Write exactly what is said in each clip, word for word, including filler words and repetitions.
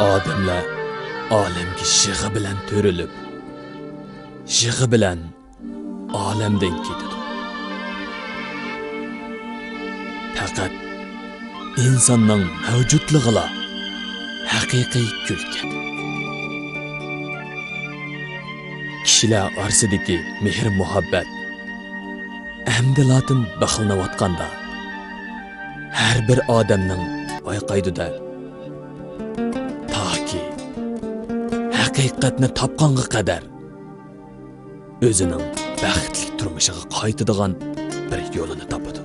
ئادەملەر ئالەمگە يىغا بىلەن تۆرىلىپ، يىغا بىلەن ئالەمدىن كېتىدۇ. پەقەت ئىنساننىڭ مەۋجۇتلۇقىلا ھەقىقىي كۈلكە. كىشىلەر ئارىسىدىكى مېھىر-مۇھەببەت ئەمدىلاتىن بىخلىنىۋاتقاندا، ھەر بىر ئادەمنىڭ بايقايدۇ-دە، تاكى ھەقىقەتنى تاپقانغا قەدەر ئۆزىنىڭ بەختلىك تۇرمۇشىغا قايتىدىغان بىر يولىنى تاپىدۇ.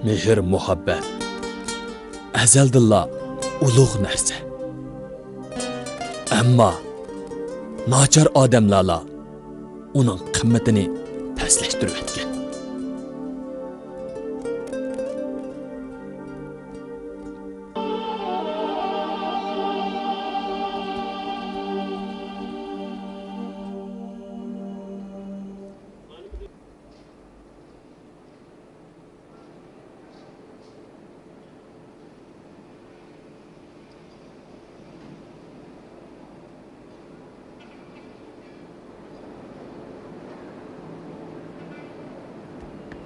مېھىر-مۇھەببەت ئەزەلدىنلا ئۇلۇغ نەرسە. ئەمما ناچار ئادەملەرلا ئۇنىڭ قىممىتىنى پەسلەشتۈرۈۋەتكەن.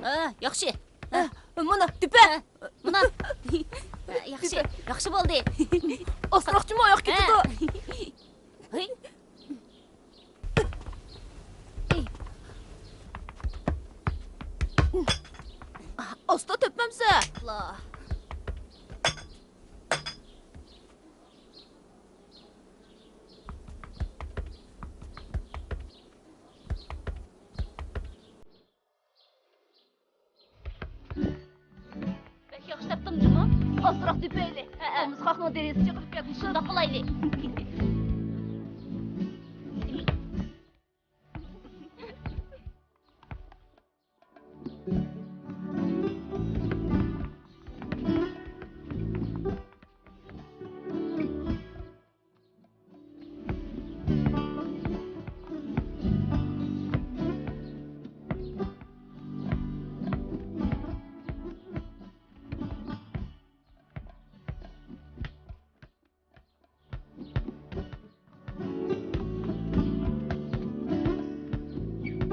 ئا، ياخشى. ئا، مانا، دۈپە. ئا، مانا. ياخشى، دۈپە. ياخشى بولدى. ئاستىراقچىمۇ ئاياغ كېتىدۇ. ھەي. ئاستا تۆكمەمسە. بەك ياخشى تاپتىم جۇمۇ. ئازراق دېپەيلى. ھەئە. قومسقاقنىڭ دېرىزىسى چېقىلىپ كەتمىسۇن. شۇنداق قىلايلى.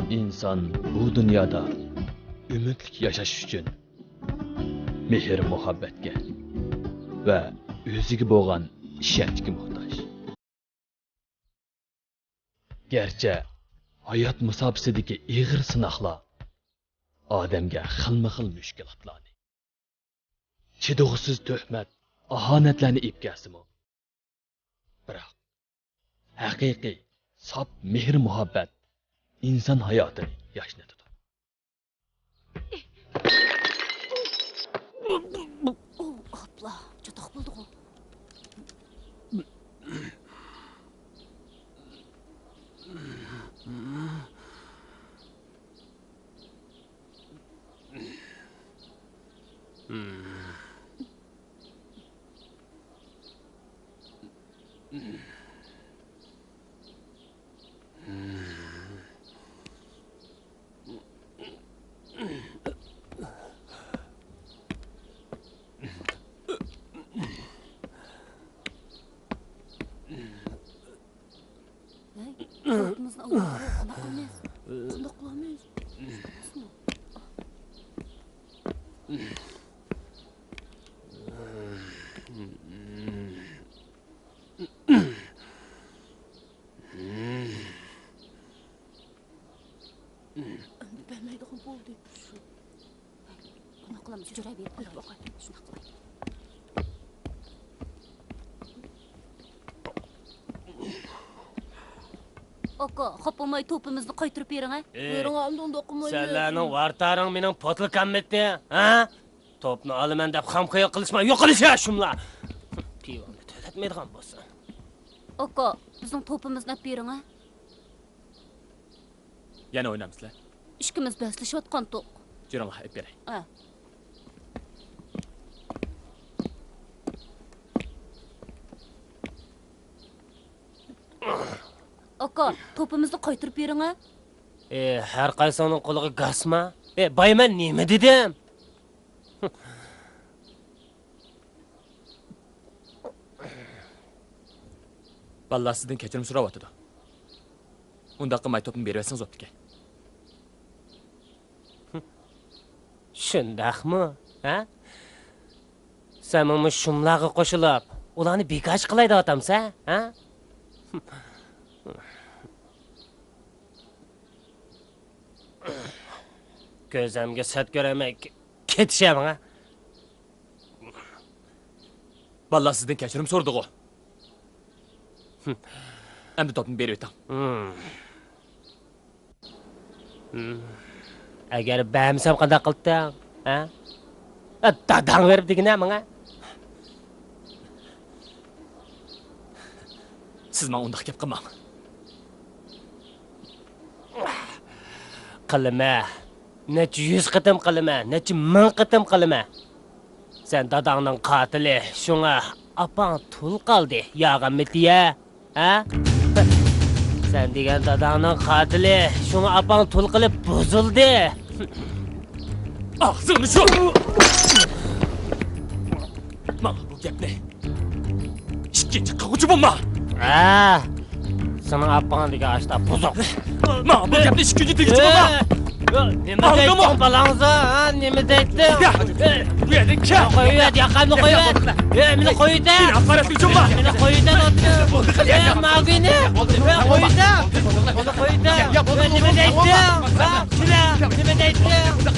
ئىنسان بۇ دۇنيادا ئۈمىدلىك ياشاش ئۈچۈن مېھىر-مۇھەببەتكە، ۋە ئۆزىگە بولغان ئىشەنچكە موھتاج. گەرچە ھايات مۇساپىسىدىكى ئېغىر سىناقلار ئادەمگە خىلمۇ خىل مۈشكۈلاتلارنى، چىدىغۇسىز تۆھمەت، ئاھانەتلەرنى ئېلىپ كەلسىمۇ، بىراق ھەقىقىي، ساپ مېھىر-مۇھەببەت ئىنسان ھاياتىنى ياشنىتىدۇ. ئاپلا، چاتاق بولدىغۇ. ھەي، قۇلىقىمىزنى ئاڭلاپ، قانداق قىلىمىز؟ قانداق قىلىمىز؟ ئەمدى بەرمەيدىغان بولدى. شۇ. بۇنى قىلىمىز، جۈرە بېرىپ قويۇپ باقاي. شۇنداق قىلاي. ئاكا، خاپا بولماي توپىمىزنى قايتۇرۇپ بېرىڭە. ئېي، بۇيرۇڭ، ئەمدى ئۇنداق قىلمايمىز. سەنلەرنىڭ ۋارتارىڭ مېنىڭ پوتۇلكاممىتى، ھە؟ توپنى ئالىمەن دەپ خام خىيال قىلىشما، يوقىلىش يا شۇملار! پىۋاڭنى تۆلەتمەيدىغان بولسا. ئاكا، بىزنىڭ توپىمىزنى ئەپ بېرىڭە. يەنە ئوينامسىلەر؟ ئىككىمىز بەسلىشىۋاتقانتۇق. جۈرۈڭلار، ئېلىپ بېرەي. ھە. ئاكا، توپىمىزنى قايتۇرۇپ بېرىڭە. ئى، ھەر قايسىڭنىڭ قولىغا گاسما؟ ئى، باي، مەن نېمە دېدىم؟ بالىلار سىزدىن كەچۈرۈم سوراۋاتىدۇ. ئۇنداق قىلماي توپنى بېرىۋەتسىڭىز بوپتىكەن. شۇنداقمۇ، ھە؟ سەنمۇ مۇشۇ شۇملارغا قوشۇلۇپ، ئۇلارنى بىكارچى قىلاي دەۋاتامسەن، ھە؟ كۆزۈمگە سەت كۆرەلمەي ك-، كېتىشە ماڭا. بالىلار سىزدىن كەچۈرۈم سورىدىغۇ. ئەمدى توپنى بېرىۋېتىڭ. ئەگەر بەرمىسەم قانداق قىلتىڭ؟ ھە؟ داداڭ بېرىپ دېگىنە ماڭا. سىز ماڭا ئۇنداق گەپ قىلماڭ. قىلىمەن. نەچچە يۈز قېتىم قىلىمەن، نەچچە مىڭ قېتىم قىلىمەن. سەن داداڭنىڭ قاتىلى، شۇڭا ئاپاڭ تۇل قالدى، ياغا مىتىيە. ھە؟ سەن دېگەن داداڭنىڭ قاتىلى، شۇڭا ئاپاڭ تۇل قىلىپ بۇزۇلدى. ئاغزىڭنى يۇم! ماڭا بۇ گەپنى ئىككىنچى قىلغۇچى بولما! ھە! سېنىڭ ئاپاڭ دېگەن ئاشتا بۇزۇق. ماڭا بۇ گەپنى ئىككىنچى دېگۈچى بولما! نېمە دەيتتىڭ بالاڭزا، ھە؟ نېمە دەيتتىڭ؟ بۇ يەردىن كەت! قويۇۋەت، ياقامنى قويۇۋەت! ھە، مېنى قويۇۋەت! مېنى قويۇۋەت! بولدى، قىل ياقامنى! مېنى قويۇۋەت! مېنى قويۇۋەت! نېمە دەيتتىڭ؟ ھە؟ نېمە دەيتتىڭ؟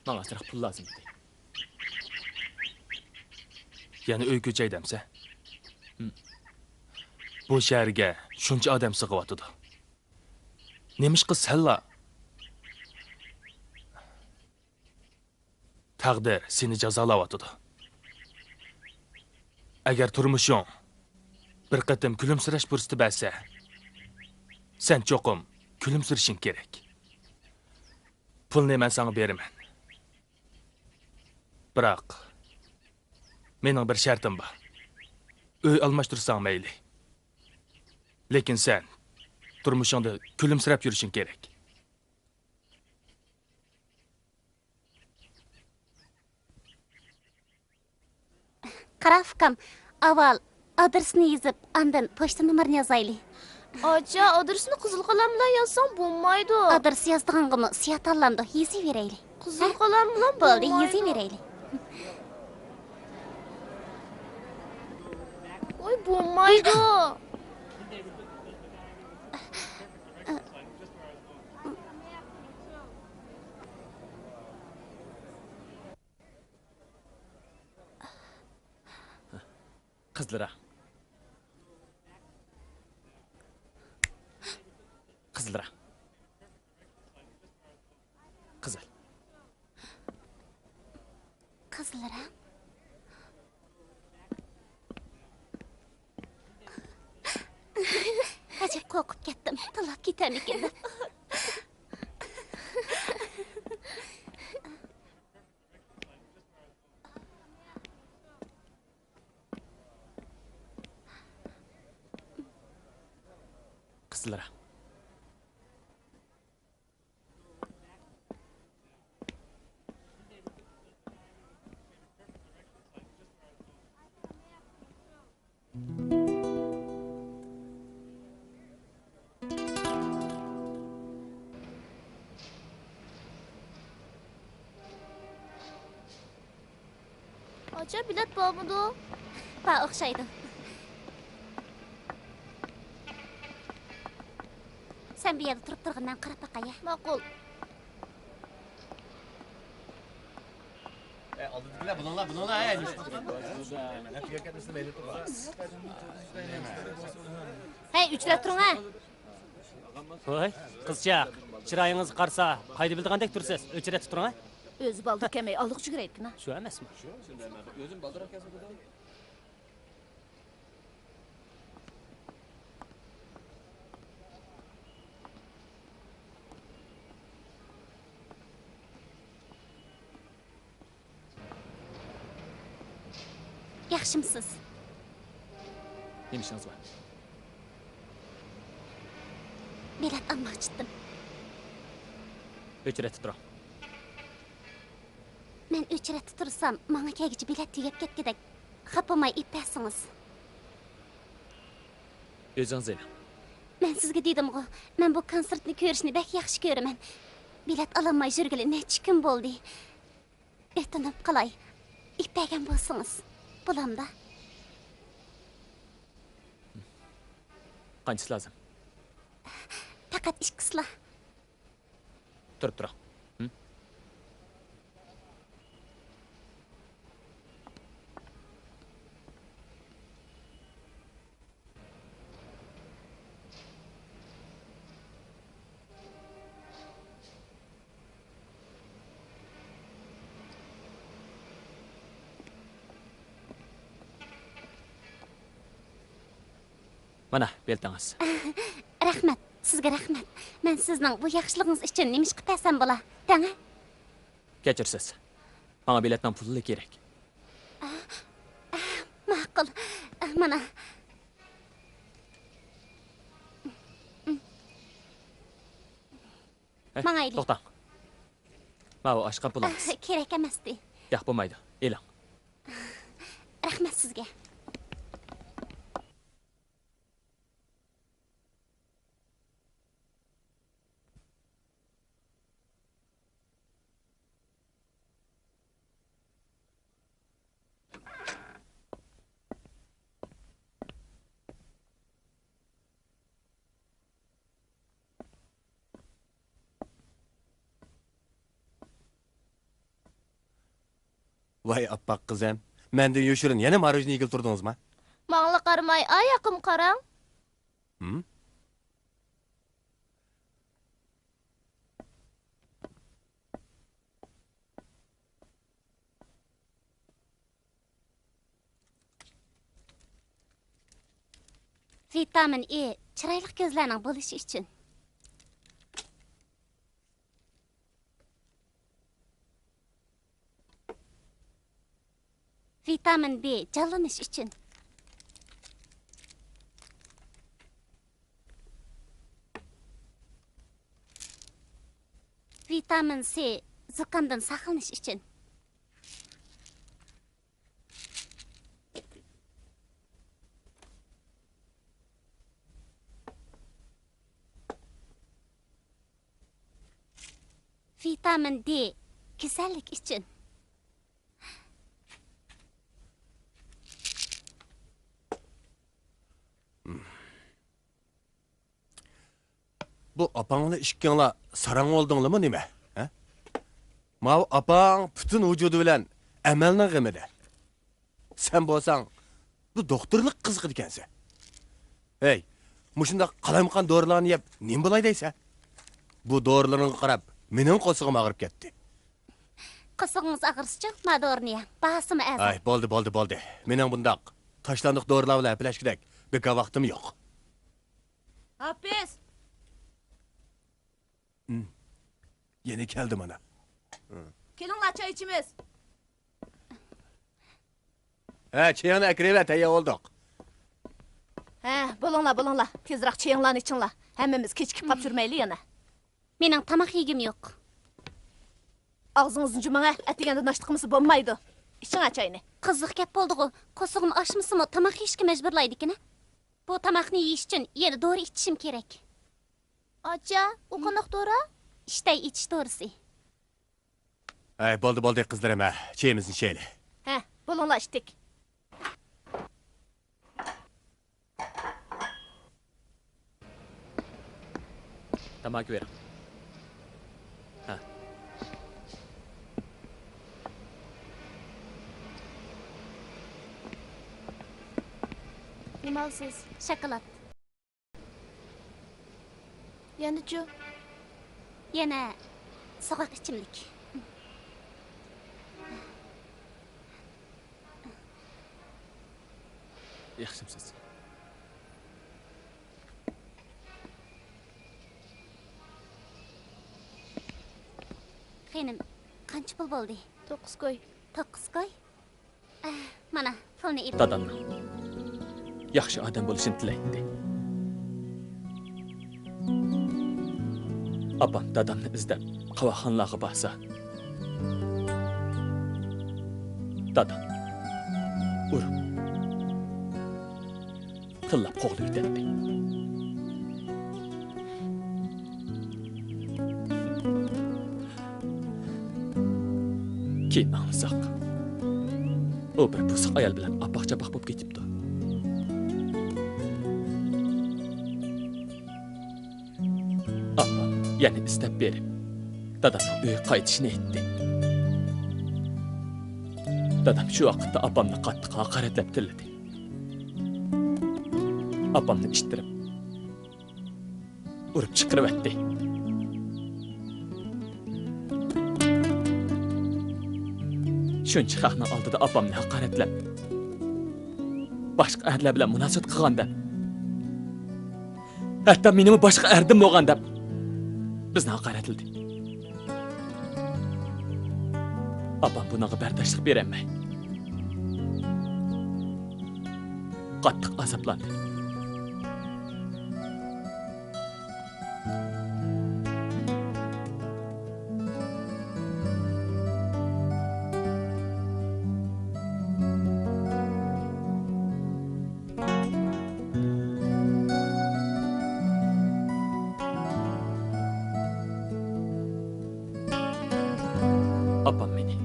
ماڭا ئازراق پۇل لازىم ئىدى. يەنە ئۆي كۆچەي دەمسە؟ بۇ شەھەرگە شۇنچە ئادەم سىغىۋاتىدۇ. نېمىشقا سەنلا؟ تەقدىر سېنى جازالاۋاتىدۇ. ئەگەر تۇرمۇشۇڭ بىر قېتىم كۈلۈمسىرەش پۇرسىتى بەرسە، سەن چوقۇم كۈلۈمسىرىشىڭ كېرەك. پۇلنى مەن ساڭا بېرىمەن. بىراق، مېنىڭ بىر شەرتىم بار. ئۆي ئالماشتۇرساڭ مەيلى. لېكىن سەن تۇرمۇشۇڭدا كۈلۈمسىرەپ يۈرۈشۈڭ كېرەك. قارا ئۇكام، ئاۋۋال ئادرېسنى يېزىپ، ئاندىن پوچتا نومۇرىنى يازايلى. ئاچا، ئادرېسنى قىزىل قەلەم بىلەن يازساڭ بولمايدۇ. ئادرېس يازىدىغانغىمۇ سىياتاللاندۇ، يېزىۋېرەيلى. قىزىل قەلەم بىلەن بولدى، بولمايدۇ. يېزىۋېرەيلى. ۋاي، بولمايدۇ. قىزلىرا. قىزلىرا. قىزىل. قىزلىرا. ئەجەب قورقۇپ كەتتىم. تىللاپ كېتەرمىكىن دەپ. قىزلىرا. ئاچا، بېلەت بارمىدۇ؟ بار ئوخشايدۇ. سەن بۇ يەردە تۇرۇپ تۇرغىن، مەن قاراپ باقاي، ھە؟ ماقۇل. ئالدىدىكىلەر، بۇلۇڭلار، بۇلۇڭلار، ھەي. ھەي، ئۆچرەت تۇرۇڭ، ھە. ۋاي، قىزچاق، چىرايىڭىزغا قارىسا، قايدا بىلىدىغاندەك تۇرىسىز، ئۆچرەتتە تۇرۇڭ، ھە. ئۆزى بالدۇر كەلمەي، ئالغا يۈگۈرەيدىكىنا. شۇ ئەمەسمۇ؟ ياخشىمۇسىز؟ نېمە ئىشىڭىز بار؟ بېلەت ئالماقچىدىم. ئۆچرەتتە تۇرۇڭ. مەن ئۆچرەتتە تۇرسام، ماڭا كەلگۈچە بېلەت تۈگەپ كەتكۈدەك. خاپا بولماي ئېلىپ بەرسىڭىز. ئۆزىڭىز ئېلىڭ. مەن سىزگە دېدىمغۇ، مەن بۇ كونسېرتنى كۆرۈشنى بەك ياخشى كۆرىمەن. بېلەت ئالالماي يۈرگىلى نەچچە كۈن بولدى. ئۆتۈنۈپ قالاي، ئېلىپ بەرگەن بولسىڭىز بولامدا؟ قانچىسى لازىم؟ پەقەت ئىككىسىلا. تۇرۇپ تۇرۇڭ. ھىم؟ مانا، بېلىتىڭىز. رەھمەت، سىزگە رەھمەت. مەن سىزنىڭ بۇ ياخشىلىقىڭىز ئۈچۈن نېمە ئىش قىلىپ بەرسەم بولا؟ دەڭە. كەچۈرسىز. ماڭا بېلەتنىڭ پۇلى كېرەك. ماقۇل. مانا. ھە، ماڭايلى. توختاڭ. ماۋۇ ئاچقان پۇلىڭىز. كېرەك ئەمەستى. ياق، بولمايدۇ. ئېلىڭ. رەھمەت سىزگە. ۋاي ئاپئاق قىزىم، مەندىن يوشۇرۇن يەنە ماروژنى يېگىلى تۇردىڭىزما؟ ماڭىلا قارىماي، ئاياققىمۇ قاراڭ. ھىم؟ ۋىتامىن ئې چىرايلىق كۆزلەرنىڭ بولۇشى ئۈچۈن. ۋىتامىن دې جانلىنىش ئۈچۈن. ۋىتامىن سې زۇكامدىن ساقلىنىش ئۈچۈن. ۋىتامىن دې گۈزەللىك ئۈچۈن. بۇ ئاپاڭلار ئىككىڭلار ساراڭ بولدۇڭلارمۇ نېمە؟ ھە؟ ماۋۇ ئاپاڭ پۈتۈن ۋۇجۇدى بىلەن ئەمەلنىڭ غېمىدە. سەن بولساڭ، بۇ دوختۇرلۇق قىزىقىدىكەنسەن. ھەي، مۇشۇنداق قالايمىقان دورىلارنى يەپ نېمە بولاي دەيسەن؟ بۇ دورىلىرىڭغا قاراپ مېنىڭ قورسىقىم ئاغرىپ كەتتى. قورسىقىڭىز ئاغرىسىچۇ، ما دورىنى يەڭ. باھاسىمۇ ئەرزان. ئاي، بولدى، بولدى، بولدى. مېنىڭ بۇنداق تاشلاندۇق دورىلار بىلەن ھەپىلەشكۈدەك بىكار ۋاقتىم يوق. ھاپىز! ھىم. يەنە كەلدى مانا. كېلىڭلار، چاي ئىچىمىز. ھە، چېيىڭنى ئەكىرىۋەر، تەييار بولدۇق. ھە، بولۇڭلار، بولۇڭلار. تېزراق چېيىڭلارنى ئىچىڭلار. ھەممىمىز كېچىكىپ قاپتۇرمايلى يەنە. مېنىڭ تاماق يېگۈم يوق. ئاغزىڭىزنى جۇمۇڭ ھە، ئەتىگەندە ناشتا قىلمىسا بولمايدۇ. ئىچىڭ ھە چاينى. قىزىق گەپ بولدىغۇ. قورسىقىم ئاچمىسىمۇ تاماق يېيىشكە مەجبۇرلايدىكەن ھە. بۇ تاماقنى يېيىش ئۈچۈن يەنە دورا ئىچىشىم كېرەك. ئاچا، ئۇ قانداق دورا؟ ئىشتەي ئېچىش دورىسى. ھەي، بولدى، بولدى، قىزلىرىم، ھە، چېيىمىزنى ئىچەيلى. ھە، بولۇڭلار، ئىچتۇق. تاماكا بېرىڭ. ھە. نېمە ئالىسىز؟ شاكىلات. يەنىچۇ؟ يەنە سوغۇق ئىچىملىك. ياخشىمسىز؟ خېنىم، قانچە پۇل بولدى؟ توققۇز كوي. توققۇز كوي؟ ئەھ، مانا، پۇلنى ئېلىڭ. دادامنىڭ ياخشى ئادەم بولۇشىنى تىلەيتتى. ئاپام دادامنى ئىزدەپ قاۋاقخانىلارغا بارسا، دادام ئۇرۇپ، تىللاپ قوغلىۋېتەتتى. كېيىن ئاڭلىساق، ئۇ بىر بۇزۇق ئايال بىلەن ئاپاق-چاپاق بولۇپ كېتىپتۇ. ئاپام يەنە ئىزدەپ بېرىپ، دادامنىڭ ئۆيگە قايتىشىنى ئېيتتى. دادام شۇ ۋاقىتتا ئاپامنى قاتتىق ھاقارەتلەپ تىللىدى. ئاپامنى ئىتتىرىپ، ئۇرۇپ چىقىرىۋەتتى. شۇنچە خەقنىڭ ئالدىدا ئاپامنى ھاقارەتلەپ، باشقا ئەرلەر بىلەن مۇناسىۋەت قىلغان دەپ، ھەتتا مېنىمۇ باشقا ئەردىن بولغان دەپ بىزنى ھاقارەتلىدى. ئاپام بۇنىڭغا بەرداشلىق بېرەلمەي، قاتتىق ئازابلاندى. ئاپام مېنى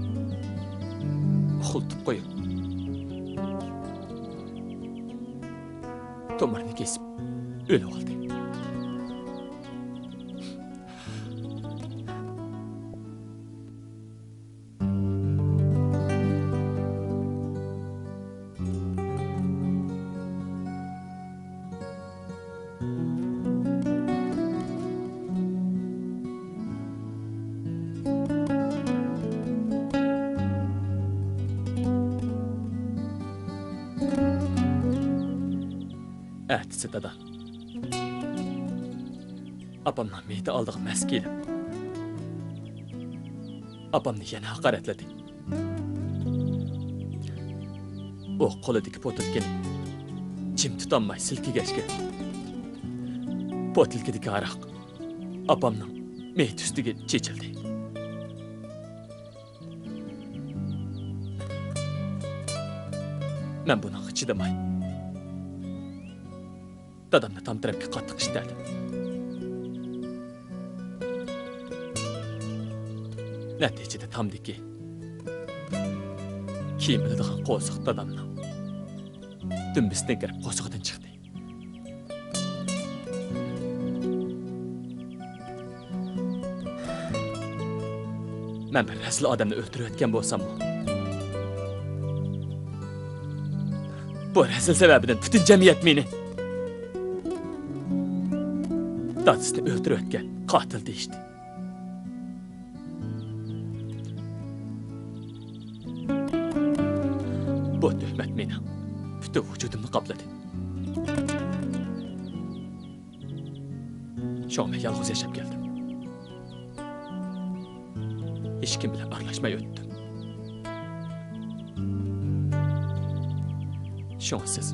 ئۇخلىتىپ قويۇپ، تومۇرنى كېسىپ ئۆلۈۋالدى. ئەتىسى دادا ئاپامنىڭ مېيىتى ئالدىغا مەس كېلىپ، ئاپامنى يەنە ھاقارەتلىدى. ئۇ قولىدىكى پوتۇلكىنى جىم تۇتالماي سىلكىگەچكە، پوتۇلكىدىكى ھاراق ئاپامنىڭ مېيىت ئۈستىگە چېچىلدى. مەن بۇنىڭغا چىدىماي، دادامنى تام تەرەپكە قاتتىق ئىتتەردىم. نەتىجىدە تامدىكى كىيىم ئىلىدىغان قورساق دادامنىڭ دۈمبىسىدىن كىرىپ قورسىقىدىن چىقتى. مەن بىر رەزىل ئادەمنى ئۆلتۈرۈۋەتكەن بولساممۇ، بۇ رەزىل سەۋەبىدىن پۈتۈن جەمئىيەت مېنى دادىسىنى ئۆلتۈرۈۋەتكەن قاتىل دېيىشتى. بۇ تۆھمەت مېنىڭ پۈتۈن ۋۇجۇدۇمنى قاپلىدى. شۇڭا مەن يالغۇز ياشاپ كەلدىم. ھېچكىم بىلەن ئارىلاشماي ئۆتتۈم. شۇڭا سىز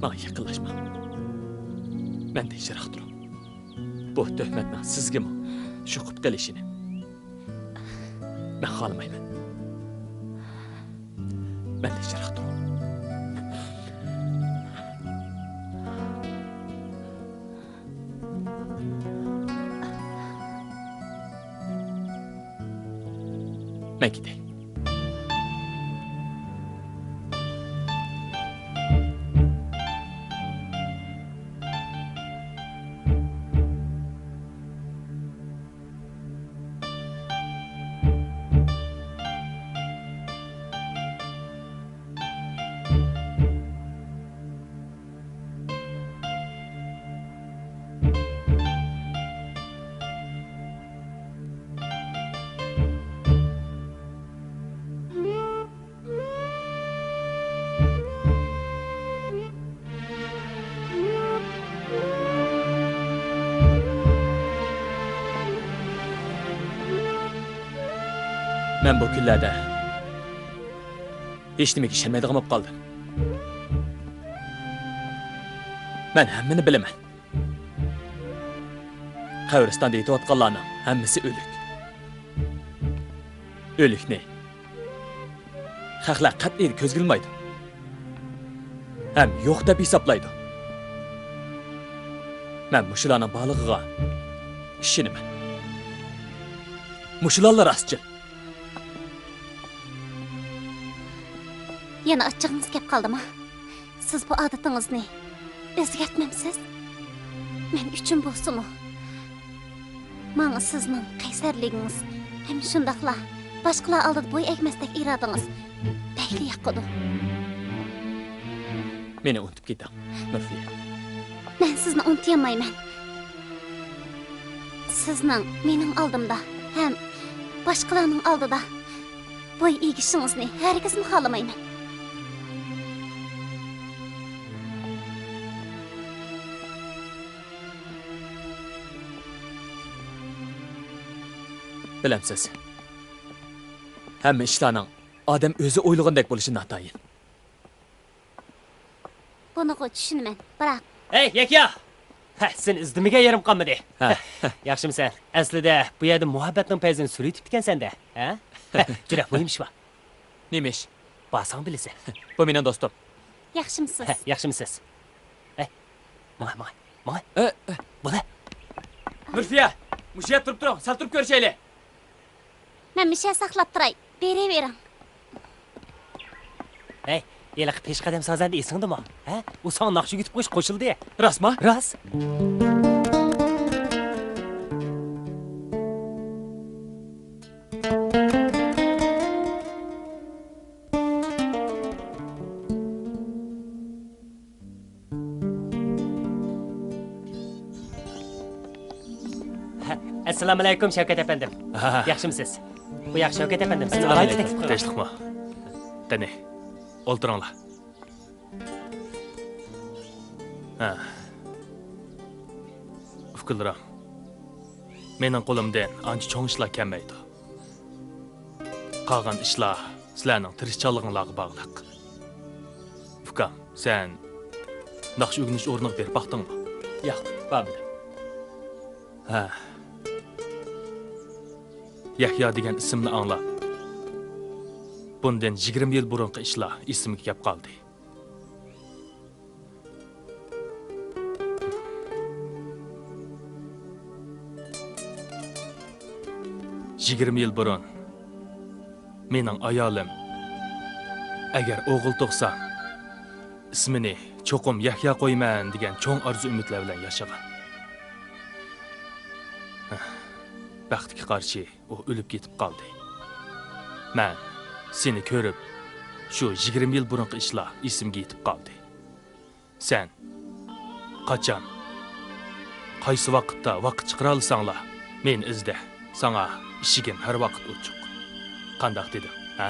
ماڭا يېقىنلاشماڭ. مەندىن يىراق تۇرۇڭ. بۇ تۆھمەتنىڭ سىزگىمۇ يۇقۇپ قېلىشىنى مەن خالىمايمەن. مەندىن يىراق تۇرۇڭ. مەن كېتەي. مەن بۇ كۈنلەردە ھېچنېمىگە ئىشەنمەيدىغان بولۇپ قالدىم. مەن ھەممىنى بىلىمەن. قەبرىستاندا يېتىۋاتقانلارنىڭ ھەممىسى ئۆلۈك. ئۆلۈكنى خەقلەر قەتئىي كۆزگە ئىلمايدۇ ھەم يوق دەپ ھېسابلايدۇ. مەن مۇشۇلارنىڭ بارلىقىغا ئىشىنىمەن. مۇشۇلارلا راستچىل. يەنە ئاچچىقىڭىز كەپ قالدىما؟ سىز بۇ ئادىتىڭىزنى ئۆزگەرتمەمسىز؟ مەن ئۈچۈن بولسىمۇ، ماڭا سىزنىڭ قەيسەرلىكىڭىز ھەم شۇنداقلا باشقىلار ئالدىدا بوي ئەگمەستەك ئىرادىڭىز بەكلا ياقىدۇ. مېنى ئۇنتۇپ كېتىڭ، نۇرفىيە. مەن سىزنى ئۇنتۇيالمايمەن. سىزنىڭ مېنىڭ ئالدىمدا ھەم باشقىلارنىڭ ئالدىدا بوي ئېگىشىڭىزنى ھەرگىزمۇ خالىمايمەن. بىلەمسىز، ھەممە ئىشلارنىڭ ئادەم ئۆزى ئويلىغىنىدەك بولۇشى ناتايىن. بۇنىغۇ چۈشىنىمەن، بىراق. ھەي، يەكيا! ھە، سېنى ئىزدىمىگەن يېرىم قالمىدى. ھە. ياخشىمۇسەن؟ ئەسلىدە بۇ يەردە مۇھەببەتنىڭ پەيزىنى سۈرۈۋېتىپتىكەنسەن-دە، ھە؟ ھە، جۈرە، مۇھىم ئىش بار. نېمە ئىش؟ بارساڭ بىلىسەن. بۇ مېنىڭ دوستۇم. ياخشىمسىز؟ ھە، ياخشىمسىز؟ ھەي، ماڭا، ماڭا، ماڭا. ئە، ئە. بولە. نۇرفىيە، مۇشۇ يەردە تۇرۇپ تۇرۇڭ، سەل تۇرۇپ كۆرۈشەيلى. مەن مۇشۇ يەردە ساقلاپ تۇراي، بېرىۋېرىڭ. ھەي، ھېلىقى پېشقەدەم سازەندە ئېسىڭدىمۇ؟ ھە؟ ئۇ ساڭا ناخشا ئۆگىتىپ قويۇش قوشۇلدى. راستما؟ راست. ئەسسالامۇئەلەيكۇم، شەۋكەت ئەپەندىم. ھە. ياخشىمۇسىز؟ بۇ ياق شەۋكەت ئەپەندىم، سىزگە ئالاھىدە تەكلىپ قىلغان. تىنچلىقمۇ؟ قېنى، ئولتۇرۇڭلار. ھە. ئۇكىلىرىم، مېنىڭ قولۇمدىن ئانچە چوڭ ئىشلار كەلمەيدۇ. قالغان ئىشلار سىلەرنىڭ تىرىشچانلىقىڭلارغا باغلىق. ئۇكام، سەن ناخشا ئۆگىنىش ئورنىغا بېرىپ باقتىڭمۇ؟ ياق، بارمىدىم. ھە. يەھيا دېگەن ئىسىمنى ئاڭلاپ، بۇندىن يىگىرمە يىل بۇرۇنقى ئىشلار ئېسىمگە كەپ قالدى. يىگىرمە يىل بۇرۇن مېنىڭ ئايالىم، ئەگەر ئوغۇل تۇغسام، ئىسمىنى چوقۇم يەھيا قويىمەن دېگەن چوڭ ئارزۇ-ئۈمىدلەر بىلەن ياشىغان. بەختكە قارشى، ئۇ ئۆلۈپ كېتىپ قالدى. مەن سېنى كۆرۈپ، شۇ يىگىرمە يىل بۇرۇنقى ئىشلار ئېسىمگە يېتىپ قالدى. سەن قاچان، قايسى ۋاقىتتا ۋاقىت چىقىرالىساڭلا، مېنى ئىزدە. ساڭا ئىشىكىم ھەر ۋاقىت ئوچۇق. قانداق دېدىم، ھە؟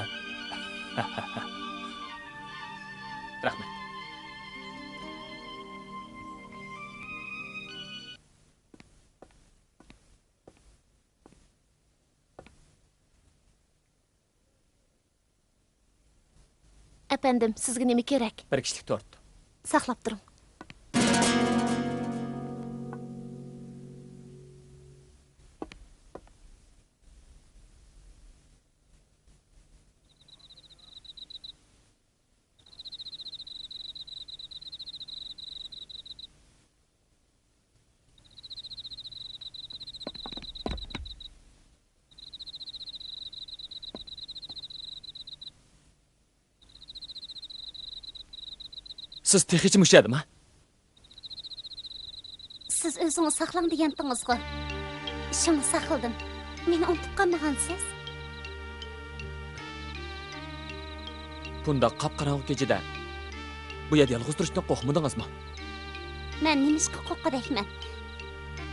رەھمەت. ئەپەندىم، سىزگە نېمە كېرەك؟ بىر كىشىلىك تورت. ساقلاپ تۇرۇڭ. سىز تېخىچە مۇشۇ يەردىما؟ سىز ئۆزىڭىز ساقلاڭ دېگەنتىڭىزغۇ. شۇڭا ساقلىدىم. مېنى ئۇنتۇپ قالمىغانسىز؟ بۇنداق قاپقاراڭغۇ كېچىدە بۇ يەردە يالغۇز تۇرۇشتىن قورقمىدىڭىزمۇ؟ مەن نېمىشقا قورققۇدەكمەن؟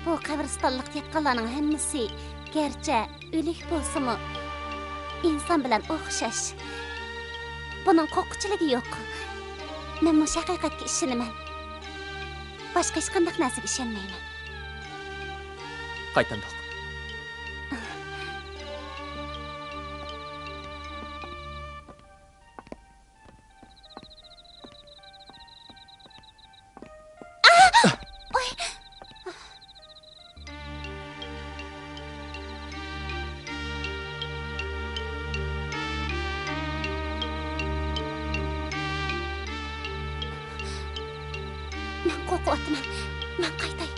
بۇ قەبرىستانلىقتا ياتقانلارنىڭ ھەممىسى گەرچە ئۆلۈك بولسىمۇ، ئىنسان بىلەن ئوخشاش. بۇنىڭ قورققۇچىلىكى يوق. مەن مۇشۇ ھەقىقەتكە ئىشىنىمەن. باشقا ھېچقانداق نەرسىگە ئىشەنمەيمەن. قايتامدۇق. مەن قورقۇۋاتىمەن. مەن قايتاي.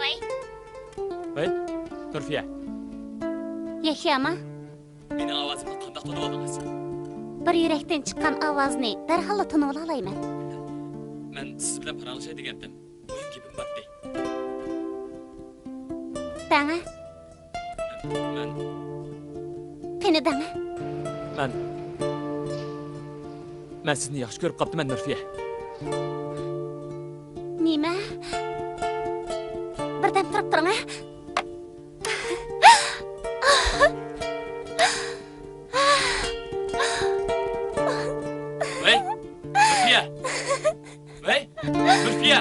ۋەي. ۋەي، تۇرفىيە. يەھيامۇ؟ مېنىڭ ئاۋازىمنى قانداق تونۇۋالدىڭىز؟ بىر يۈرەكتىن چىققان ئاۋازنى دەرھاللا تونۇۋالالايمەن. مەن سىز بىلەن پاراڭلىشاي دېگەنتىم. مۇھىم گېپىم بارتى. دەڭە. مەن. قېنى دەڭە. مەن. مەن سىزنى ياخشى كۆرۈپ قاپتىمەن، نۇرپىيە. نېمە؟ بىردەم تۇرۇپ تۇرۇڭ، ھە؟ ۋەي، نۇرپىيە! ۋەي، نۇرپىيە!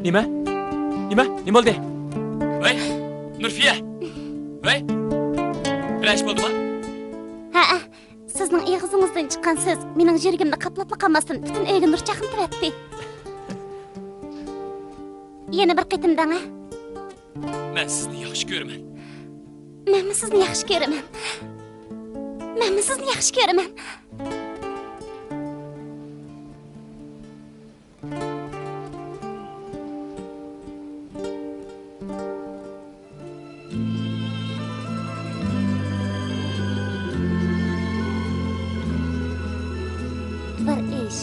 نېمە؟ نېمە؟ نېمە بولدى؟ ۋەي، نۇرپىيە! ۋەي، بىرەر ئىش بولدىمۇ؟ ھەئە، سىزنىڭ ئېغىزىڭىزدىن چىققان سۆز مېنىڭ يۈرىكىمنى قاپلاپلا قالماستىن، پۈتۈن ئۆيگە نۇر چاقنىتىۋەتتى. يەنە بىر قېتىم دەڭە. مەن سىزنى ياخشى كۆرىمەن. مەنمۇ سىزنى ياخشى كۆرىمەن. مەنمۇ سىزنى ياخشى كۆرىمەن. بىر ئىش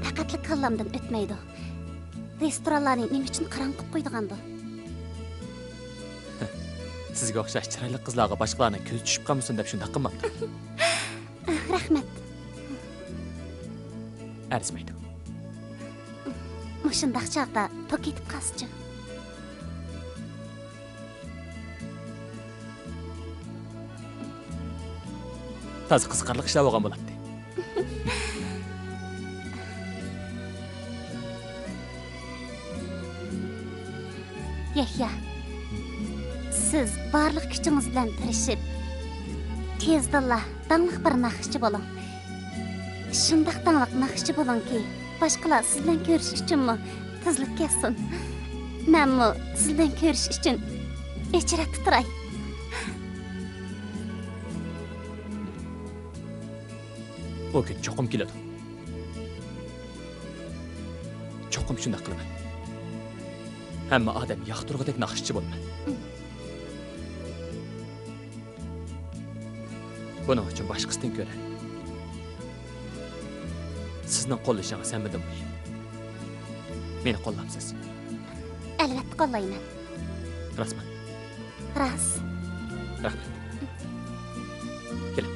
پەقەتلا كاللامدىن ئۆتمەيدۇ. رېستورانلارنى نېمە ئۈچۈن قاراڭغۇ قىلىپ قويىدىغاندۇ؟ سىزگە ئوخشاش چىرايلىق قىزلارغا باشقىلارنىڭ كۆزى چۈشۈپ قالمىسۇن دەپ شۇنداق قىلماپتۇ. رەھمەت. ئەرزىمەيدۇ. مۇشۇنداق چاغدا توك كېتىپ قالسىچۇ؟ تازا قىزىقارلىق ئىشلار بولغان بولاتتى. يەھيا، سىز بارلىق كۈچىڭىز بىلەن تىرىشىپ، تېزدىنلا داڭلىق بىر ناخشىچى بولۇڭ. شۇنداق داڭلىق ناخشىچى بولۇڭكى، باشقىلار سىز بىلەن كۆرۈشۈش ئۈچۈنمۇ تىزىلىپ كەتسۇن. مەنمۇ سىز بىلەن كۆرۈشۈش ئۈچۈن ئۆچرەتتە تۇراي. ئۇ كۈن چوقۇم كېلىدۇ. چوقۇم شۇنداق قىلىمەن. ھەممە ئادەم ياقتۇرغۇدەك ناخشىچى بولىمەن. بۇنىڭ ئۈچۈن باشقىسىدىن كۆرە سىزنىڭ قوللىشىڭىز ھەممىدىن مۇھىم. مېنى قوللامسىز؟ ئەلۋەتتە قوللايمەن. راستمۇ؟ راست. رەھمەت. كېلىڭ.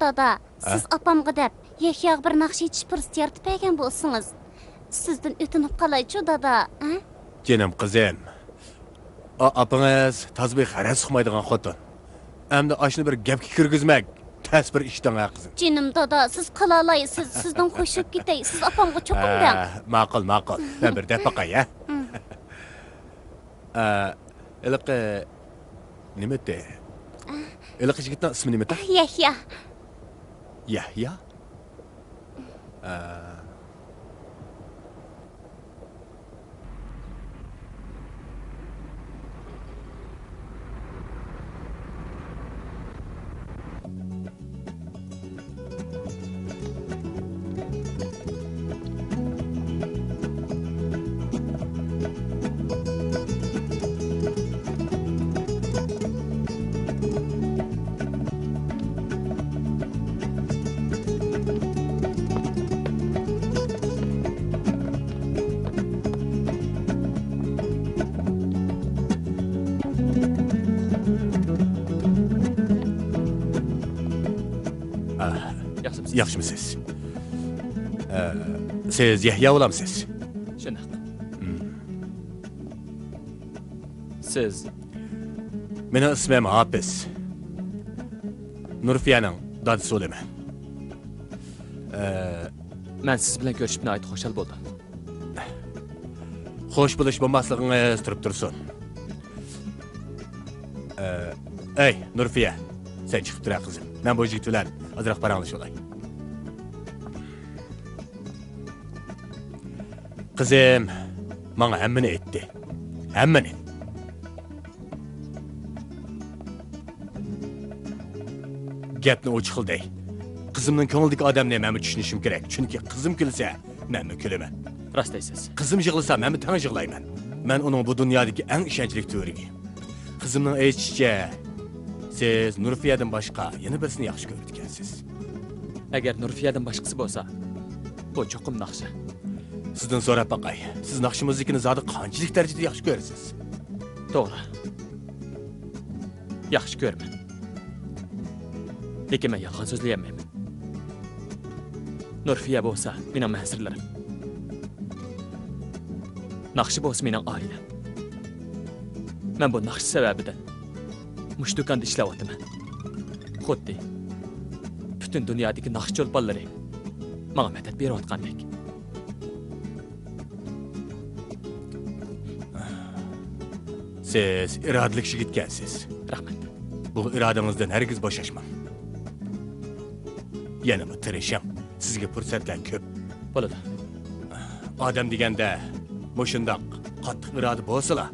دادا، سىز ئاپامغا دەپ يەھياغا بىر ناخشا ئېيتىش پۇرسىتى يارىتىپ بەرگەن بولسىڭىز، سىزدىن ئۆتۈنۈپ قالايچۇ، دادا، ھە؟ جېنىم قىزىم، ئا-، ئاپىڭىز تازا بىر غەرەز ئۇقمايدىغان خوتۇن. ئەمدى ئاشۇنى بىر گەپكە كىرگۈزمەك تەس بىر ئىشتىڭ ھە، قىزىم. جېنىم دادا، سىز قىلالايسىز، سىزدىن خوشلىشىپ كېتەي، سىز ئاپامغا چوقۇم دەڭ. ئە، ماقۇل، ماقۇل. مەن بىر دەپ باقاي، ھە؟ ئە، ھېلىقى نېمە ئىدى؟ ھېلىقى يىگىتنىڭ ئىسمى نېمە ئىدى؟ يەھيا. يەھيا؟ ئە. ئاھ، ياخشىمۇسىز؟ ياخشىمۇسىز؟ ئە، سىز يەھيا بولامسىز؟ شۇنداق. مم. سىز؟ مېنىڭ ئىسمىم ھاپىز. نۇرپىيەنىڭ دادىسى بولىمەن. ئە، مەن سىز بىلەن كۆرۈشۈپ ناھايىتى خۇشال بولدۇم. خوش بولۇش بولماسلىقىڭىز تۇرۇپ تۇرسۇن. ئە، ئەي، نۇرپىيە، سەن چىقىپ تۇرە، قىزىم. مەن بۇ يىگىت بىلەن ئازراق پاراڭلىشىۋالاي. قىزىم ماڭا ھەممىنى ئېيتتى. ھەممىنى. گەپنى ئوچۇقلا دەي. قىزىمنىڭ كۆڭلىدىكى ئادەمنى مەنمۇ چۈشىنىشىم كېرەك، چۈنكى قىزىم كۈلسە، مەنمۇ كۈلىمەن. راست دەيسىز. قىزىم يىغلىسا، مەنمۇ تەڭ يىغلايمەن. مەن ئۇنىڭ بۇ دۇنيادىكى ئەڭ ئىشەنچلىك تۈۋرۈكى. قىزىمنىڭ ئېيتىشىچە، سىز نۇرفىيەدىن باشقا يەنە بىرسىنى ياخشى كۆرىدىكەنسىز. ئەگەر نۇرفىيەدىن باشقىسى بولسا، بۇ چوقۇم ناخشا. سىزدىن سوراپ باقاي، سىز ناخشا مۇزىكىنى زادى قانچىلىك دەرىجىدە ياخشى كۆرىسىز؟ توغرا. ياخشى كۆرىمەن. لېكىن مەن يالغان سۆزلىيەلمەيمەن. نۇرفىيە بولسا مېنىڭ مەنزىرىلىرىم. ناخشا بولسا مېنىڭ ئائىلەم. مەن بۇ ناخشا سەۋەبىدىن مۇشۇ دۇكاندا ئىشلەۋاتىمەن. خۇددى پۈتۈن دۇنيادىكى ناخشا چولپانلىرى ماڭا مەدەت بېرىۋاتقاندەك. سىز ئىرادىلىك يىگىتكەنسىز. رەھمەت. بۇ ئىرادىڭىزدىن ھەرگىز بوشاشماڭ. يەنىمۇ تىرىشىڭ. سىزگە پۇرسەتلەر كۆپ. بولىدۇ. ئادەم دېگەندە مۇشۇنداق قاتتىق ئىرادە بولسىلا،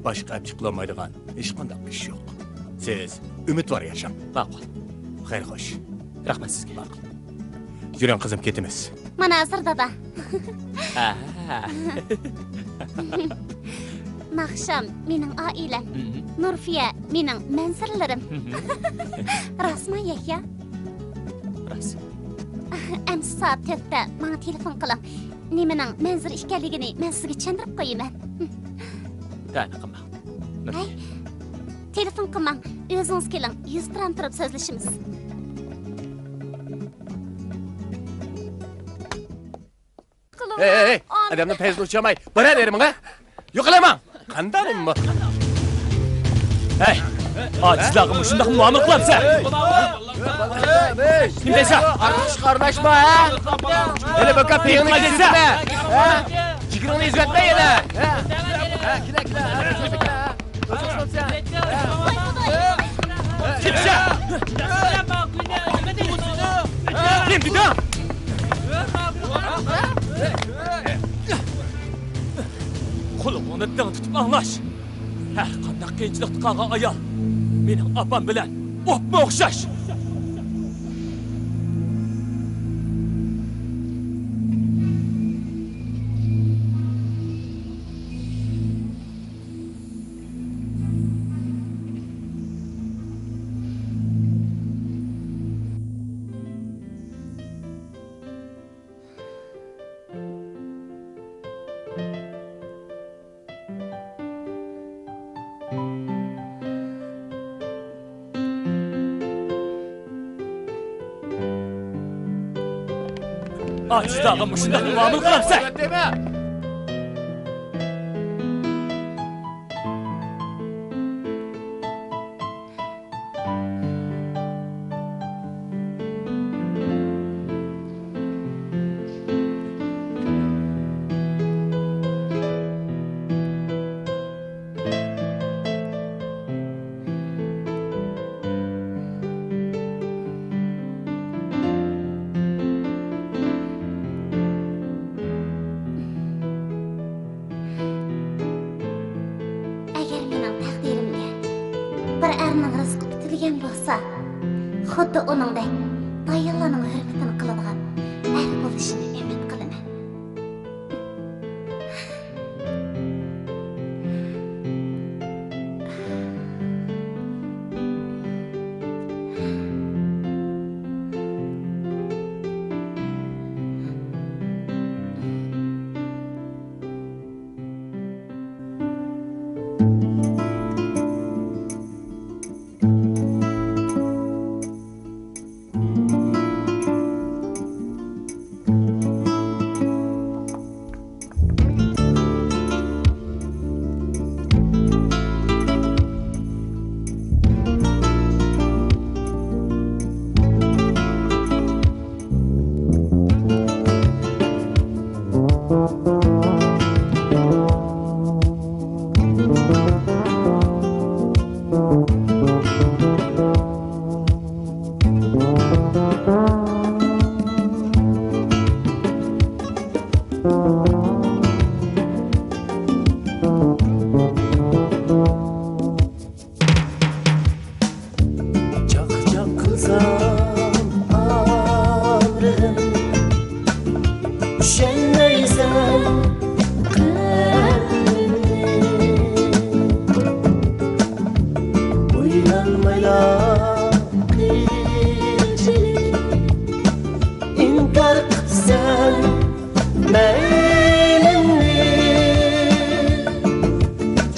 باشقا ئەپ چىقىلالمايدىغان ھېچقانداق ئىش يوق. سىز ئۈمىدۋار ياشاڭ. ماقۇل. خەير خوش. رەھمەت سىزگە. ماقۇل. يۈرۈڭ قىزىم، كېتىمىز. مانا ھازىر دادا. ھە. ناخشام مېنىڭ ئائىلەم. مم. نۇرفىيە مېنىڭ مەنزىرىلىرىم. مم. راستمۇ يەھيا؟ راست. ئەمسە سائەت تۆتتە ماڭا تېلېفون قىلىڭ. نېمىنىڭ مەنزىرە ئىكەنلىكىنى مەن سىزگە چۈشەندۈرۈپ قويىمەن. تەنە قىلماڭ. ھەي، تېلېفون قىلماڭ. ئۆزىڭىز كېلىڭ، يۈزتۇرا تۇرۇپ سۆزلىشىمىز. ھەي، ھەي، ھەي، ئادەمنىڭ پەيزىنى ئۇچۇرماي، بارا بېرىمىڭ، ھە؟ يوقىلىماڭ! قانداق نېمە بۇ؟ ھەي، ئاجىزلارغا مۇشۇنداق مۇئامىلە قىلامسەن؟ نېمە دەيسەن؟ ئارتۇقچە قارىلاشما، ھە؟ ھېلى بۇ كاپىيىڭنى كېسىۋەتمە، ھە؟ جىگىرىڭنى ئۈزۈۋەتمە يەنە، ھە؟ ھە، كېلە، كېلە، ھە، كېلە، كېلە. كىمسەن؟ نېمە دېدىڭ؟ قۇلىقىڭنى دىڭ تۇتۇپ ئاڭلاش. ھەر قانداق قىيىنچىلىقتا قالغان ئايال مېنىڭ ئاپام بىلەن ئوپمۇ ئوخشاش. ئاجىزلارغا مۇشۇنداق مۇئامىلە قىلامسەن؟ ئەگەر مېنىڭ تەقدىرىمگە بىر ئەرنىڭ رىزقى پۈتۈلگەن بولسا، خۇددى ئۇنىڭدەك ئاياللارنىڭ ھۆرمىتىنى قىلىدىغان ئەر بولۇشىنى ئۈمىد قىلىمەن.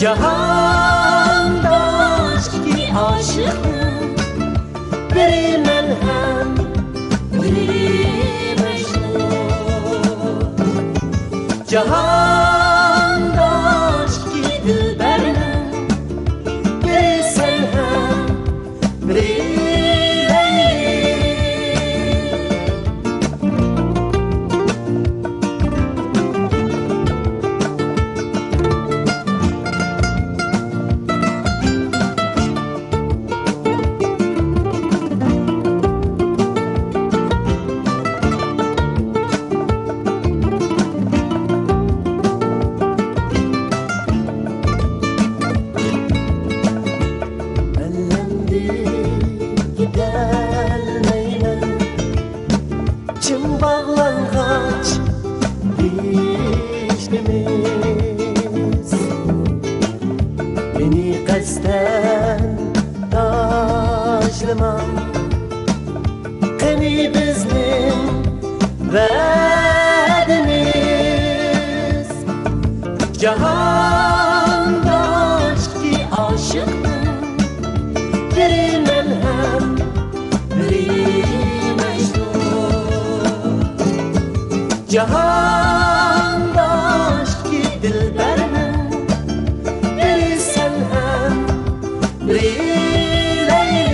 جاھاندا ئىككى ئاشىقنىڭ، بىرى مەن ھەم بىرى مەجنۇن. جاھاندا ئىككى دىلبەرنىڭ، بىرى سەن ھەم بىرى لەيلى. مەن ئەمدى كېتەلمەيمەن، چىڭ باغلانغاچ ھېچنېمىز. مېنى قەستەن تاشلىما، قېنى بىزنىڭ ۋەدىمىز؟ جاھاندا ئىككى ئاشىقنىڭ، بىرى مەن ھەم بىرى مەجنۇن. جاھاندا ئىككى دىلبەرنىڭ، بىرى سەن ھەم بىرى لەيلى.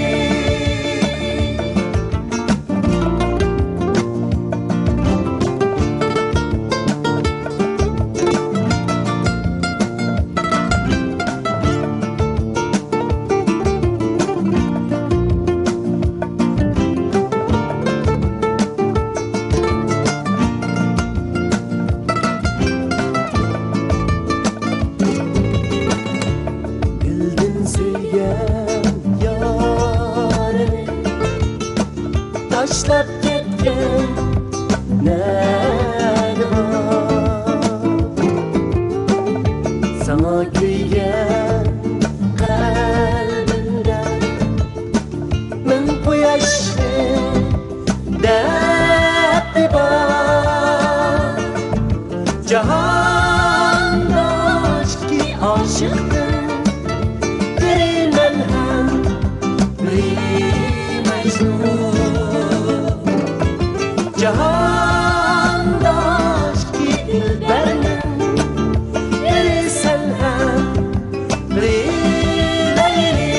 دىلدىن سۆيگەن يارىنى تاشلاپ كەتكەن نەدە بار؟ ساڭا كۆيگەن قەلبىمدە مىڭ قۇياشنىڭ دەپتى بار. جاھاندا ئىككى ئاشىقنىڭ، بىرى مەن ھەم بىرى مەجنۇن. جاھاندا ئىككى دىلبەرنىڭ، بىرى سەن ھەم بىرى لەيلى.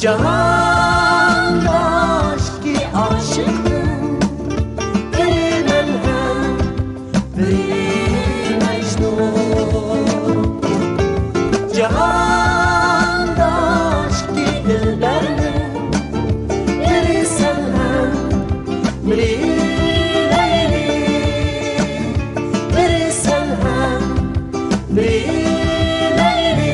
جاھاندا ئىككى ئاشىقنىڭ، بىرى مەن ھەم بىرى مەجنۇن. جاھاندا ئىككى دىلبەرنىڭ، بىرى سەن ھەم بىرى لەيلى. بىرى سەن ھەم بىرى لەيلى.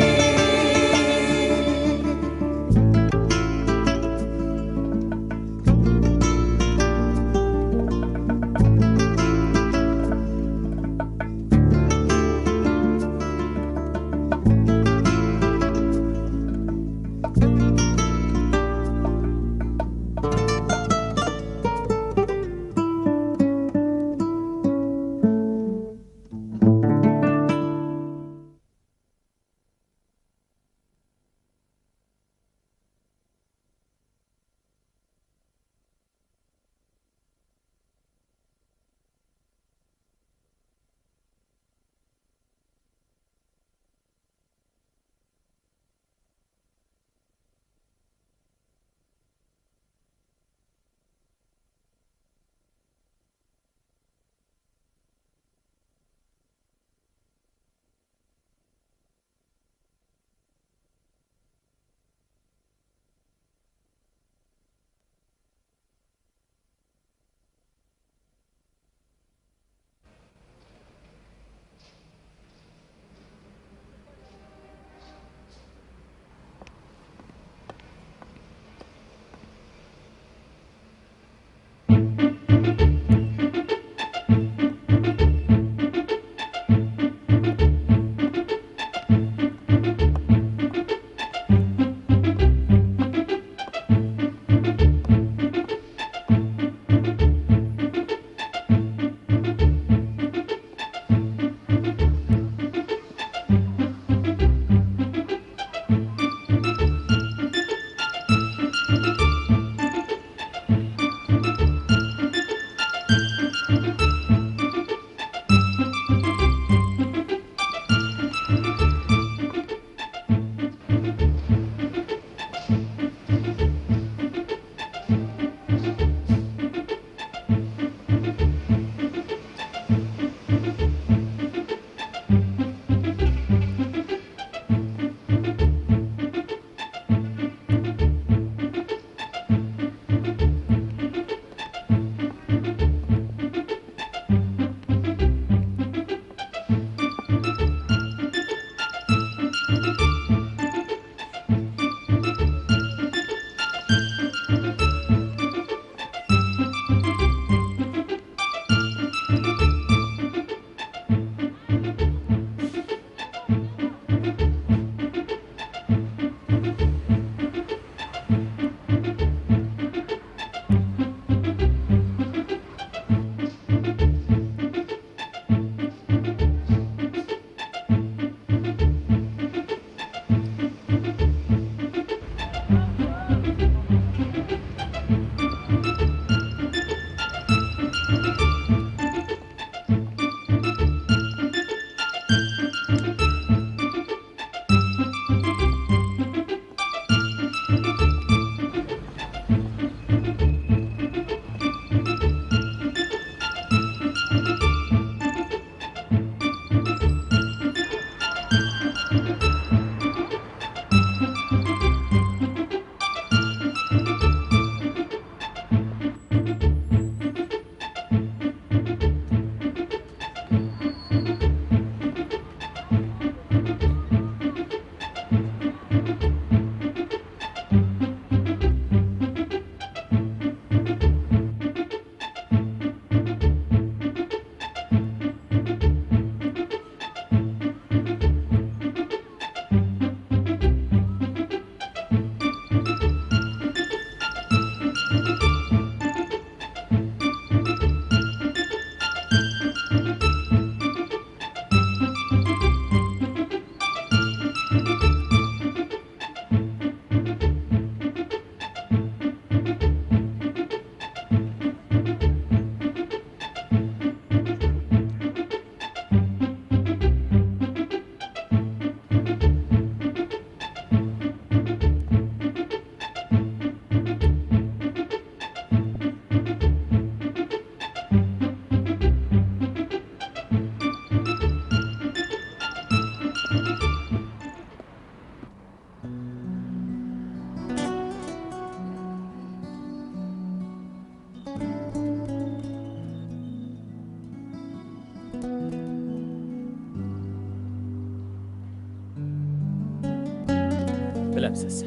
بىلەمسىز،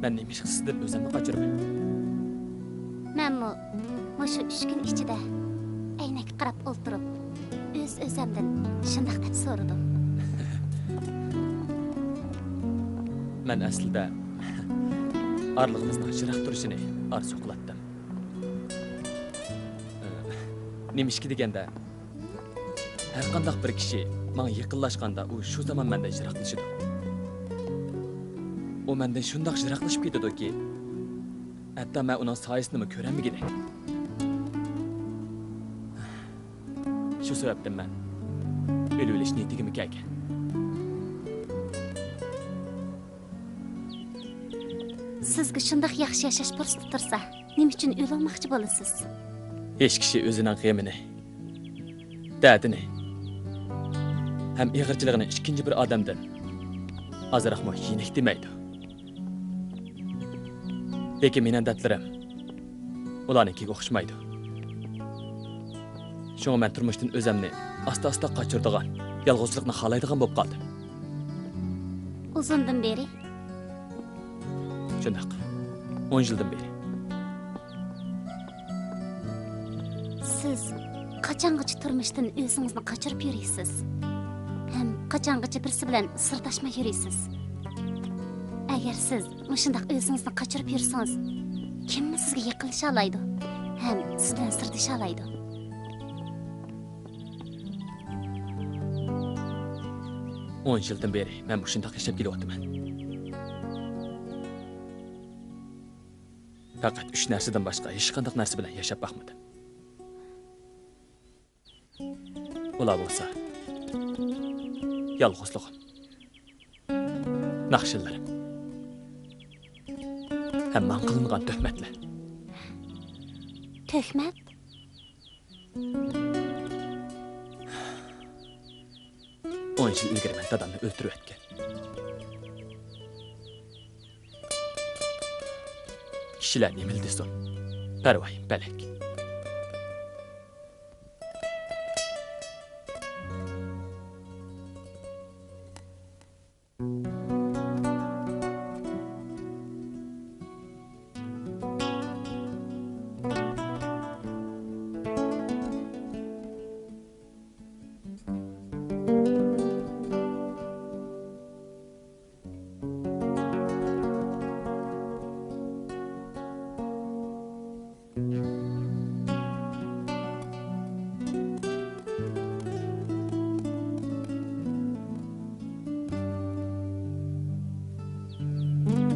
مەن نېمىشقا سىزدىن ئۆزۈمنى قاچۇرىمەن؟ مەنمۇ مۇشۇ ئۈچ كۈن ئىچىدە ئەينەككە قاراپ ئولتۇرۇپ، ئۆز-ئۆزۈمدىن شۇنداق دەپ سورىدىم. مەن ئەسلىدە ئارىلىقىمىزنىڭ يىراق تۇرۇشىنى ئارزۇ قىلاتتىم. نېمىشقا دېگەندە، ھەرقانداق بىر كىشى ماڭا يېقىنلاشقاندا، ئۇ شۇ زامان مەندىن يىراقلىشىدۇ. ئۇ مەندىن شۇنداق يىراقلىشىپ كېتىدۇكى، ھەتتا مەن ئۇنىڭ سايىسىنىمۇ كۆرەلمىگۈدەك. شۇ سەۋەبتىن مەن ئۆلۈۋېلىش نىيىتىگىمۇ كەلگەن. سىزگە شۇنداق ياخشى ياشاش پۇرسىتى تۇرسا، نېمە ئۈچۈن ئۆلۈۋالماقچى بولىسىز؟ ھېچ كىشى ئۆزىنىڭ غېمىنى، دەردىنى ھەم ئېغىرچىلىقىنى ئىككىنچى بىر ئادەمدىن ئازراقمۇ يېنىك دېمەيدۇ. لېكىن مېنىڭ دەردلىرىم ئۇلارنىڭكىگە ئوخشىمايدۇ. شۇڭا مەن تۇرمۇشتىن ئۆزۈمنى ئاستا-ئاستا قاچۇرىدىغان، يالغۇزلۇقنى خالايدىغان بولۇپ قالدىم. ئۇزۇندىن بېرى؟ شۇنداق، ئون يىلدىن بېرى. سىز قاچانغىچە تۇرمۇشتىن ئۆزىڭىزنى قاچۇرۇپ يۈرىسىز؟ ھەم قاچانغىچە بىرسى بىلەن سىرداشماي يۈرىسىز؟ ئەگەر سىز مۇشۇنداق ئۆزىڭىزنى قاچۇرۇپ يۈرسىڭىز، كىممۇ سىزگە يېقىنلىشالايدۇ ھەم سىز بىلەن سىردىشالايدۇ؟ ئون يىلدىن بېرى مەن مۇشۇنداق ياشاپ كېلىۋاتىمەن. پەقەت ئۈچ نەرسىدىن باشقا ھېچقانداق نەرسە بىلەن ياشاپ باقمىدىم. ئۇلار بولسا يالغۇزلۇقۇم، ناخشىلىرىم ھەم ماڭا قىلىنغان تۆھمەتلەر. تۆھمەت؟ ئون يىل ئىلگىرى مەن دادامنى ئۆلتۈرۈۋەتكەن. كىشىلەر نېمىلا دېسۇن، پەرۋايىم پەلەك.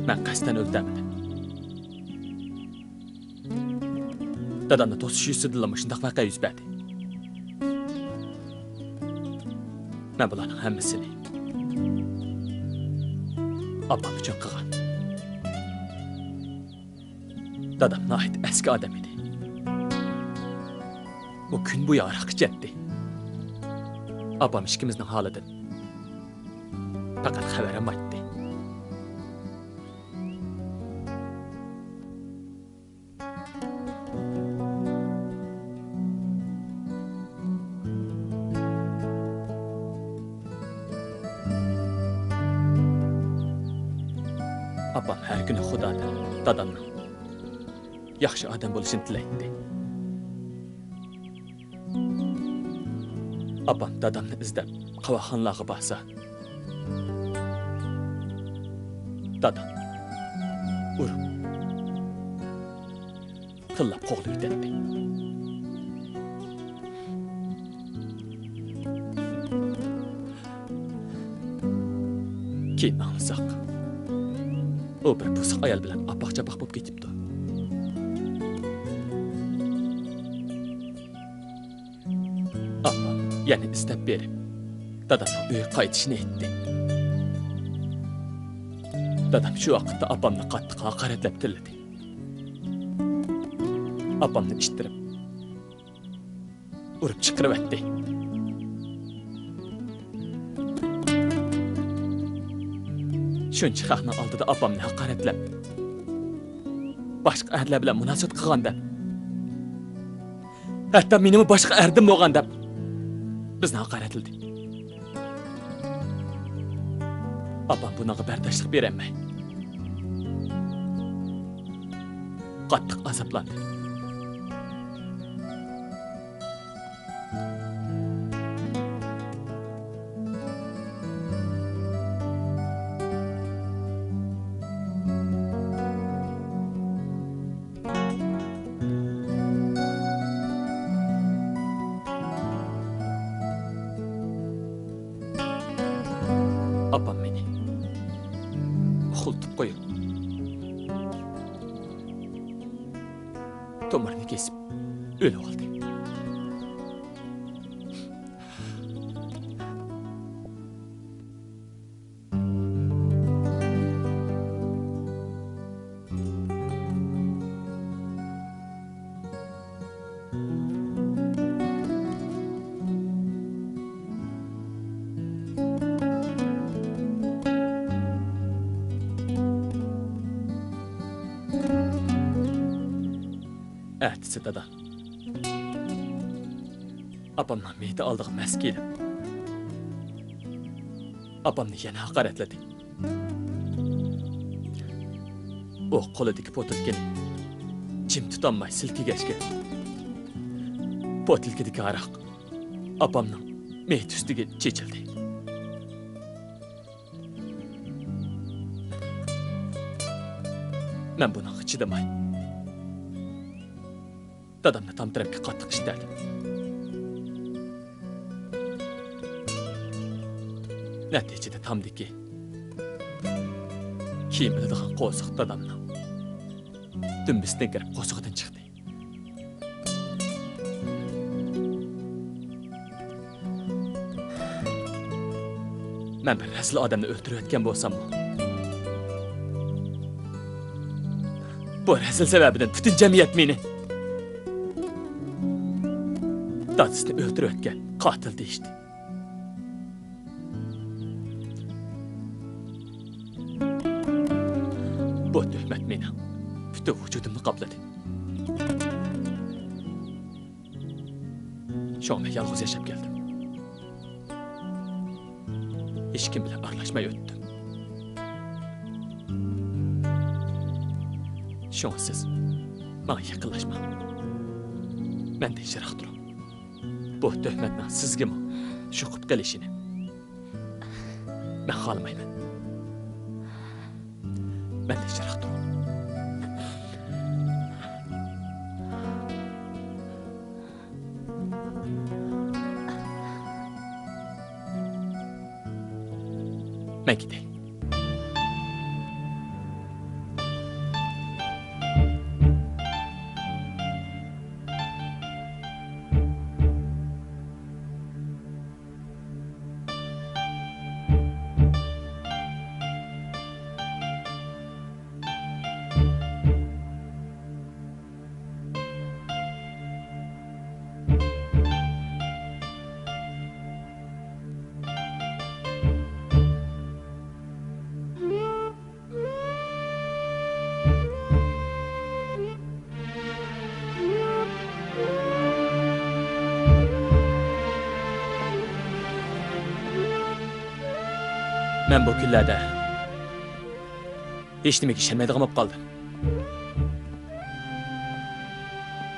مەن قەستەن ئۆلتۈرمىدىم. دادامنى توسۇش يۈزىسىدىنلا مۇشۇنداق ۋەقە يۈز بەردى. مەن بۇلارنىڭ ھەممىسىنى ئاپام ئۈچۈن قىلغان. دادام ناھايىتى ئەسكى ئادەم ئىدى. ئۇ كۈن بويى ھاراق ئىچەتتى. ئاپام ئىككىمىزنىڭ ھالىدىن پەقەت خەۋەر ئالمايتتى. ئاپام ھەر كۈنى خۇدادىن دادامنىڭ ياخشى ئادەم بولۇشىنى تىلەيتتى. ئاپام دادامنى ئىزدەپ قاۋاقخانىلارغا بارسا، دادام ئۇرۇپ، تىللاپ قوغلىۋېتەتتى. كېيىن ئاڭلىساق، ئۇ بىر بۇزۇق ئايال بىلەن ئاپاق-چاپاق بولۇپ كېتىپتۇ. ئاپام يەنە ئىزدەپ بېرىپ، دادامنىڭ ئۆيگە قايتىشىنى ئېيتتى. دادام شۇ ۋاقىتتا ئاپامنى قاتتىق ھاقارەتلەپ تىللىدى. ئاپامنى ئىتتىرىپ، ئۇرۇپ چىقىرىۋەتتى. شۇنچە خەقنىڭ ئالدىدا ئاپامنى ھاقارەتلەپ، باشقا ئەرلەر بىلەن مۇناسىۋەت قىلغان دەپ، ھەتتا مېنىمۇ باشقا ئەردىن بولغان دەپ بىزنى ھاقارەتلىدى. ئاپام بۇنىڭغا بەرداشلىق بېرەلمەي، قاتتىق ئازابلاندى. ئاپام مېنى ئۇخلىتىپ قويۇپ، تومۇرنى كېسىپ ئۆلۈۋالدى. ئەتىسى دادا ئاپامنىڭ مېيىتى ئالدىغا مەس كېلىپ، ئاپامنى يەنە ھاقارەتلىدى. ئۇ قولىدىكى پوتۇلكىنى جىم تۇتالماي سىلكىگەچكە، پوتۇلكىدىكى ھاراق ئاپامنىڭ مېيىتى ئۈستىگە چېچىلدى. مەن بۇنىڭغا چىدىماي، دادامنى تام تەرەپكە قاتتىق ئىتتەردىم. نەتىجىدە تامدىكى كىيىم ئىلىدىغان قورساق دادامنىڭ دۈمبىسىدىن كىرىپ قورسىقىدىن چىقتى. مەن بىر رەزىل ئادەمنى ئۆلتۈرۈۋەتكەن بولساممۇ، بۇ رەزىل سەۋەبىدىن پۈتۈن جەمئىيەت مېنى دادىسىنى ئۆلتۈرۈۋەتكەن قاتىل دېيىشتى. بۇ تۆھمەت مېنىڭ پۈتۈن ۋۇجۇدۇمنى قاپلىدى. شۇڭا مەن يالغۇز ياشاپ كەلدىم. ھېچكىم بىلەن ئارىلاشماي ئۆتتۈم. شۇڭا سىز ماڭا يېقىنلاشماڭ. مەندىن يىراق تۇرۇڭ. بۇ تۆھمەتنىڭ سىزگىمۇ يۇقۇپ قېلىشىنى مەن خالىمايمەن. مەندىن يىراق تۇرۇڭ. مەن كېتەي. مەن بۇ كۈنلەردە ھېچنېمىگە ئىشەنمەيدىغان بولۇپ قالدىم.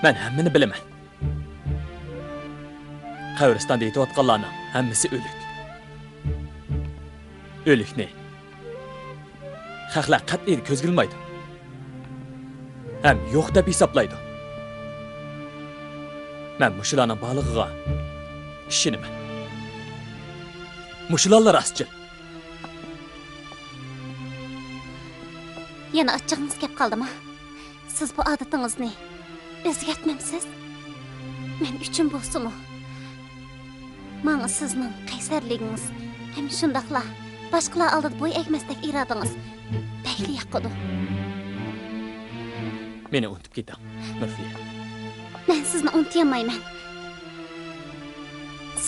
مەن ھەممىنى بىلىمەن. قەبرىستاندا يېتىۋاتقانلارنىڭ ھەممىسى ئۆلۈك. ئۆلۈكنى خەقلەر قەتئىي كۆزگە ئىلمايدۇ ھەم يوق دەپ ھېسابلايدۇ. مەن مۇشۇلارنىڭ بارلىقىغا ئىشىنىمەن. مۇشۇلارلا راستچىل. يەنە ئاچچىقىڭىز كەپ قالدىما؟ سىز بۇ ئادىتىڭىزنى ئۆزگەرتمەمسىز؟ مەن ئۈچۈن بولسىمۇ، ماڭا سىزنىڭ قەيسەرلىكىڭىز ھەم شۇنداقلا باشقىلار ئالدىدا بوي ئەگمەستەك ئىرادىڭىز بەكلا ياقىدۇ. مېنى ئۇنتۇپ كېتىڭ، نۇرفىيە. مەن سىزنى ئۇنتۇيالمايمەن.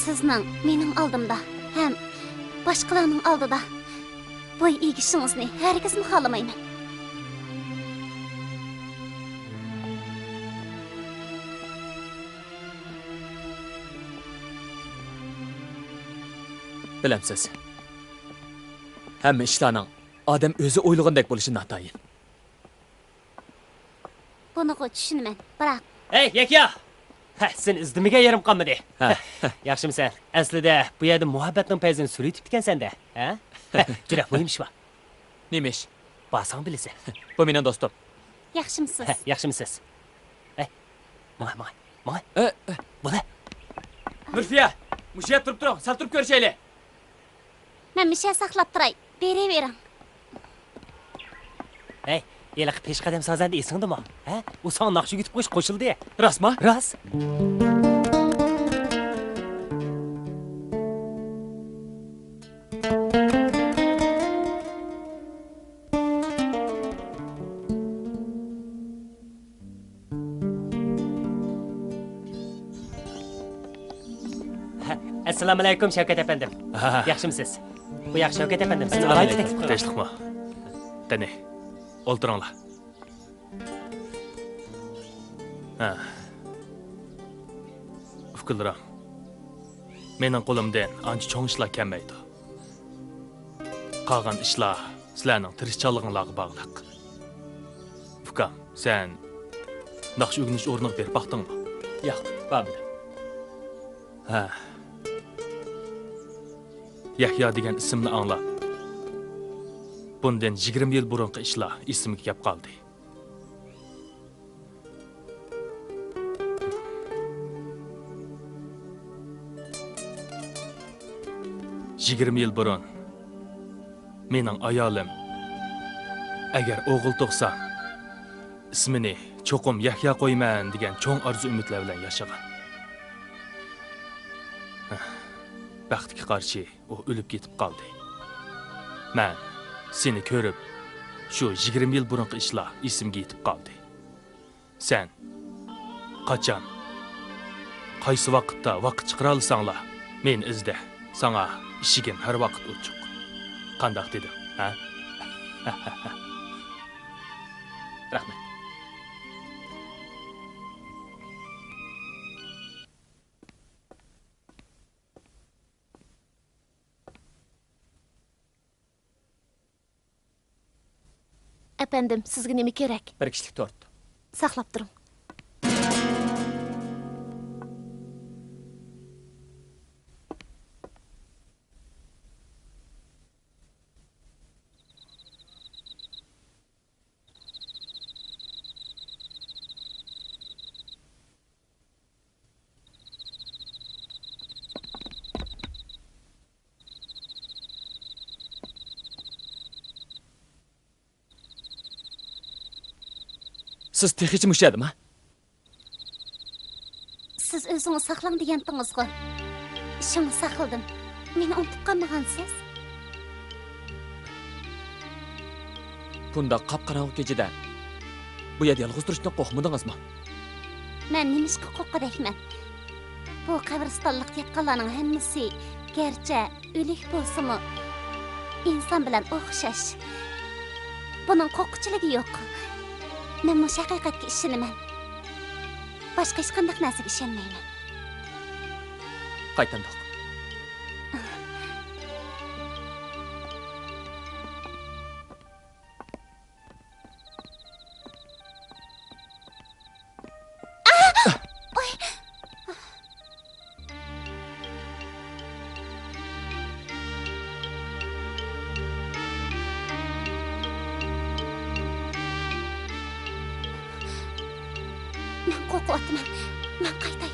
سىزنىڭ مېنىڭ ئالدىمدا ھەم باشقىلارنىڭ ئالدىدا بوي ئېگىشىڭىزنى ھەرگىزمۇ خالىمايمەن. بىلەمسىز، ھەممە ئىشلارنىڭ ئادەم ئۆزى ئويلىغىنىدەك بولۇشى ناتايىن. بۇنىغۇ چۈشىنىمەن، بىراق. ھەي، يەكيا! ھە، سېنى ئىزدىمىگەن يېرىم قالمىدى. ھە. ھە، ياخشىمۇسەن؟ ئەسلىدە بۇ يەردە مۇھەببەتنىڭ پەيزىنى سۈرۈۋېتىپتىكەنسەن-دە، ھە؟ ھە، جۈرە، مۇھىم ئىش بار. نېمە ئىش؟ بارساڭ بىلىسەن. بۇ مېنىڭ دوستۇم. ياخشىمۇسىز؟ ھە، ياخشىمۇسىز؟ ھەي، ماڭا، ماڭا، ماڭا. ئە، ئە. بولە. نۇرفىيە، مۇشۇ يەردە تۇرۇپ تۇرۇڭ، سەل تۇرۇپ كۆرۈشەيلى. مەن مۇشۇ يەردە ساقلاپ تۇراي، بېرىۋېرىڭ. ھەي، ھېلىقى پېشقەدەم سازەندە ئېسىڭدىمۇ؟ ھە؟ ئۇ ساڭا ناخشا ئۆگىتىپ قويۇشقا قوشۇلدى. راستما؟ راست. ئەسسالامۇئەلەيكۇم، شەۋكەت ئەپەندىم. ھە. ياخشىمۇسىز؟ بۇ ياق شەۋكەت ئەپەندىم، سىزگە ئالاھىدە تەكلىپ قىلغان. تىنچلىقمۇ؟ قېنى، ئولتۇرۇڭلار. ھە. ئۇكىلىرىم، مېنىڭ قولۇمدىن ئانچە چوڭ ئىشلار كەلمەيدۇ. قالغان ئىشلار سىلەرنىڭ تىرىشچانلىقىڭلارغا باغلىق. ئۇكام، سەن ناخشا ئۆگىنىش ئورنىغا بېرىپ باقتىڭمۇ؟ ياق، بارمىدىم. ھە. يەھيا دېگەن ئىسىمنى ئاڭلاپ، بۇندىن يىگىرمە يىل بۇرۇنقى ئىشلار ئېسىمگە كەپ قالدى. يىگىرمە يىل بۇرۇن مېنىڭ ئايالىم، ئەگەر ئوغۇل تۇغسام، ئىسمىنى چوقۇم يەھيا قويىمەن دېگەن چوڭ ئارزۇ-ئۈمىدلەر بىلەن ياشىغان. بەختكە قارشى، ئۇ ئۆلۈپ كېتىپ قالدى. مەن سېنى كۆرۈپ، شۇ يىگىرمە يىل بۇرۇنقى ئىشلار ئېسىمگە يېتىپ قالدى. سەن قاچان، قايسى ۋاقىتتا ۋاقىت چىقىرالىساڭلا، مېنى ئىزدە. ساڭا ئىشىكىم ھەر ۋاقىت ئوچۇق. قانداق دېدىم، ھە؟ رەھمەت. ئەپەندىم، سىزگە نېمە كېرەك؟ بىر كىشىلىك تورت. ساقلاپ تۇرۇڭ. سىز تېخىچە مۇشۇ يەردىما؟ سىز ئۆزىڭىز ساقلاڭ دېگەنتىڭىزغۇ. شۇڭا ساقلىدىم. مېنى ئۇنتۇپ قالمىغانسىز؟ بۇنداق قاپقاراڭغۇ كېچىدە بۇ يەردە يالغۇز تۇرۇشتىن قورقمىدىڭىزمۇ؟ مەن نېمىشقا قورققۇدەكمەن؟ بۇ قەبرىستانلىقتا ياتقانلارنىڭ ھەممىسى گەرچە ئۆلۈك بولسىمۇ، ئىنسان بىلەن ئوخشاش. بۇنىڭ قورققۇچىلىكى يوق. مەن مۇشۇ ھەقىقەتكە ئىشىنىمەن. باشقا ھېچقانداق نەرسىگە ئىشەنمەيمەن. قايتامدۇق. مەن قورقۇۋاتىمەن. مەن قايتاي.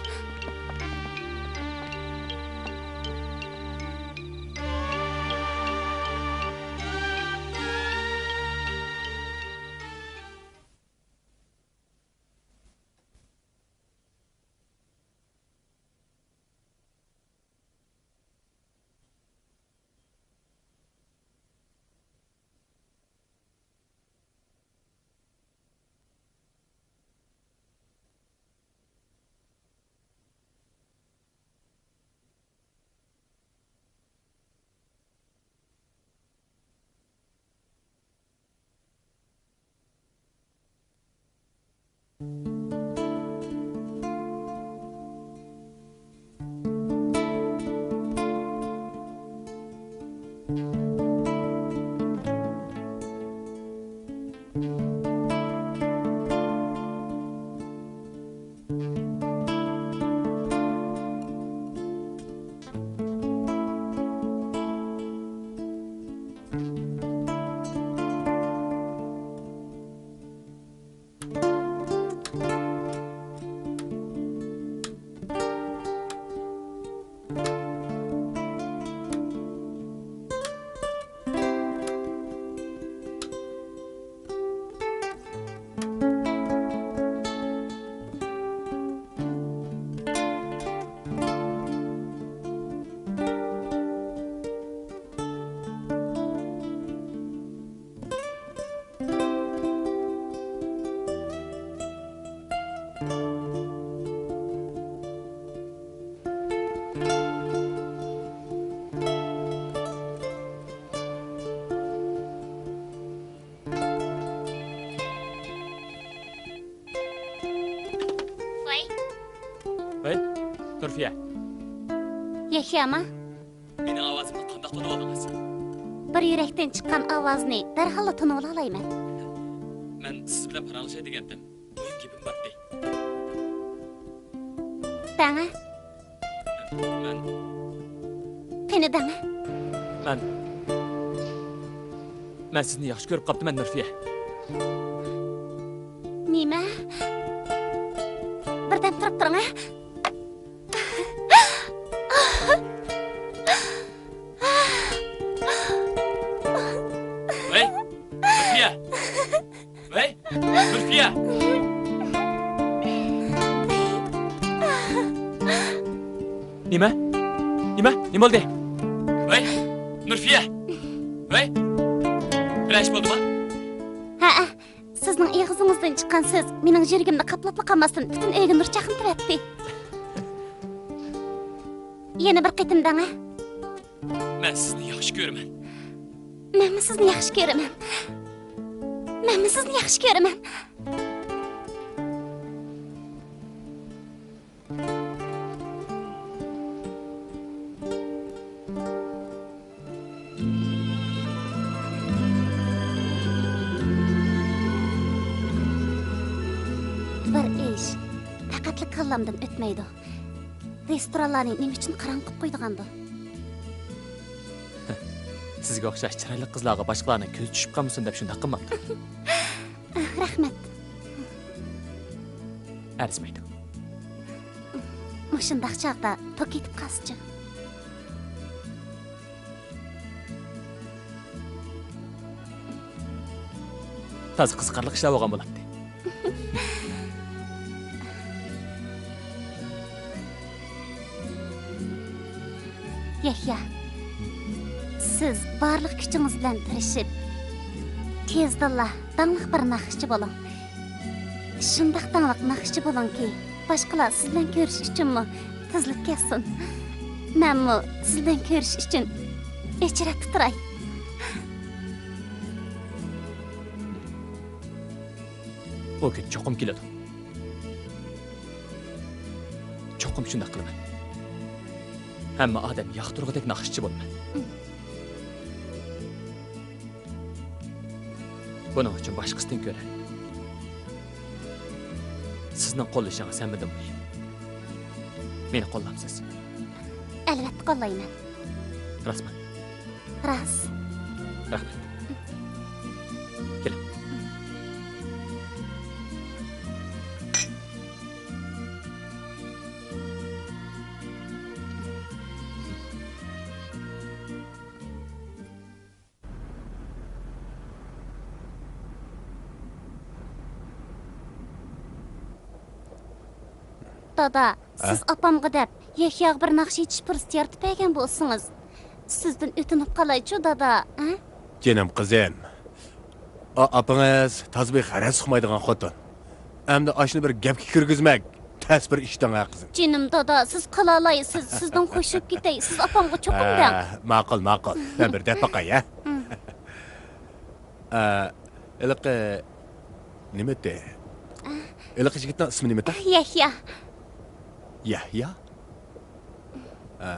يەھيا. يەھيامۇ؟ مېنىڭ ئاۋازىمنى قانداق تونۇۋالدىڭىز؟ بىر يۈرەكتىن چىققان ئاۋازنى دەرھاللا تونۇۋالالايمەن. مەن سىز بىلەن پاراڭلىشاي دېگەنتىم. مۇھىم گېپىم بارتتى. دەڭە. مەن. قېنى دەڭە. مەن. مەن سىزنى ياخشى كۆرۈپ قاپتىمەن، نۇرپىيە. نېمە؟ بىردەم تۇرۇپ تۇرۇڭ، ھە؟ ۋەي، نۇرپىيە! ۋەي، نۇرپىيە! نېمە؟ نېمە؟ نېمە بولدى؟ ۋەي، نۇرپىيە! ۋەي! بىرەر ئىش بولدىمۇ؟ ھەئە، سىزنىڭ ئېغىزىڭىزدىن چىققان سۆز مېنىڭ يۈرىكىمنى قاپلاپلا قالماستىن، پۈتۈن ئۆيگە نۇر چاقنىتىۋەتتى. يەنە بىر قېتىم دەڭە. مەن سىزنى ياخشى كۆرىمەن. مەنمۇ سىزنى ياخشى كۆرىمەن. مەنمۇ سىزنى ياخشى كۆرىمەن. بىر ئىش پەقەتلا كاللامدىن ئۆتمەيدۇ. رېستورانلارنى نېمە ئۈچۈن قاراڭغۇ قىلىپ قويىدىغاندۇ؟ سىزگە ئوخشاش چىرايلىق قىزلارغا باشقىلارنىڭ كۆزى چۈشۈپ قالمىسۇن دەپ شۇنداق قىلماپتۇ. رەھمەت. ئەرزىمەيدۇ. مۇشۇنداق چاغدا توك كېتىپ قالسىچۇ؟ تازا قىزىقارلىق ئىشلار بولغان بولاتتى. يەھيا، سىز بارلىق كۈچىڭىز بىلەن تىرىشىپ، تېزدىنلا داڭلىق بىر ناخشىچى بولۇڭ. شۇنداق داڭلىق ناخشىچى بولۇڭكى، باشقىلار سىز بىلەن كۆرۈشۈش ئۈچۈنمۇ تىزىلىپ كەلسۇن. مەنمۇ سىز بىلەن كۆرۈشۈش ئۈچۈن ئۆچرەتتە تۇراي. ئۇ كۈن چوقۇم كېلىدۇ. چوقۇم شۇنداق قىلىمەن. ھەممە ئادەم ياقتۇرغۇدەك ناخشىچى بولىمەن. بۇنىڭ ئۈچۈن باشقىسىدىن كۆرە سىزنىڭ قوللىشىڭىز ھەممىدىن مۇھىم. مېنى قوللامسىز؟ ئەلۋەتتە قوللايمەن. راستمۇ؟ راست. رەھمەت. كېلىڭ. دادا، سىز ئاپامغا دەپ يەھياغا بىر ناخشا ئېيتىش پۇرسىتى يارىتىپ بەرگەن بولسىڭىز، سىزدىن ئۆتۈنۈپ قالايچۇ، دادا، ھە؟ جېنىم قىزىم، ئا-، ئاپىڭىز تازا بىر غەرەز ئۇقمايدىغان خوتۇن. ئەمدى ئاشۇنى بىر گەپكە كىرگۈزمەك، تەس بىر ئىشتىڭ ھە، قىزىم. جېنىم دادا، سىز قىلالايسىز، سىزدىن خوشلىشىپ كېتەي، سىز ئاپامغا چوقۇم دەڭ. ئە، ماقۇل، ماقۇل. مەن بىر دەپ باقاي، ھە؟ ئە، ھېلىقى نېمە ئىدى؟ ھېلىقى يىگىتنىڭ ئىسمى نېمە ئىدى؟ يەھيا. يەھيا؟ ئە.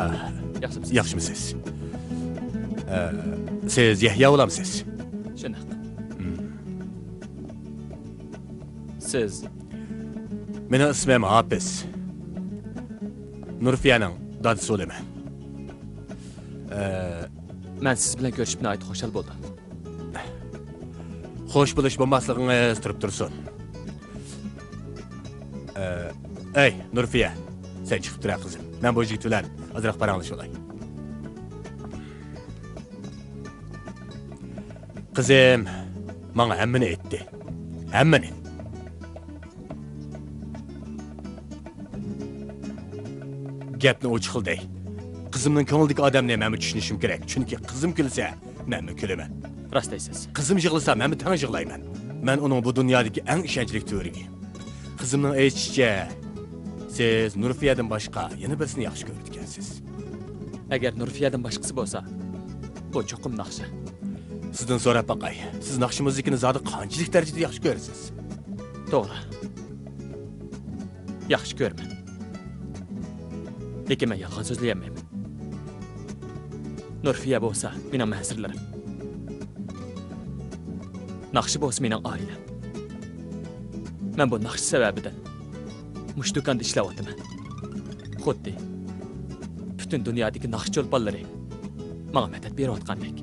ئاھ، ياخشىمۇسىز؟ ياخشىمۇسىز؟ ئە، سىز يەھيا بولامسىز؟ شۇنداق. مم. سىز؟ مېنىڭ ئىسمىم ھاپىز. نۇرپىيەنىڭ دادىسى بولىمەن. ئە، مەن سىز بىلەن كۆرۈشۈپ ناھايىتى خۇشال بولدۇم. خوش بولۇش بولماسلىقىڭىز تۇرۇپ تۇرسۇن. ئە، ئەي، نۇرپىيە، سەن چىقىپ تۇرە، قىزىم. مەن بۇ يىگىت بىلەن ئازراق پاراڭلىشىۋالاي. قىزىم ماڭا ھەممىنى ئېيتتى. ھەممىنى. گەپنى ئوچۇقلا دەي. قىزىمنىڭ كۆڭلىدىكى ئادەمنى مەنمۇ چۈشىنىشىم كېرەك. چۈنكى قىزىم كۈلسە، مەنمۇ كۈلىمەن. راست دەيسىز. قىزىم يىغلىسا، مەنمۇ تەڭ يىغلايمەن. مەن ئۇنىڭ بۇ دۇنيادىكى ئەڭ ئىشەنچلىك تۈۋرۈكى. قىزىمنىڭ ئېيتىشىچە، سىز نۇرفىيەدىن باشقا يەنە بىرسىنى ياخشى كۆرىدىكەنسىز. ئەگەر نۇرفىيەدىن باشقىسى بولسا، بۇ چوقۇم ناخشا. سىزدىن سوراپ باقاي، سىز ناخشا مۇزىكىنى زادى قانچىلىك دەرىجىدە ياخشى كۆرىسىز؟ توغرا. ياخشى كۆرىمەن. لېكىن مەن يالغان سۆزلىيەلمەيمەن. نۇرفىيە بولسا مېنىڭ مەنزىرىلىرىم. ناخشا بولسا مېنىڭ ئائىلەم. مەن بۇ ناخشا سەۋەبىدىن مۇشۇ دۇكاندا ئىشلەۋاتىمەن. خۇددى پۈتۈن دۇنيادىكى ناخشا چولپانلىرى ماڭا مەدەت بېرىۋاتقاندەك.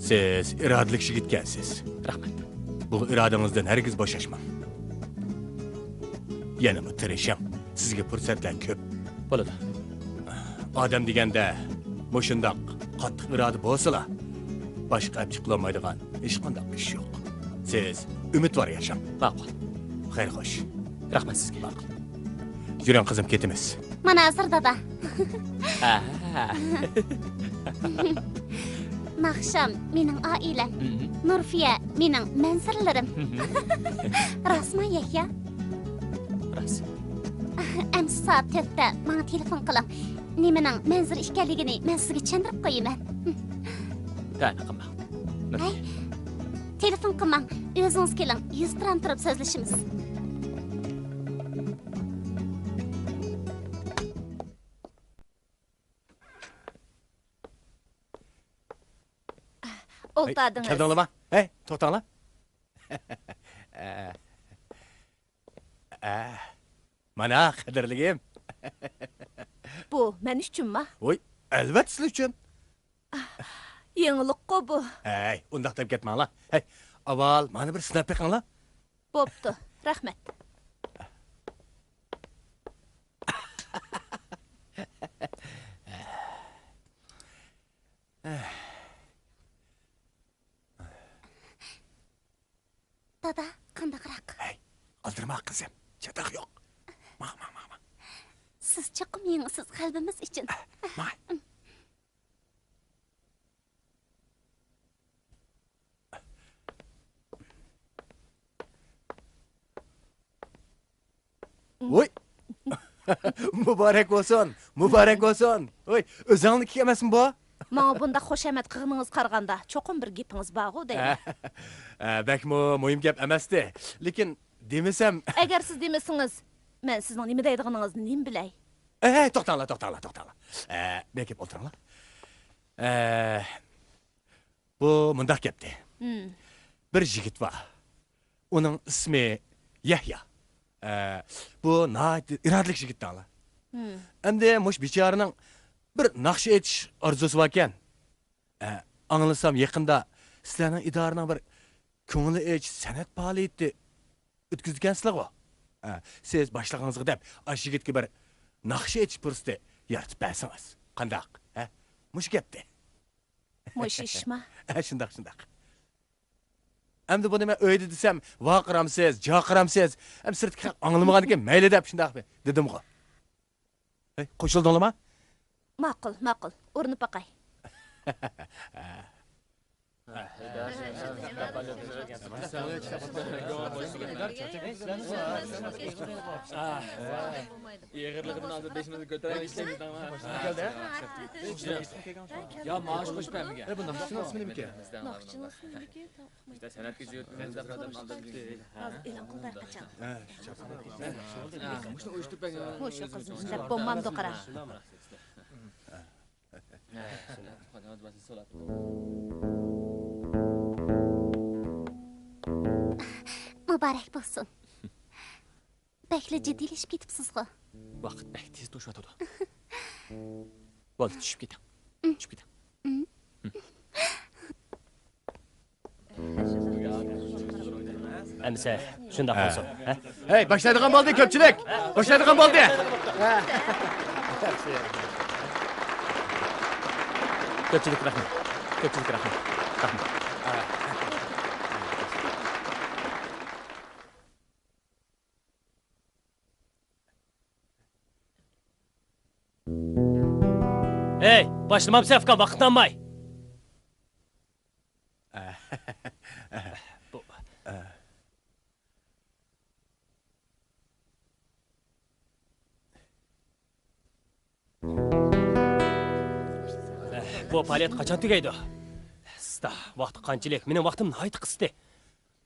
سىز ئىرادىلىك يىگىتكەنسىز. رەھمەت. بۇ ئىرادىڭىزدىن ھەرگىز بوشاشماڭ. يەنىمۇ تىرىشىڭ. سىزگە پۇرسەتلەر كۆپ. بولىدۇ. ئادەم دېگەندە مۇشۇنداق قاتتىق ئىرادە بولسىلا، باشقا ئەپ چىقىلالمايدىغان ھېچقانداق ئىش يوق. سىز ئۈمىدۋار ياشاڭ. ماقۇل. خەير خوش. رەھمەت سىزگە. ماقۇل. يۈرۈڭ قىزىم، كېتىمىز. مانا ھازىر دادا. ھە. ناخشام مېنىڭ ئائىلەم. مم. نۇرفىيە مېنىڭ مەنزىرىلىرىم. مم. راستمۇ يەھيا؟ راست. ئەمسە سائەت تۆتتە ماڭا تېلېفون قىلىڭ. نېمىنىڭ مەنزىرە ئىكەنلىكىنى مەن سىزگە چۈشەندۈرۈپ قويىمەن. تەنە قىلماڭ. ھەي، تېلېفون قىلماڭ. ئۆزىڭىز كېلىڭ، يۈزتۇرا تۇرۇپ سۆزلىشىمىز. ئولتۇردىڭىز. كەلدىڭلارمۇ؟ ھەي، توختاڭلار. ئە، ئە، مانا، قەدىرلىكىم. بۇ مەن ئۈچۈنما؟ ۋوي، ئەلۋەتتە سىلەر ئۈچۈن. يېڭىلىققۇ بۇ. ھەي، ئۇنداق دەپ كەتمەڭلار. ھەي، ئاۋۋال مانا بىر سىناپ بېقىڭلار. بوپتۇ، رەھمەت. دادا، قانداقراق؟ ھەي، ئالدىرىما قىزىم، چاتاق يوق. ماڭ، ماڭ، ماڭ، ماڭ. سىز چوقۇم يېڭىسىز غەلىبىمىز ئۈچۈن. ماڭ. ۋوي! مۇبارەك بولسۇن، مۇبارەك بولسۇن. ۋوي، ئۆزۈڭنىڭكى ئەمەسمۇ بۇ؟ ماڭا بۇنداق خۇشامەت قىلغىنىڭىزغا قارىغاندا، چوقۇم بىر گېپىڭىز بارغۇ دەيمەن. ئە، بەكمۇ مۇھىم گەپ ئەمەستى. لېكىن دېمىسەم. ئەگەر سىز دېمىسىڭىز، مەن سىزنىڭ نېمە دەيدىغىنىڭىزنى نېمە بىلەي؟ ئە، توختاڭلار، توختاڭلار، توختاڭلار. ئە، بېكىپ ئولتۇرۇڭلار. ئە، بۇ مۇنداق گەپتى. ھىم. بىر يىگىت بار. ئۇنىڭ ئىسمى يەھيا. ئە، بۇ ناھايىتى ئىرادىلىك يىگىت دەڭلار. ھىم. ئەمدى مۇشۇ بىچارىنىڭ بىر ناخشا ئېيتىش ئارزۇسى باركەن. ئە، ئاڭلىسام يېقىندا سىلەرنىڭ ئىدارىنىڭ بىر كۆڭۈل ئېچىش سەنئەت پائالىيىتى ئۆتكۈزىدىكەنسىلەرغۇ؟ ھە، سىز باشلىقىڭىزغا دەپ، ئاشۇ يىگىتكە بىر ناخشا ئېيتىش پۇرسىتى يارىتىپ بەرسىڭىز. قانداق؟ ھە؟ مۇشۇ گەپتى. مۇشۇ ئىشما؟ ھە، شۇنداق، شۇنداق. ئەمدى بۇنى مەن ئۆيدە دېسەم، ۋارقىرامسىز، جارقىرامسىز، ھەم سىرتتىكى خەق ئاڭلىمىغاندىكىن مەيلى دەپ شۇنداق دېدىمغۇ. ھەي، قوشۇلدۇڭلارما؟ ماقۇل، ماقۇل. ئۇرۇنۇپ باقاي. ئېغىرلىقىدىن ھازىر بېشىمىزنى كۆتۈرەلمەي ئىشلەيمىز. يا، مائاش قوشۇپ بەرمىگەن. ئە، بۇنداق. شۇنىڭ ئىسمى نېمىكەن؟ ناخشىنىڭ ئىسمى نېمىكەن؟ ئىشتە سەنئەتكە جۈت، ھازىر ئېلان قىلىپ بەر قاچان. ھە، شۇ چاپان. ھە، مۇشۇنى ئۇيۇشتۇرۇپ بەرگەن. ھۇ، شۇ قىزنى شۇنداق بولمامدۇ قارا. مۇبارەك بولسۇن. بەكلا جىددىيلىشىپ كېتىپسىزغۇ؟ ۋاقىت بەك تېز توشۇۋاتىدۇ. بولدى، چۈشۈپ كېتىڭ. چۈشۈپ كېتىڭ. ئەمىسە، شۇنداق بولسۇن، ھە؟ ھەي، باشلايدىغان بولدى، كۆپچىلىك! باشلايدىغان بولدى! كۆپچىلىك رەھمەت. كۆپچىلىك رەھمەت. رەھمەت. ھەي، باشلىمامسەن ئۇكا، ۋاقىت ئالماي. بۇ، بۇ پائالىيەت قاچان تۈگەيدۇ؟ ئىستا، ۋاقتى قانچىلىك؟ مېنىڭ ۋاقتىم ناھايىتى قىستى.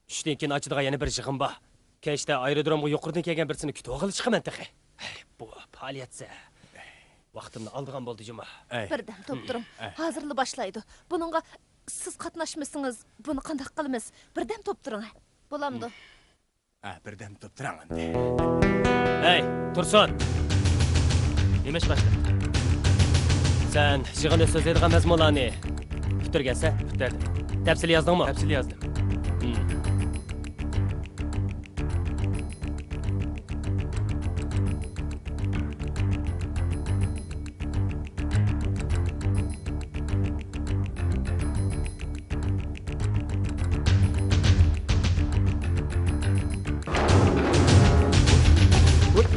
چۈشتىن كېيىن ئاچىدىغان يەنە بىر يىغىن بار. كەچتە ئايرودرومغا يۇقىرىدىن كەلگەن بىرسىنى كۈتۈۋالغىلى چىقىمەن تېخى. بۇ پائالىيەتسە ۋاقتىمنى ئالىدىغان بولدى جۇمۇ. ئەي. بىردەم توپ تۇرۇڭ. ئەي. ھازىرلا باشلايدۇ. بۇنىڭغا سىز قاتناشمىسىڭىز، بۇنى قانداق قىلىمىز؟ بىردەم توپ تۇرۇڭ، ھە. بولامدۇ؟ ھە، بىردەم توپ تۇرۇڭ ئەمدى. ھەي، تۇرسۇن! نېمە ئىش باشلىق؟ سەن يىغىندا سۆزلەيدىغان مەزمۇنلارنى پۈتتۈرگەنسەن؟ پۈتتۈردۈم. تەپسىلىي يازدىڭمۇ؟ تەپسىلىي يازدىم. ھىم.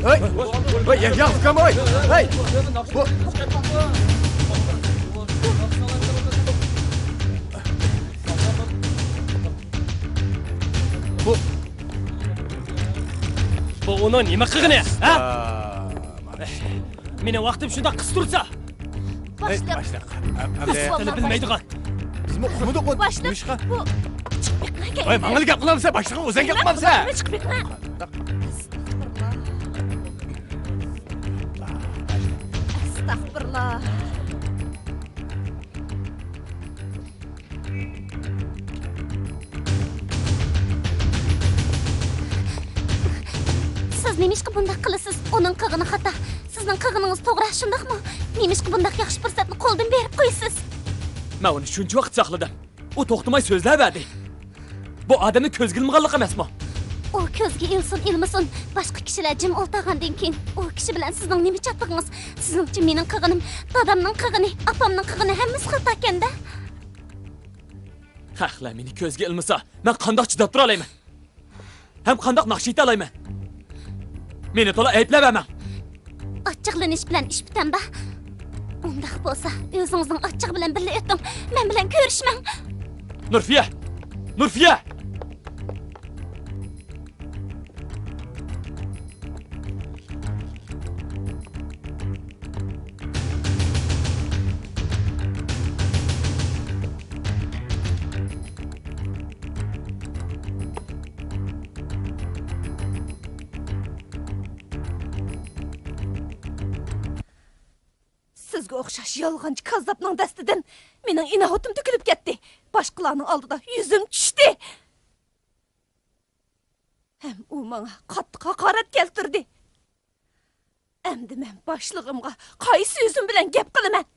ھەي! ھەي، يەھيا ئۇكام، ھەي! ھەي! بۇ، بۇ، بۇ ئۇنىڭ نېمە قىلغىنى، ھە؟ مېنىڭ ۋاقتىم شۇنداق قىس تۇرسا. باشلىق. باشلىق. ئەمدى بىلمەيدىغان. بىزمۇ ئۇقمىدۇق ئۇ باشلىق، نېمىشقا؟ بۇ، چىقىپ بېقىڭ. ۋاي، ماڭىلا گەپ قىلامسەن، باشلىققا ئۆزۈڭ گەپ قىلامسەن؟ چىقىپ بېقىڭ. ئەستەغپۇرۇللا. ئەستەغپۇرۇللا. سىز نېمىشقا بۇنداق قىلىسىز؟ ئۇنىڭ قىلغىنى خاتا. سىزنىڭ قىلغىنىڭىز توغرا، شۇنداقمۇ؟ نېمىشقا بۇنداق ياخشى پۇرسەتنى قولدىن بېرىپ قويىسىز؟ مەن ئۇنى شۇنچە ۋاقىت ساقلىدىم. ئۇ توختىماي سۆزلەۋەردى. بۇ ئادەمنى كۆزگە ئىلمىغانلىق ئەمەسمۇ؟ ئۇ كۆزگە ئىلسۇن، ئىلمىسۇن، باشقا كىشىلەر جىم ئولتۇرغاندىن كېيىن ئۇ كىشى بىلەن سىزنىڭ نېمە چاتىقىڭىز؟ سىزنىڭچە مېنىڭ قىلغىنىم، دادامنىڭ قىلغىنى، ئاپامنىڭ قىلغىنى ھەممىسى خاتاكەن-دە. خەقلەر مېنى كۆزگە ئىلمىسا، مەن قانداق چىداپ تۇرالايمەن؟ ھەم قانداق ناخشا ئېيتالايمەن؟ مېنى تولا ئەيىبلەۋەرمەڭ. ئاچچىقلىنىش بىلەن ئىش پۈتەمدۇ؟ ئۇنداق بولسا، ئۆزىڭىزنىڭ ئاچچىقى بىلەن بىللە ئۆتۈڭ. مەن بىلەن كۆرۈشمەڭ. نۇرفىيە! نۇرفىيە! سىزگە ئوخشاش يالغانچى كاززاپنىڭ دەستىدىن مېنىڭ ئىناۋىتىم تۆكۈلۈپ كەتتى. باشقىلارنىڭ ئالدىدا يۈزۈم چۈشتى. ھەم ئۇ ماڭا قاتتىق ھاقارەت كەلتۈردى. ئەمدى مەن باشلىقىمغا قايسى يۈزۈم بىلەن گەپ قىلىمەن؟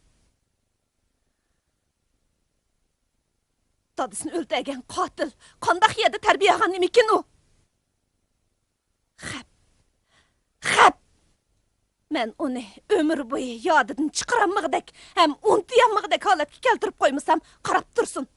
دادىسىنى ئۆلتۈرگەن قاتىل قانداق يەردە تەربىيە ئالغان نېمىكىن ئۇ؟ خەپ! خەپ! مەن ئۇنى ئۆمۈر بويى يادىدىن چىقىرالمىغۇدەك ھەم ئۇنتۇيالمىغۇدەك ھالەتكە كەلتۈرۈپ قويمىسام، قاراپ تۇرسۇن.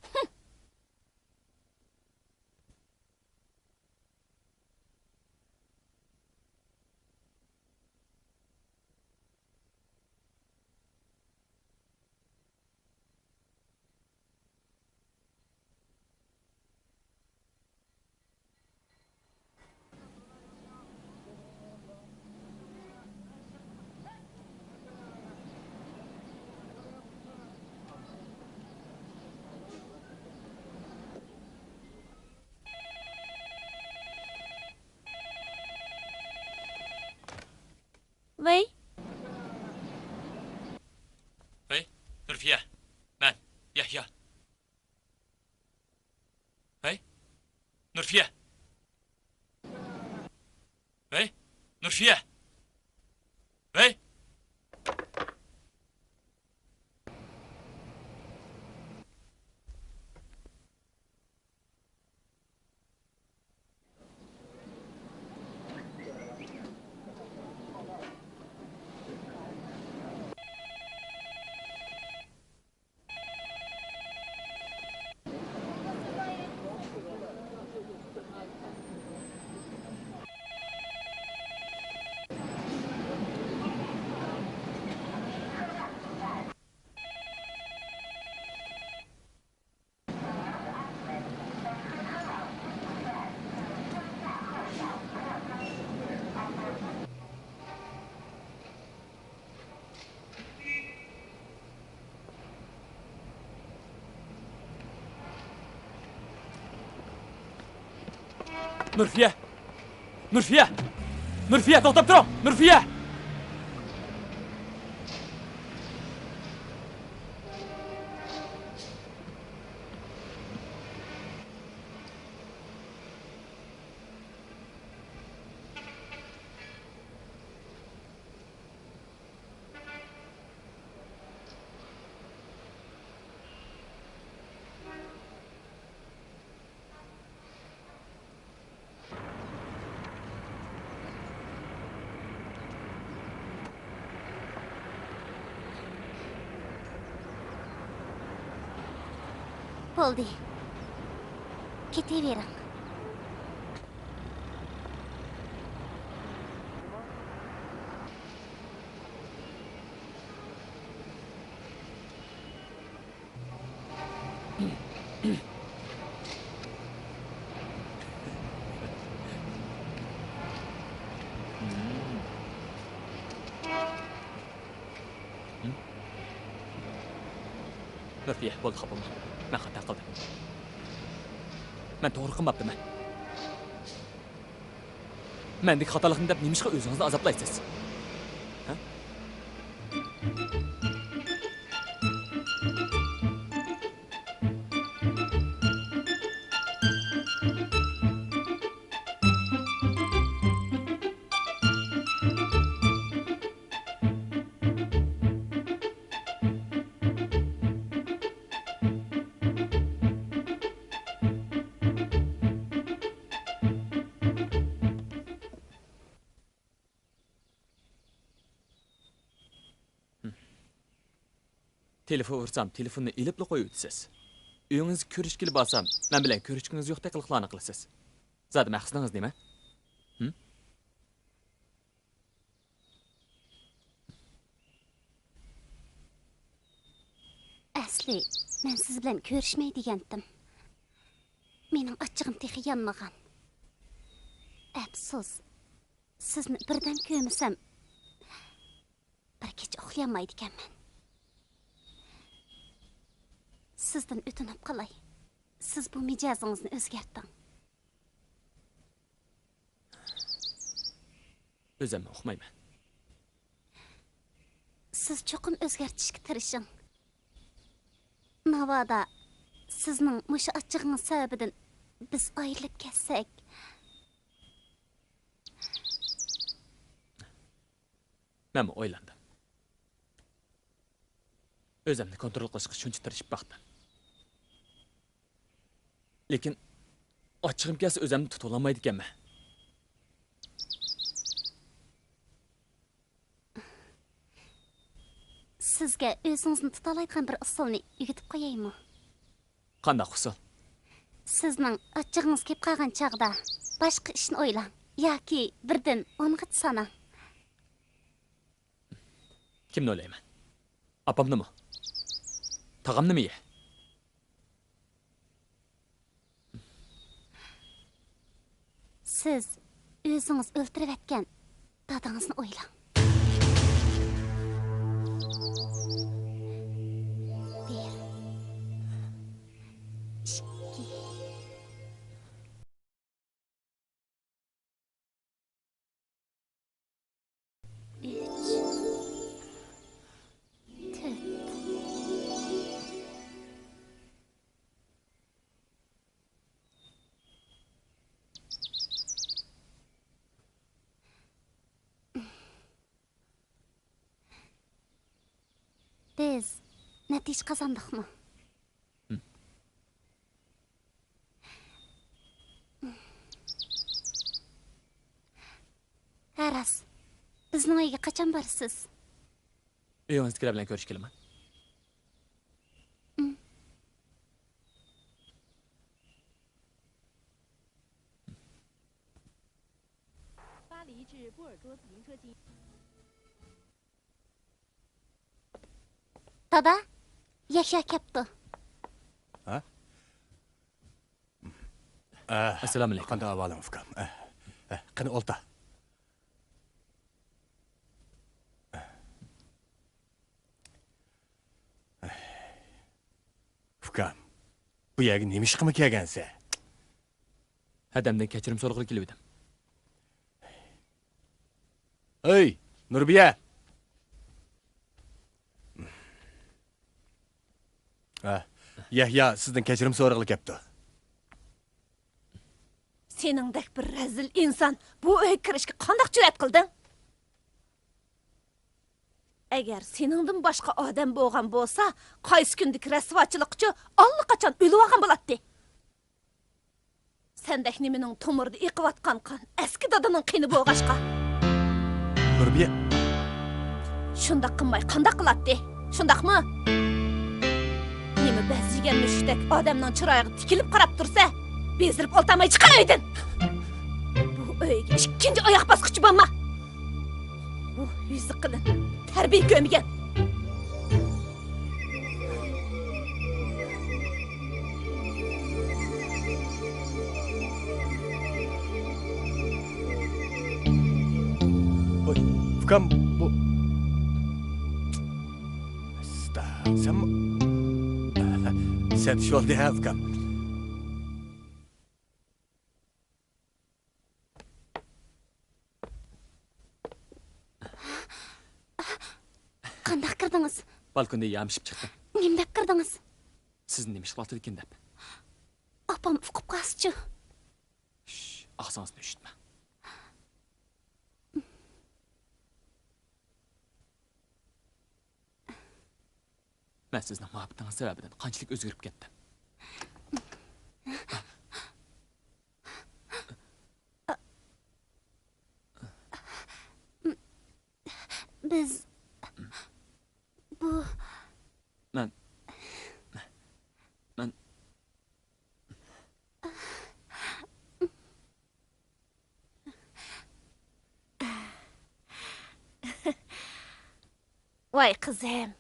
ۋەي. ۋەي، نۇرفىيە. مەن، يەھيا. ۋەي، نۇرفىيە. ۋەي، نۇرفىيە. ۋەي. نۇرپىيە! نۇرپىيە! نۇرپىيە، توختاپ تۇرۇڭ! نۇرپىيە! بولدى. كېتىۋېرىڭ. لۇتپىيە، بولدى، خاپا بولماڭ. مەن خاتا قىلدىم. مەن توغرا قىلماپتىمەن. مەندىكى خاتالىقنى دەپ نېمىشقا ئۆزىڭىزنى ئازابلايسىز؟ ھە؟ تېلېفون ئۇرسام، تېلېفوننى ئېلىپلا قويۇۋېتىسىز. ئۆيىڭىزگە كۆرۈشكىلى بارسام، مەن بىلەن كۆرۈشكۈڭىز يوقتەك قىلىقلارنى قىلىسىز. زادى مەقسىتىڭىز نېمە؟ ھىم؟ ئەسلى، مەن سىز بىلەن كۆرۈشمەي دېگەنتىم. مېنىڭ ئاچچىقىم تېخى يانمىغان. ئەپسۇس، سىزنى بىردەم كۆرمىسەم، بىر كېچە ئۇخلىيالمايدىكەنمەن. سىزدىن ئۆتۈنۈپ قالاي، سىز بۇ مىجەزىڭىزنى ئۆزگەرتىڭ. ئۆزۈممۇ ئۇقمايمەن. سىز چوقۇم ئۆزگەرتىشكە تىرىشىڭ. ناۋادا سىزنىڭ مۇشۇ ئاچچىقىڭىز سەۋەبىدىن بىز ئايرىلىپ كەتسەك. مەنمۇ ئويلاندىم. ئۆزۈمنى كونترول قىلىشقا شۇنچە تىرىشىپ باقتىم. لېكىن ئاچچىقىم كەلسە ئۆزۈمنى تۇتۇۋالالمايدىكەنمەن. سىزگە ئۆزىڭىزنى تۇتالايدىغان بىر ئۇسۇلنى ئۆگىتىپ قويايمۇ؟ قانداق ئۇسۇل؟ سىزنىڭ ئاچچىقىڭىز كېلىپ قالغان چاغدا باشقا ئىشنى ئويلاڭ ياكى بىردىن ئونغىچە ساناڭ. كىمنى ئويلايمەن؟ ئاپامنىمۇ؟ تاغامنىمۇ يە؟ سىز ئۆزىڭىز ئۆلتۈرۈۋەتكەن دادىڭىزنى ئويلاڭ. بىر، ئىككى، ئۈچ، تۆت. بىز نەتىجە قازاندۇقمۇ؟ ھە، راست. بىزنىڭ ئۆيگە قاچان بارىسىز؟ ئۆيىڭىزدىكىلەر بىلەن كۆرۈشكىلىمۇ؟ 巴黎至波尔多自行车经 دادا، يەھيا كەپتۇ. ھە؟ ئەسسالامۇئەلەيكۇم. قانداق ئەھۋالىڭ، ئۇكام؟ قېنى، ئولتۇر. ئۇكام، بۇ يەرگە نېمە ئىشقىمۇ كەلگەنسەن؟ ھەدەمدىن كەچۈرۈم سورىغىلى كېلىۋىدىم. ئەي، نۇربىيە! ھە، يەھيا سىزدىن كەچۈرۈم سورىغىلى كەپتۇ. سېنىڭدەك بىر رەزىل ئىنسان بۇ ئۆيگە كىرىشكە قانداق جۈرئەت قىلدىڭ؟ ئەگەر سېنىڭدىن باشقا ئادەم بولغان بولسا، قايسى كۈندىكى رەسۋاچىلىققىچۇ ئاللىقاچان ئۆلۈۋالغان بولاتتى. سەندەك نېمىنىڭ تومۇرىدا ئېقىۋاتقان قان ئەسكى دادىنىڭ قېنى بولغاچقا. نۇربىيە! شۇنداق قىلماي قانداق قىلاتتى؟ شۇنداقمۇ؟ نېمە بەز يېگەن مۈشۈكتەك ئادەمنىڭ چىرايىغا تىكىلىپ قاراپ تۇرسا، بېزىرىپ ئولتۇرماي چىقار ئۆيدىن! بۇ ئۆيگە ئىككىنچى ئاياق باسقۇچى بولما! ئۇھ، يۈزى قېلىن، تەربىيە كۆرمىگەن. ۋوي، ئۇكام، بۇ. ئەستا، سەنمۇ؟ سەت شولدى ھە، ئۇكام. قانداق كىردىڭىز؟ بالكوندا يامىشىپ چىقتىم. نېمە دەپ كىردىڭىز؟ سىزنى نېمە ئىش قىلىۋاتىدىكىن دەپ. ئاپام ئۇقۇپ قالسىچۇ؟ شش، ئاغزىڭىزنى ئۈشۈتمەڭ. مەن سىزنىڭ مۇھەببىتىڭىز سەۋەبىدىن قانچىلىك ئۆزگىرىپ كەتتىم. بىز بۇ مەن، مەن ۋاي قىزىم،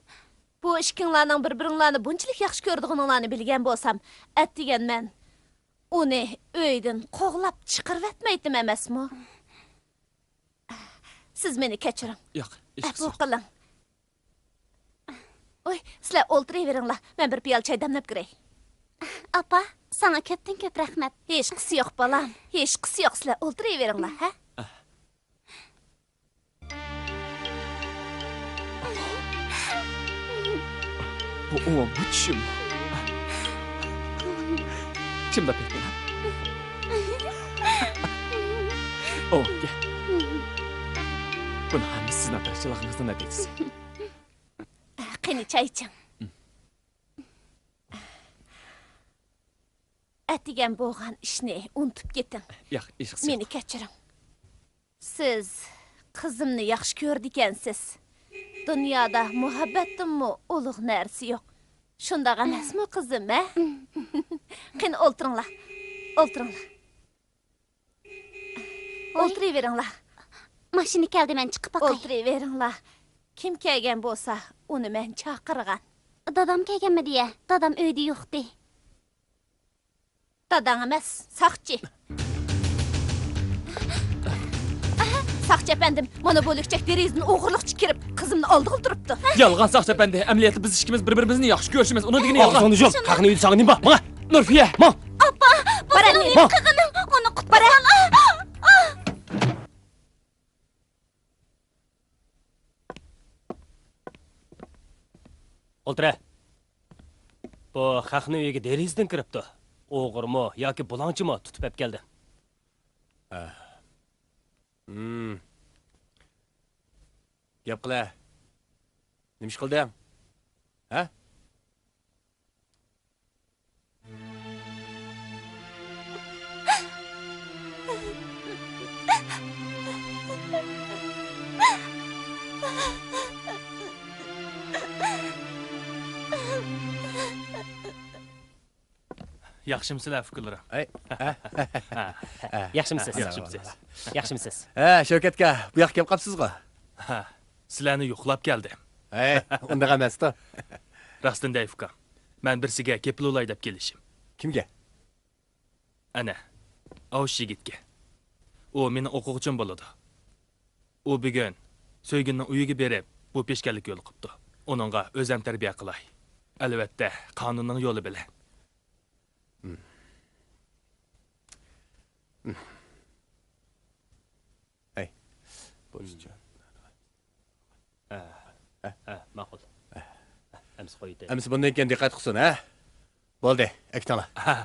بۇ ئىككىڭلارنىڭ بىر-بىرىڭلارنى بۇنچىلىك ياخشى كۆرىدىغىنىڭلارنى بىلگەن بولسام، ئەتىگەن مەن ئۇنى ئۆيدىن قوغلاپ چىقىرىۋەتمەيتتىم ئەمەسمۇ؟ سىز مېنى كەچۈرۈڭ. ياق، ھېچقىسى ئەپۇ يوق. قىلىڭ. ۋوي، سىلەر ئولتۇرۇۋېرىڭلار، مەن بىر پىيالە چاي دەملەپ كىرەي. ئاپا، ساڭا كۆپتىن كۆپ رەھمەت. ھېچقىسى يوق بالام، ھېچقىسى يوق، سىلەر ئولتۇرۇۋېرىڭلار، ھە؟ بۇ ئۇۋا، بۇ چۈشۈم. چىمداپ ئېيتقىنا. ئوكى. بۇنىڭ ھەممىسى سىزنىڭ تىرىكچىلىكىڭىزنىڭ نەتىجىسى. قېنى، چاي ئىچىڭ. ئەتىگەن بولغان ئىشنى ئۇنتۇپ كېتىڭ. ياق، ھېچقىسى يوق. مېنى كەچۈرۈڭ. سىز قىزىمنى ياخشى كۆرىدىكەنسىز. دۇنيادا مۇھەببەتتىنمۇ ئۇلۇغ نەرسە يوق. شۇنداق ئەمەسمۇ، قىزىم، ھە؟ قېنى، ئولتۇرۇڭلار. ئولتۇرۇڭلار. ۋاي. ئولتۇرۇۋېرىڭلار. ماشىنا كەلدى، مەن چىقىپ باقاي. ئولتۇرۇۋېرىڭلار. كىم كەلگەن بولسا، ئۇنى مەن چاقىرغان. دادام كەلگەنمىدى يە؟ دادام ئۆيدە يوقتى. داداڭ ئەمەس، ساقچى. ساقچى ئەپەندىم، مانا بۇ لۈكچەك دېرىزىدىن ئوغرىلىقچە كىرىپ، قىزىمنى ئالدىغىلى تۇرۇپتۇ. يالغان، ساقچى ئەپەندى، ئەمەلىيەتتە بىز ئىككىمىز بىر-بىرىمىزنى ياخشى كۆرۈشىمىز. ئۇنىڭ دېگىنى يالغان. ئاغزىڭنى يۇم، قاقنى ئۆيدە ساڭا نېمە بار؟ ماڭا! نۇرپىيە! ماڭ! ئاپا، بۇ قىزنى نېمە قىلغىنىڭ؟ ئۇنى قۇتقۇزۇڭ. ئولتۇرە. بۇ خەقنىڭ ئۆيىگە دېرىزىدىن كىرىپتۇ. ئوغرىمۇ ياكى بۇلاڭچىمۇ تۇتۇپ ئەپكەلدىم. ھە. ھىم. گەپ قىلە. نېمە ئىش قىلدىڭ؟ ھە؟ ياخشىمۇسىلەر، ئۇكىلىرىم؟ ئەي، ھە؟ ياخشىمۇسىز؟ ياخشىمۇسىز؟ ياخشىمۇسىز؟ ھە، شەۋكەت ئاكا، بۇ ياققا كېلىپ قاپسىزغۇ؟ ھە، سىلەرنى يوقلاپ كەلدىم. ھەي، ئۇنداق ئەمەستۇ. راستىنى دەي، ئۇكام، مەن بىرسىگە كېپىل بولاي دەپ كېلىشىم. كىمگە؟ ئەنە، ئاۋۇ يىگىتكە. ئۇ مېنىڭ ئوقۇغۇچىم بولىدۇ. ئۇ بۈگۈن سۆيگۈننىڭ ئۆيىگە بېرىپ، بۇ پېشكەللىك يولۇقۇپتۇ. ئۇنىڭغا ئۆزۈم تەربىيە قىلاي. ئەلۋەتتە، قانۇننىڭ يولى بىلەن. ھەي، بولسىچۇ. ھە، ھە، ھە، ماقۇل. ھە، ئەمسە قويۇۋېتەي. ئەمسە بۇندىن كېيىن دىققەت قىلسۇن، ھە؟ بولدى، ئەكېتىڭلار. ھە،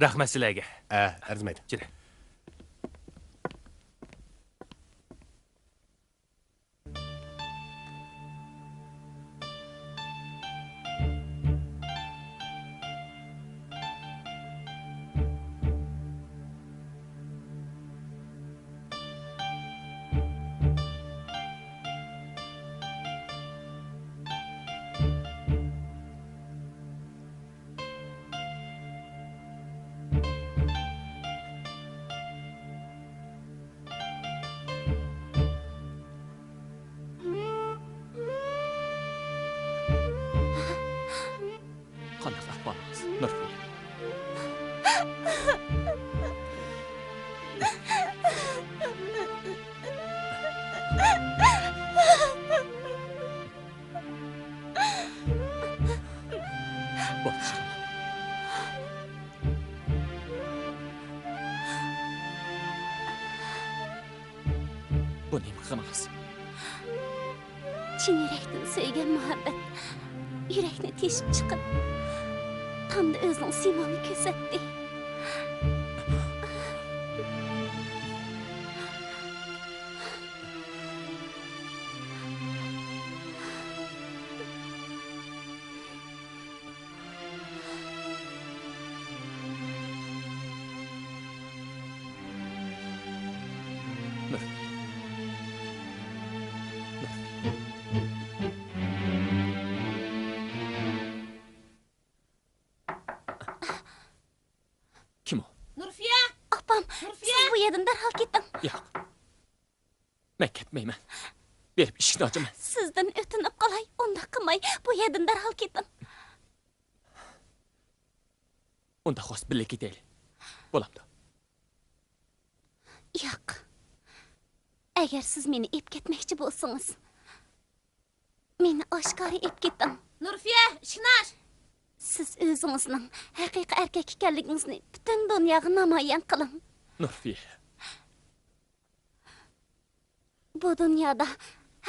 رەھمەت سىلەرگە. ھە، ئەرزىمەيدۇ. جۈرە. قانداق ئەھۋالىڭىز، نۇرپىيە؟ بولدى، شىرىن. بۇ نېمە قىلغىنىڭىز؟ چىن يۈرەكتىن سۆيگەن مۇھەببەت يۈرەكنى تېشىپ چىقىپ، تامدا ئۆزىنىڭ سىيمانى كۆرسەتتى. كىم ئۇ؟ نۇرپىيە! ئاپام، نۇرپىيە! سىز بۇ يەردىن دەرھال كېتىڭ. ياق. مەن كەتمەيمەن. بېرىپ ئىشىكنى ئاچىمەن. سىزدىن ئۆتۈنۈپ قالاي، ئۇنداق قىلماي، بۇ يەردىن دەرھال كېتىڭ. ئۇنداق بولسا بىللە كېتەيلى. بولامدۇ؟ ياق. ئەگەر سىز مېنى ئېلىپ كەتمەكچى بولسىڭىز، مېنى ئاشكارا ئېلىپ كېتىڭ. نۇرپىيە، ئىشىكنى ئاچ! سىز ئۆزىڭىزنىڭ ھەقىقىي ئەركەك ئىكەنلىكىڭىزنى پۈتۈن دۇنياغا نامايان قىلىڭ. نۇرپىيە. بۇ دۇنيادا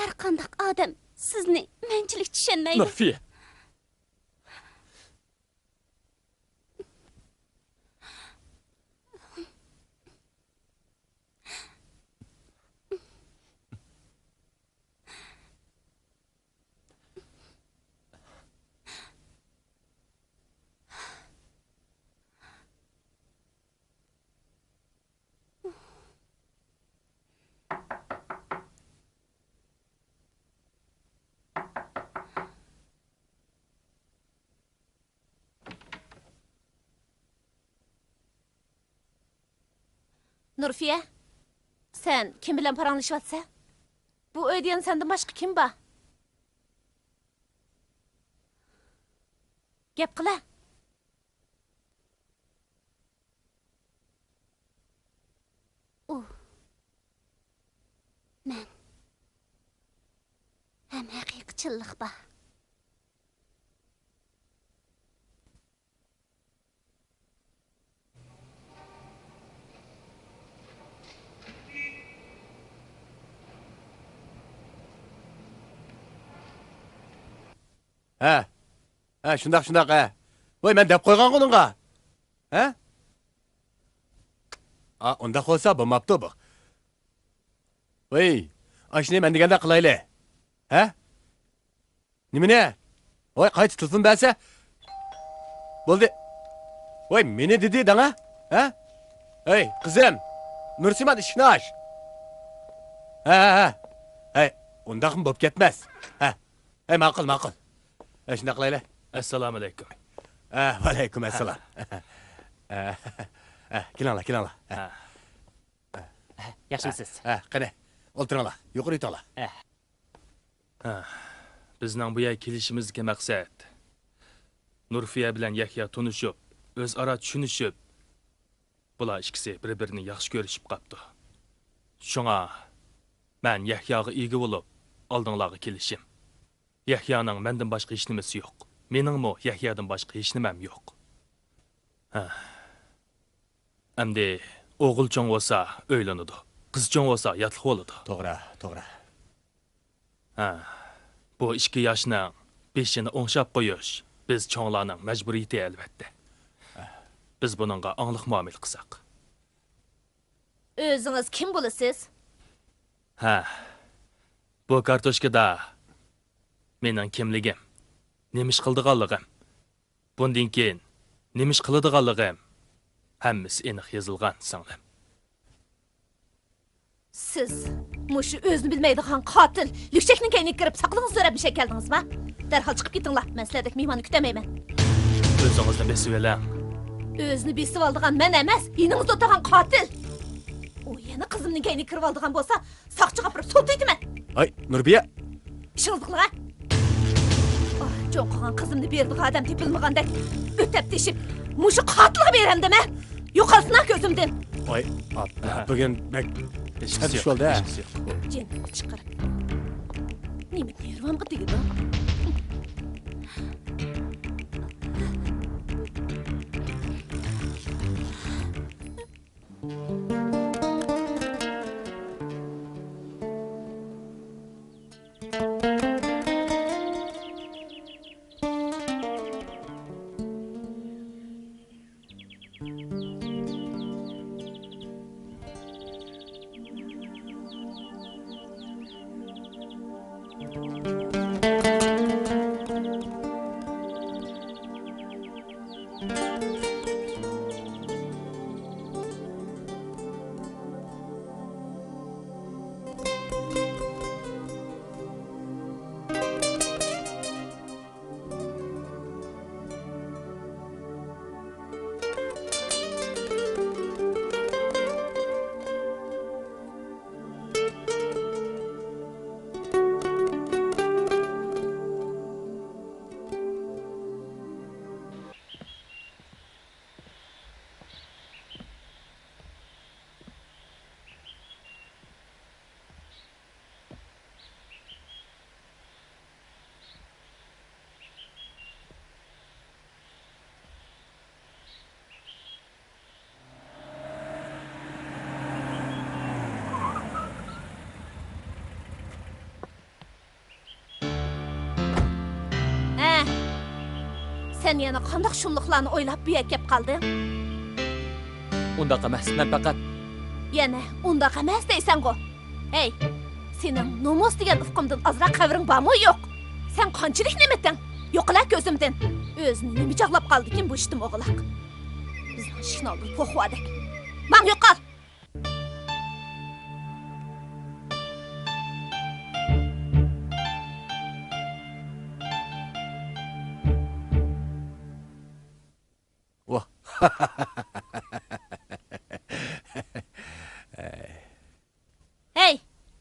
ھەر قانداق ئادەم سىزنى مەنچىلىك چۈشەنمەيدۇ. نۇرپىيە. نۇرپىيە، سەن كىم بىلەن پاراڭلىشىۋاتىسەن؟ بۇ ئۆيدە يەنە سەندىن باشقا كىم بار؟ گەپ قىلە. ئۇ، مەن ھەم ھەقىقىي چىنلىق بار. ھە، ھە، شۇنداق، شۇنداق، ھە. ۋاي، مەن دەپ قويغانغۇ ئۇنىڭغا. ھە؟ ئا، ئۇنداق بولسا بولماپتۇ بۇ. ۋاي، ئاشۇنى مەن دېگەندەك قىلايلى. ھە؟ نېمىنى؟ ۋاي، قايتا تېلېفون بەرسە. بولدى. ۋاي، مېنى دېدى دەڭە. ھە؟ ھەي، قىزىم. نۇرسىمان، ئىشىكنى ئاچ. ھە، ھە، ھە. ھەي، ئۇنداقمۇ بولۇپ كەتمەس. ھە. ھەي، ماقۇل، ماقۇل. ھە، شۇنداق قىلايلى. ئەسسالامۇئەلەيكۇم. ھە، ۋەئەلەيكۇم ئەسسالام. ھە، ھە، كېلىڭلار، كېلىڭلار. ھە. ھە. ياخشىمۇسىز؟ ھە، قېنى، ئولتۇرۇڭلار، يۇقىرى ئۆتۈڭلار. ھە. ھە، بىزنىڭ بۇ يەرگە كېلىشىمىزدىكى مەقسەت، نۇرپىيە بىلەن يەھيا تونۇشۇپ، ئۆزئارا چۈشىنىشىپ، بۇلار ئىككىسى بىر-بىرىنى ياخشى كۆرۈشۈپ قاپتۇ. شۇڭا مەن يەھياغا ئىگە بولۇپ، ئالدىڭلارغا كېلىشىم. يەھيانىڭ مەندىن باشقا ھېچنېمىسى يوق. مېنىڭمۇ يەھيادىن باشقا ھېچنېمەم يوق. ھە. ئەمدى ئوغۇل چوڭ بولسا ئۆيلىنىدۇ، قىز چوڭ بولسا ياتلىق بولىدۇ. توغرا، توغرا. ھە، بۇ ئىككى ياشنىڭ بېشىنى ئوڭشاپ قويۇش بىز چوڭلارنىڭ مەجبۇرىيىتى، ئەلۋەتتە. بىز بۇنىڭغا ئاڭلىق مۇئامىلە قىلساق. ئۆزىڭىز كىم بولىسىز؟ ھە، بۇ كارتوچكىدا مېنىڭ كىملىكىم، نېمە ئىش قىلىدىغانلىقىم، بۇندىن كېيىن نېمە ئىش قىلىدىغانلىقىم، ھەممىسى ئېنىق يېزىلغان، سىڭلىم. سىز مۇشۇ ئۆزىنى بىلمەيدىغان قاتىل لۈكچەكنىڭ كەينىگە كىرىپ ساقىلىڭىزنى سۆرەپمىش ئەكەلدىڭىزما؟ دەرھال چىقىپ كېتىڭلار، مەن سىلەردەك مېھماننى كۈتەلمەيمەن. ئۆزىڭىزنى بېسىۋېلىڭ. ئۆزىنى بېسىۋالىدىغان مەن ئەمەس، يېنىڭىزدا ئولتۇرغان قاتىل. ئۇ يەنە قىزىمنىڭ كەينىگە كىرىۋالىدىغان بولسا، ساقچىغا ئاپىرىپ سوتلايتىمەن. ھاي، نۇربىيە! ئىشىڭىزنى قىلىڭ، ھە؟ ئاھ، چوڭ قىلغان قىزىمنى بېرىدىغان ئادەم تېپىلمىغاندەك، ئۆتەپ تېشىپ، مۇشۇ قاتىلغا بېرەمدىمەن؟ يوقالسىنا كۆزۈمدىن! ۋاي، ئاپا، بۈگۈن بەك سەت چۈش بولدى، ھە؟ جېنىمنى چىقىرىپ. نېمە نېرۋامغا تېگىدۇ؟ ھە، سەن يەنە قانداق شۇملۇقلارنى ئويلاپ بۇ يەرگە كەپ قالدىڭ؟ ئۇنداق ئەمەس، مەن پەقەت. يەنە ئۇنداق ئەمەس دەيسەنغۇ؟ ھەي، سېنىڭ نومۇس دېگەن ئۇقۇمدىن ئازراق خەۋىرىڭ بارمۇ يوق؟ سەن قانچىلىك نېمىتىڭ؟ يوقىلا كۆزۈمدىن. ئۆزىنى نېمە چاغلاپ قالدىكىن بۇ شىتىم ئوغلاق؟ بىزنىڭ ئىشىكنىڭ ئالدىدا پوخۋادەك. ماڭ، يوقال! ۋاھ. ھەي،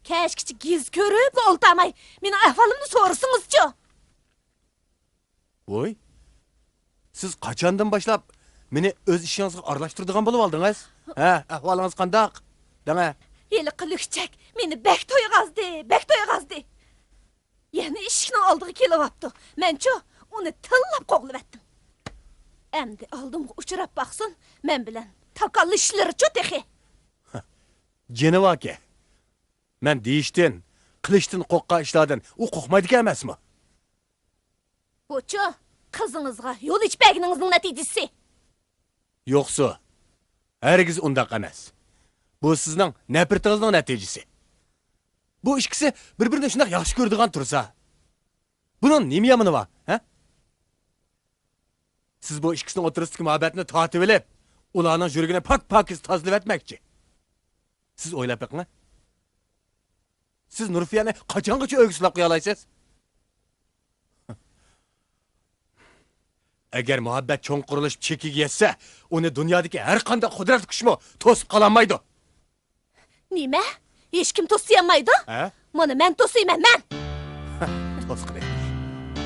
كەچكىچە گېزىت كۆرۈپلا ئولتۇرماي، مېنىڭ ئەھۋالىمنى سورىسىڭىزچۇ؟ ۋوي، سىز قاچاندىن باشلاپ مېنى ئۆز ئىشىڭىزغا ئارىلاشتۇرىدىغان بولۇۋالدىڭىز؟ ھە، ئەھۋالىڭىز قانداق؟ دەڭە. ھېلىقى لۈكچەك مېنى بەك تويغازدى، بەك تويغازدى. يەنە ئىشىكنىڭ ئالدىغا كېلىۋاپتۇ. مەنچۇ ئۇنى تىللاپ قوغلىۋەتتىم. ئەمدى ئالدىمغا ئۇچراپ باقسۇن، مەن بىلەن تاكاللىشىشلىرىچۇ تېخى. جېنىۋاكە، مەن دېيىشتىن، قىلىشتىن قورققان ئىشلاردىن ئۇ قورقمايدىكەن ئەمەسمۇ؟ بۇچۇ قىزىڭىزغا يول ئېچىپ بەرگىنىڭىزنىڭ نەتىجىسى. يوقسۇ، ھەرگىز ئۇنداق ئەمەس. بۇ سىزنىڭ نەپرىتىڭىزنىڭ نەتىجىسى. بۇ ئىككىسى بىر-بىرىنى شۇنداق ياخشى كۆرىدىغان تۇرسا، بۇنىڭ نېمە يامىنى بار، ھە؟ سىز بۇ ئىككىسىنىڭ ئوتتۇرىسىدىكى مۇھەببەتنى تارتىۋېلىپ، ئۇلارنىڭ يۈرىكىنى پاك-پاكىز تازىلىۋەتمەكچى. سىز ئويلاپ بېقىڭ. سىز نۇرفىيەنى قاچانغىچە ئۆيگە سولاپ قويالايسىز؟ ئەگەر مۇھەببەت چوڭقۇرلىشىپ چېكىگە يەتسە، ئۇنى دۇنيادىكى ھەر قانداق قۇدرەتلىك كۈچمۇ توسۇپ قالالمايدۇ. نېمە؟ ھېچكىم توسۇيالمايدۇ؟ ھە؟ مانا مەن توسۇيمەن، مەن! توسقىنى.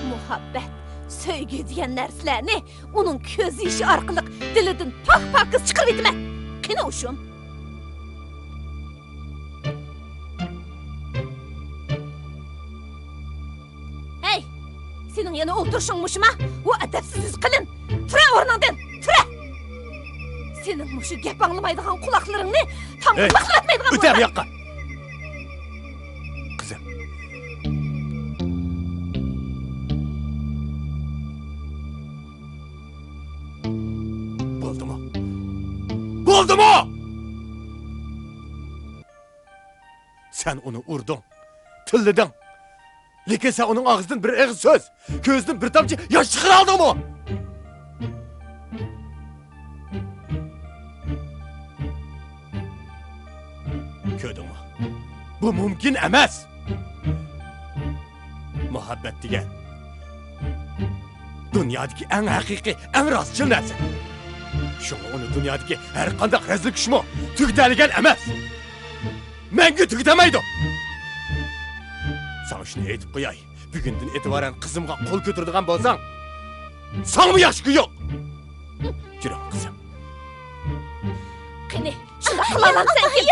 مۇھەببەت، سۆيگۈ دېگەن نەرسىلەرنى ئۇنىڭ كۆز يېشى ئارقىلىق دىلىدىن پاك-پاكىز چىقىرىۋېتىمەن. قېنى ئۇشۇم؟ ھەي، سېنىڭ يەنە ئولتۇرۇشۇڭ مۇشۇما؟ ۋۇ ئەدەپسىز يۈز قېلىن! تۇرە ئورنۇڭدىن! تۇرە! سېنىڭ مۇشۇ گەپ ئاڭلىمايدىغان قۇلاقلىرىڭنى تامغا ھەي، تاقىلىۋەتمەيدىغان ئۆتە بۇ بولىمەن. ياققا. قىزىم. بولدىمۇ؟ بولدىمۇ؟ سەن ئۇنى ئۇردۇڭ، تىللىدىڭ. لېكىن سەن ئۇنىڭ ئاغزىدىن بىر ئېغىز سۆز، كۆزىدىن بىر تامچە ياش چىقىرالدىڭمۇ؟ كۆردۈڭمۇ؟ بۇ مۇمكىن ئەمەس. مۇھەببەت دېگەن دۇنيادىكى ئەڭ ھەقىقىي، ئەڭ راستچىل نەرسە. شۇڭا ئۇنى دۇنيادىكى ھەر قانداق رەزىل كۈچمۇ تۈگىتەلىگەن ئەمەس. مەڭگۈ تۈگىتەلمەيدۇ. ساڭا شۇنى ئېيتىپ قوياي، بۈگۈندىن ئېتىبارەن قىزىمغا قول كۆتۈرىدىغان بولساڭ، ساڭىمۇ ياخشى كۈن يوق. يۈرۈڭ، قىزىم. قېنى، شۇنداق قىلالامسەنكىن؟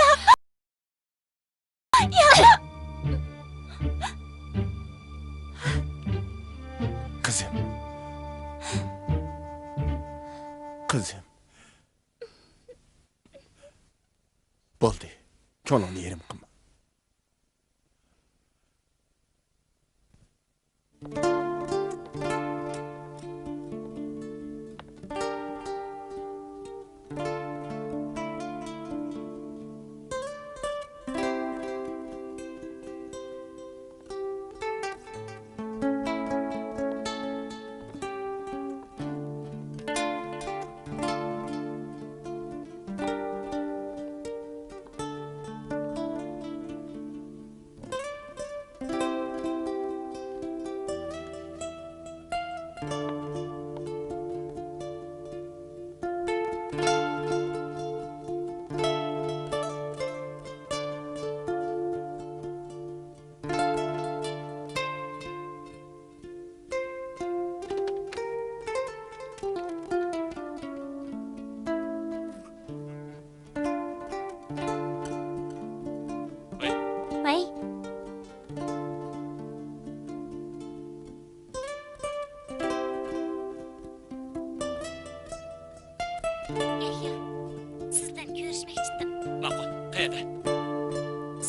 قىزىم. قىزىم. بولدى. كۆڭلۈڭنى يېرىم قىلما. ۋاي. ئەييا، سىز بىلەن كۆرۈشمەكچىدىم. ماقۇل، قەيەردە؟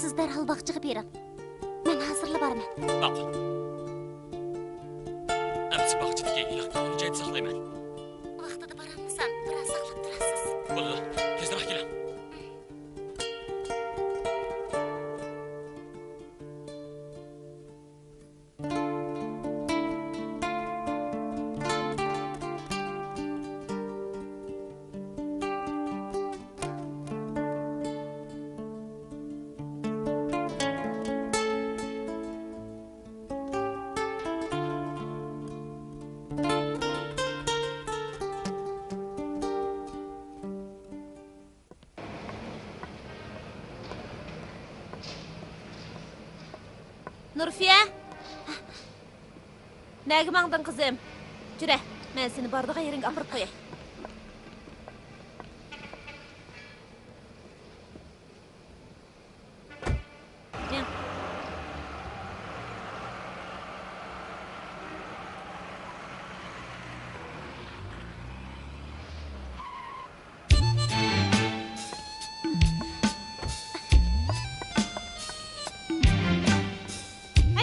سىز دەرھال باغچىغا بېرىڭ. مەن ھازىرلا بارىمەن. ماقۇل. ئەمىسە باغچىدىكى ھېلىقى تاغنى جايىدا ساقلايمەن. ۋاقتىدا بارالمىسام، بىراز ساقلاپ تۇرارسىز. بولىدۇ، تېزرەك كېلىڭ. نۇرفىيە! نەگە ماڭدىڭ، قىزىم؟ جۈرە، مەن سېنى بارىدىغان يېرىڭگە ئاپىرىپ قوياي. مېڭ.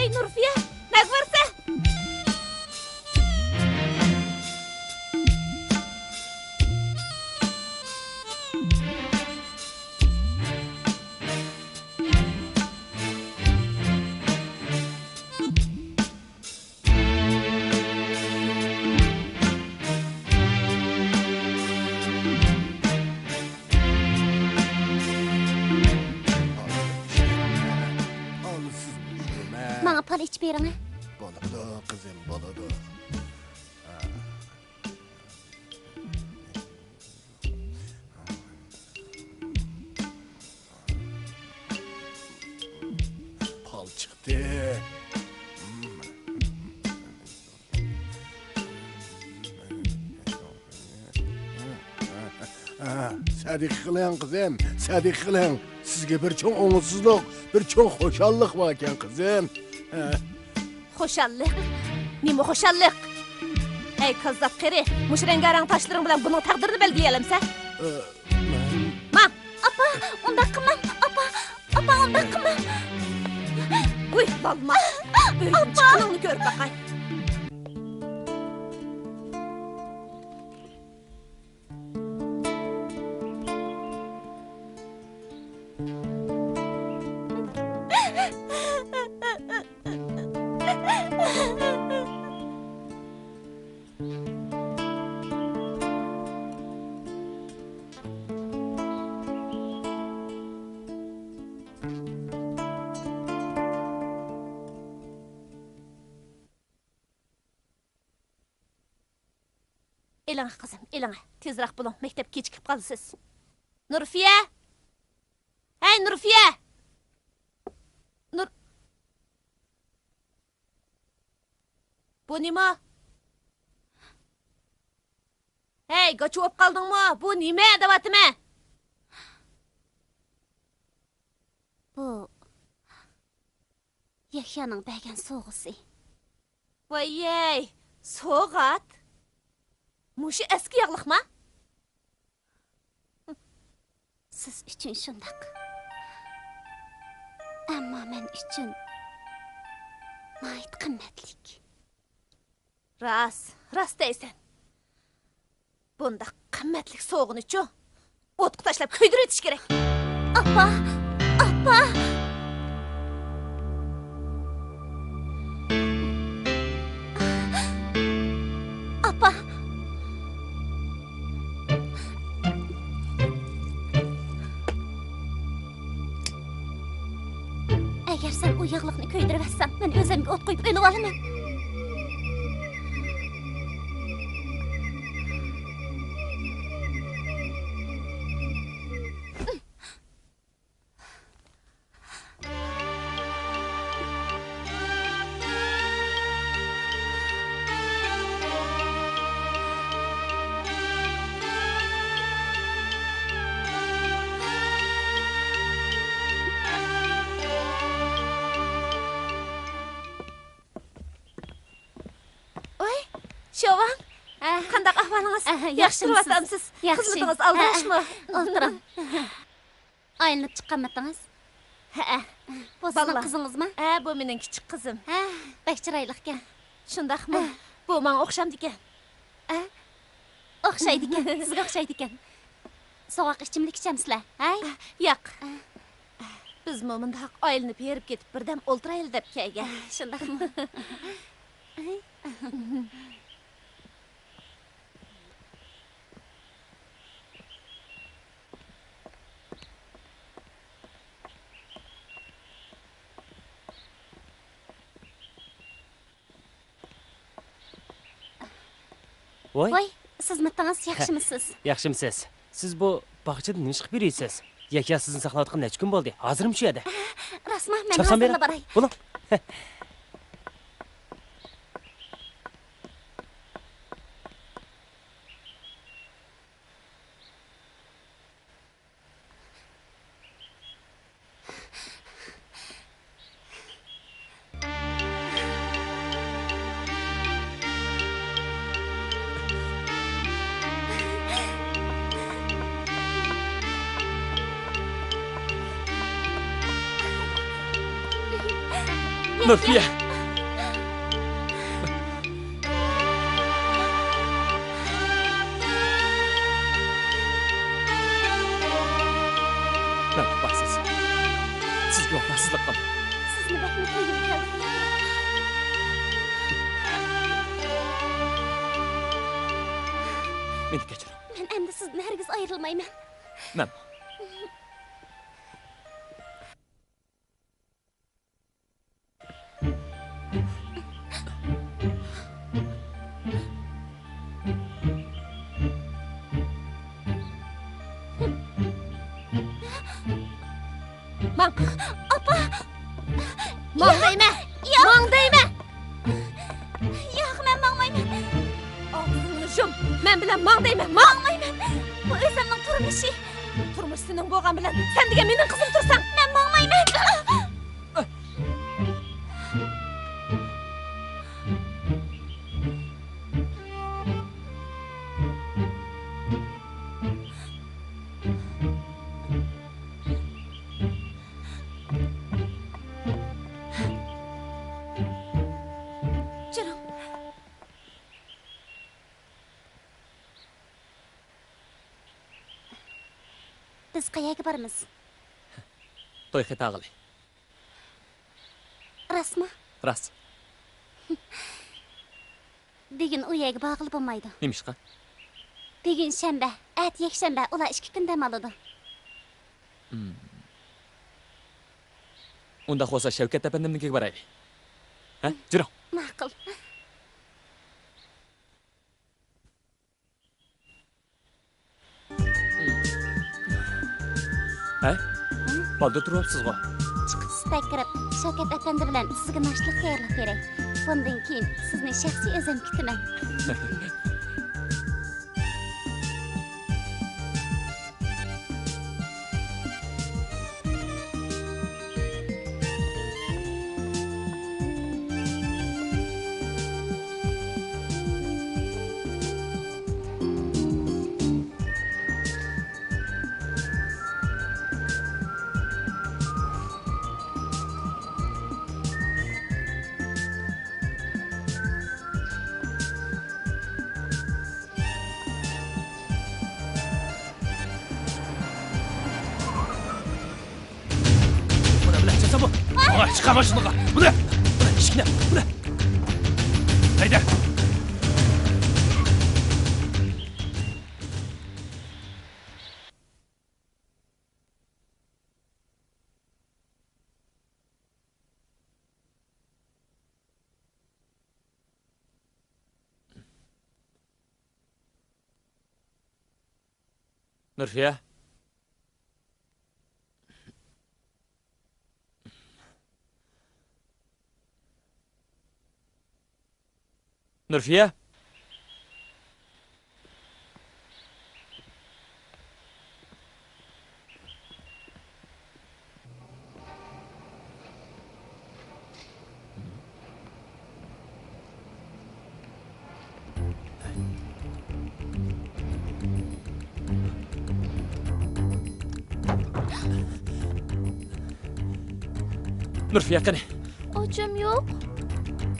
ھەي، نۇرفىيە، نەگە بارسەن؟ ماڭا پال ئېچىپ بېرىڭە. بولىدۇ، قىزىم، بولىدۇ. پال چىقتى. سەدىقە قىلىڭ، قىزىم، سەدىقە قىلىڭ. سىزگە بىر چوڭ ئوڭۇشسىزلىق، بىر چوڭ خۇشاللىق باركەن، قىزىم. خۇشاللىق؟ نېمە خۇشاللىق؟ ئەي كاززاپ قېرى، مۇشۇ رەڭگارەڭ تاشلىرىڭ بىلەن بۇنىڭ تەقدىرىنى بەلگىلىيەلەمسەن؟ ماڭ! ئاپا، ئۇنداق قىلماڭ! ئاپا، ئاپا، ئۇنداق قىلماڭ! ۋۇي، بالىلار! ئۆيدىن چىققىنىڭنى كۆرۈپ باقاي! ئېلىڭە، قىزىم، ئېلىڭە. تېزراق بولۇڭ، مەكتەپكە كېچىكىپ قالىسىز. نۇرفىيە! ھەي، نۇرفىيە! نۇر-، بۇ نېمە؟ ھەي، گاچا بولۇپ قالدىڭمۇ؟ بۇ نېمە دەۋاتىمەن؟ بۇ يەھيانىڭ بەرگەن سوۋغىسى. ۋاييەي، سوۋغات؟ مۇشۇ ئەسكى ياغلىقما؟ سىز ئۈچۈن شۇنداق. ئەمما مەن ئۈچۈن ناھايىتى قىممەتلىك. راست، راست دەيسەن. بۇنداق قىممەتلىك سوۋغىنىچۇ ئوتقا تاشلاپ كۆيدۈرۈۋېتىش كېرەك. ئاپا! ئاپا! ئاپا! ئەگەر سەن ئۇ ياغلىقنى كۆيدۈرۈۋەتسەڭ، مەن ئۆزۈمگە ئوت قويۇپ ئۆلۈۋالىمەن. ۋاي، شياۋاڭ، ھە. قانداق ئەھۋالىڭىز؟ ھە، ياخشى ياخشىمۇسىز؟ تۇرۇۋاتامسىز؟ ياخشى. خىزمىتىڭىز ھە، ئالدىراشمۇ؟ ئولتۇرۇڭ. ئايلىنىپ چىققانمىتىڭىز؟ ھەئە. بۇ سىزنىڭ بالىلار. قىزىڭىزمۇ؟ ھە، بۇ مېنىڭ كىچىك قىزىم. ھە، بەك چىرايلىقكەن. شۇنداقمۇ؟ ھە. بۇ ماڭا ئوخشامدىكەن. ھە؟ ئوخشايدىكەن، سىزگە ئوخشايدىكەن. سوغۇق ئىچىملىك ئىچەمسىلەر، ھەي؟ ياق. بىزمۇ مۇنداق ئايلىنىپ ھېرىپ كېتىپ بىردەم ئولتۇرايلى دەپ كەلگەن. شۇنداقمۇ؟ ۋوي. ۋوي، سىزمۇتىڭىز ياخشىمۇسىز؟ ياخشىمۇسىز؟ سىز بۇ باغچىدا نېمە ئىش قىلىپ يۈرىسىز؟ يەھيا سىزنى ساقلاۋاتقىلى نەچچە كۈن بولدى؟ ھازىرمۇ شۇ يەردە؟ راستمۇ؟ مەن چاپسان ھازىرلا بېرىڭ. باراي. بولۇڭ. لۇتفىيە! مەن ۋاپاسىز. سىزگە ۋاپاسىزلىق قىلدىم. سىزنى بەكمۇ كۆيگۈم كەلدى. مېنى كەچۈرۈڭ. مەن ئەمدى سىزدىن ھەرگىز ئايرىلمايمەن. مەن. ماڭ! ئاپا! ماڭ دەيمەن! ياق! ماڭ دەيمەن! ياق، مەن ماڭمايمەن! ئاغزىڭنى يۇم! مەن بىلەن ماڭ دەيمەن! ماڭ! ماڭمايمەن! بۇ ئۆزۈمنىڭ تۇرمۇشى! تۇرمۇش سېنىڭ بولغان بىلەن، سەن دېگەن مېنىڭ قىزىم تۇرساڭ، مەن ماڭمايمەن. بىز قەيەرگە بارىمىز؟ توي خېتى ئاغىلى. راستمۇ؟ راست. بۈگۈن ئۇ يەرگە بارغىلى بولمايدۇ. نېمىشقا؟ بۈگۈن شەنبە، ئەتە يەكشەنبە، ئۇلار ئىككى كۈن دەم ئالىدۇ. ئۇنداق بولسا شەۋكەت ئەپەندىمنىڭكىگە بارايلى. ھە، جۈرۈڭ. ماقۇل. ھە؟ بالدۇر تۇرۇۋاپسىزغۇ. چىقىپ سىزدە كىرىپ، شەۋكەت ئەپەندى بىلەن سىزگە ناشتىلىق تەييارلاپ بېرەي. بۇندىن كېيىن سىزنى شەخسىي ئۆزۈم كۈتىمەن. بۇنى بىلەن چېسە بۇ. ئاي، چىقار ماشىنىغا. بۇنى، بۇنى، ئىشىكنى، بۇنى. ھەيدە. نۇرفىيە. نۇرفىيە. نۇرفىيە قېنى؟ ئاچام يوق.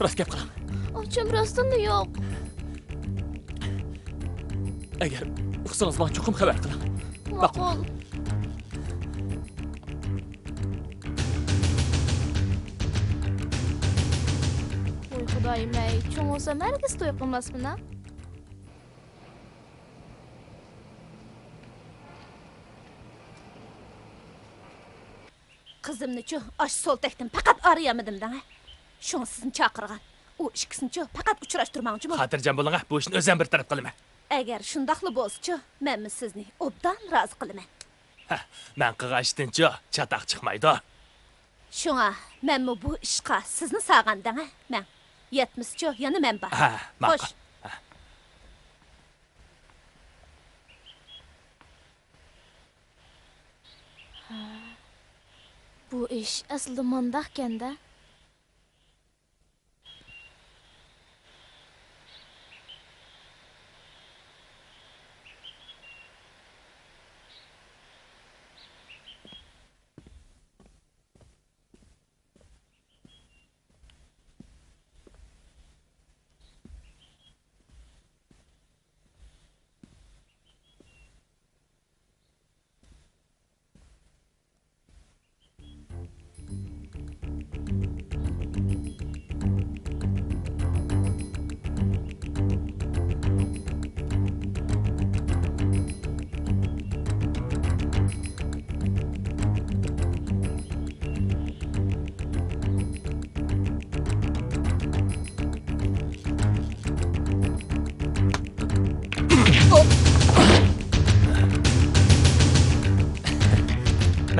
راست گەپ قىلىڭ. ئاچام راستتىنلا يوق. ئەگەر ئۇقسىڭىز، ماڭا چوقۇم خەۋەر قىلىڭ. ماقۇل. ۋوي خۇدايىم ئەي، چوڭ بولسام ھەرگىز توي قىلماسمەن ھە. قىزىمنىچۇ ئاشۇ سولتەكتىن پەقەت ئارىيالمىدىم دەڭە. شۇڭا سىزنى چاقىرغان. ئۇ ئىككىسىنىچۇ پەقەت ئۇچراشتۇرماڭچۇ. خاتىرجەم بولۇڭە، بۇ ئىشنى ئۆزۈم بىر تەرەپ قىلىمەن. ئەگەر شۇنداقلا بولسىچۇ، مەنمۇ سىزنى ئوبدان رازى قىلىمەن. ھە، مەن قىلغان ئىشتىنچۇ چاتاق چىقمايدۇ. شۇڭا مەنمۇ بۇ ئىشقا سىزنى ساغان دەڭە، مەن. يەتمىسىچۇ، يەنە مەن بار. ھە، ماقۇل. خوش. ھە. ھە، بۇ ئىش ئەسلىدە مانداقكەن-دە.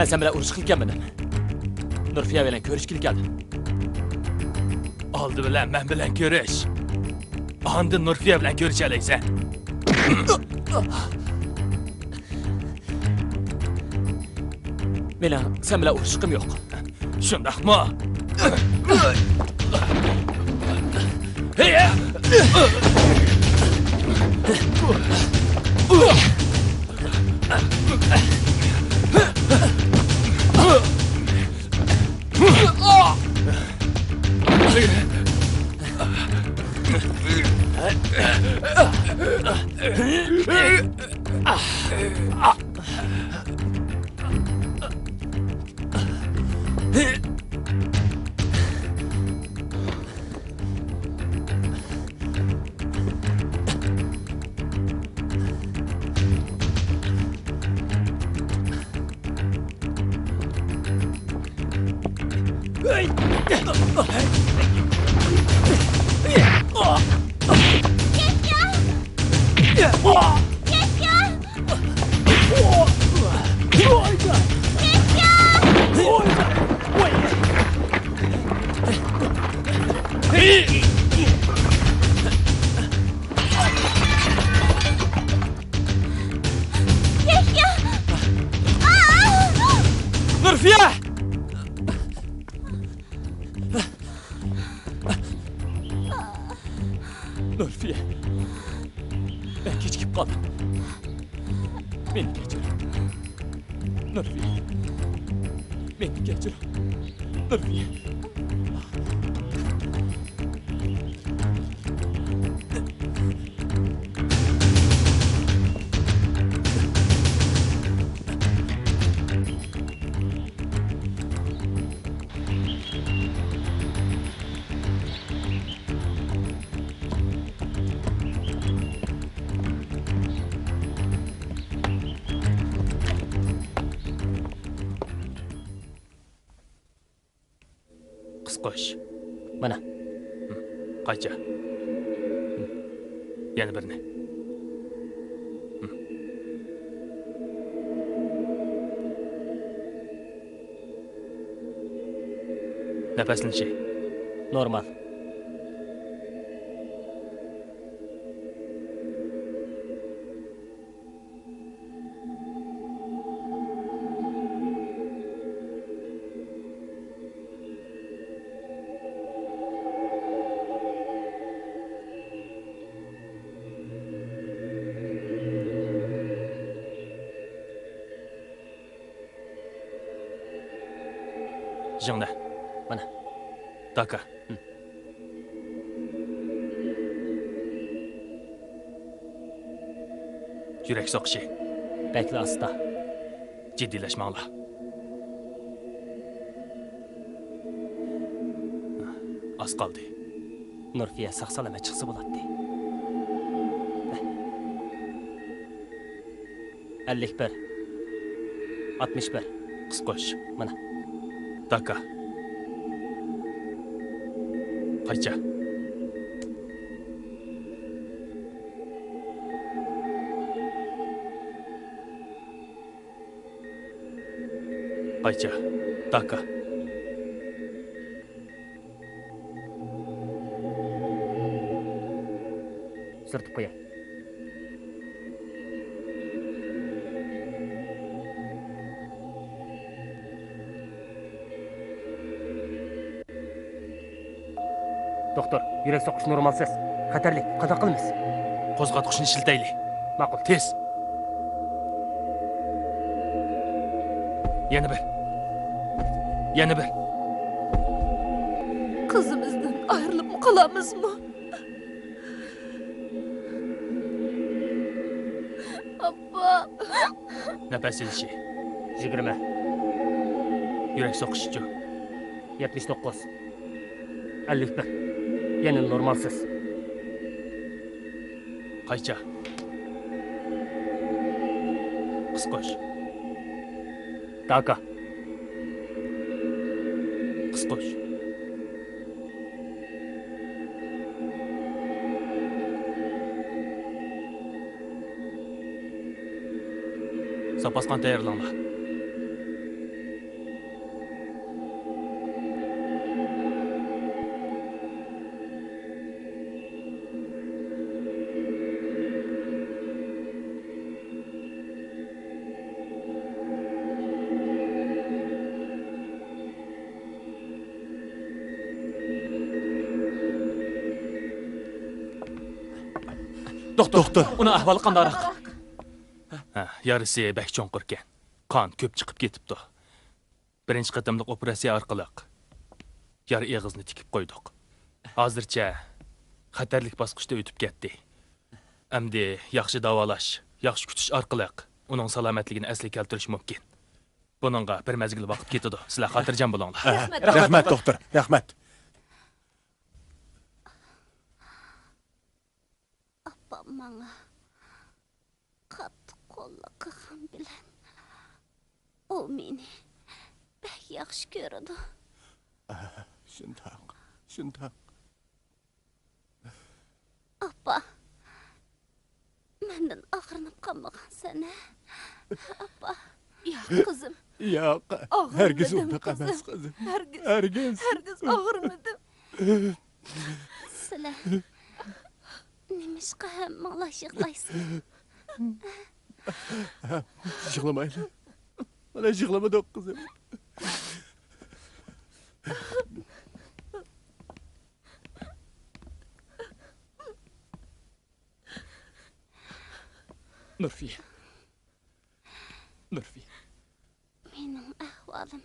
مەن سەن بىلەن ئۇرۇشقىلى كەلمىدىم. نۇرفىيە بىلەن كۆرۈشكىلى كەلدىم. ئالدى بىلەن مەن بىلەن كۆرۈش. ئاندىن نۇرفىيە بىلەن كۆرۈشەلەيسەن. مېنىڭ سەن بىلەن ئۇرۇشقۇم يوق. شۇنداقمۇ؟ نۇرفىيە! نۇرفىيە، مەن كېچىكىپ قالدىم. مېنى كەچۈر. نۇرفىيە، مېنى كەچۈر. نۇرفىيە. قىز قوش. مانا. قايچا. يەنە بىرنى. نەپەسلىنىشى. نورمال. ژىڭنە. مانا. داكا. ھىم. يۈرەك سوقۇشى. بەكلا ئاستا. جىددىيلەشمەڭلار. ئاز قالدى. نۇرفىيە ساق-سالامەت چىقسا بولاتتى. ئەللىك بىر. ئاتمىش بىر. قىز قوش. مانا. داكا. قايچا. قايچا. داكا. سۈرتۈپ قوياي. دوختۇر، يۈرەك سوقۇشى نورمالسىز. خەتەرلىك، قانداق قىلىمىز؟ قوزغاتقۇچنى ئىشلىتەيلى. ماقۇل. تېز. يەنە بىر. يەنە بىر. قىزىمىزدىن ئايرىلىپمۇ قالامىزمۇ؟ ئاپا. نەپەس ئېلىشى. يىگىرمە. يۈرەك سوقۇشىچۇ؟ يەتمىش توققۇز. ئەللىك بىر. يەنە نورمالسىز. قايچا. قىز قوش. داكا. قىز قوش. زاپاس قان تەييارلاڭلار. دوختۇر، ئۇنىڭ ئەھۋالى قانداقراق؟ ھە، يارىسى بەك چوڭقۇركەن. قان كۆپ چىقىپ كېتىپتۇ. بىرىنچى قېتىملىق ئوپېراتسىيە ئارقىلىق يارا ئېغىزىنى تىكىپ قويدۇق. ھازىرچە خەتەرلىك باسقۇچتا ئۆتۈپ كەتتى. ئەمدى ياخشى داۋالاش، ياخشى كۈتۈش ئارقىلىق ئۇنىڭ سالامەتلىكىنى ئەسلىگە كەلتۈرۈش مۇمكىن. بۇنىڭغا بىر مەزگىل ۋاقىت كېتىدۇ. سىلەر خاتىرجەم بولۇڭلار. رەھمەت، دوختۇر، رەھمەت. ئاپام ماڭا قاتتىق قوللۇق قىلغان بىلەن، ئۇ مېنى بەك ياخشى كۆرىدۇ. شۇنداق، شۇنداق. ئاپا، مەندىن ئاغرىنىپ قالمىغانسەن، ھە؟ ئاپا. ياق، قىزىم. ياق، ھەرگىز ئۇنداق ئەمەس، قىزىم. ھەرگىز، ھەرگىز. ھەرگىز ئاغرىمىدىم. سىلەر نېمىشقا ھەممىڭلار يىغلايسىلەر؟ يىغلىمايلى. مانا يىغلىمىدۇق، قىزىم. نۇرفىيە. نۇرفىيە. مېنىڭ ئەھۋالىم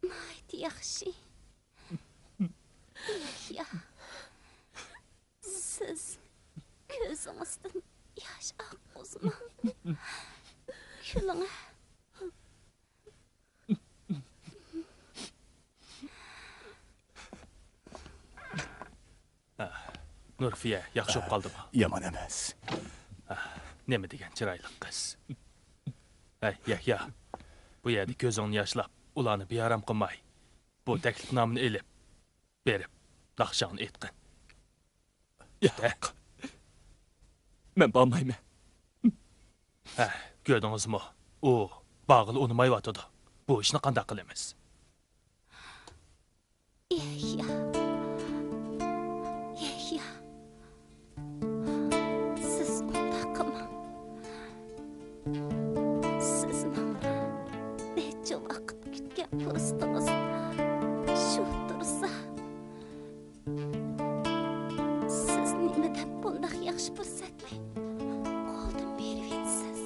ناھايىتى ياخشى. يەھيا، سىز كۆزىڭىزدىن ياش ئاققۇزماڭ. كۈلۈڭ. ھە، نۇرفىيە ياخشى بولۇپ قالدىمۇ؟ يامان ئەمەس. ھە، نېمە دېگەن چىرايلىق قىز. ھەي، يەھيا، بۇ يەردە كۆزۈڭنى ياشلاپ، ئۇلارنى بىئارام قىلماي، بۇ تەكلىپنامىنى ئېلىپ، بېرىپ، ناخشاڭنى ئېيتقىن. ياق. مەن بارمايمەن. ھە، كۆردىڭىزمۇ؟ ئۇ بارغىلى ئۇنىمايۋاتىدۇ. بۇ ئىشنى قانداق قىلىمىز؟ يەھيا. يەھيا. سىز ئۇنداق قىلماڭ. سىزنىڭ نەچچە ۋاقىت كۈتكەن پۇرسىتىڭىز شۇ تۇرسا، سىز نېمە دەپ بۇنداق ياخشى پۇرسەتنى قولدىن بېرىۋېتىسىز؟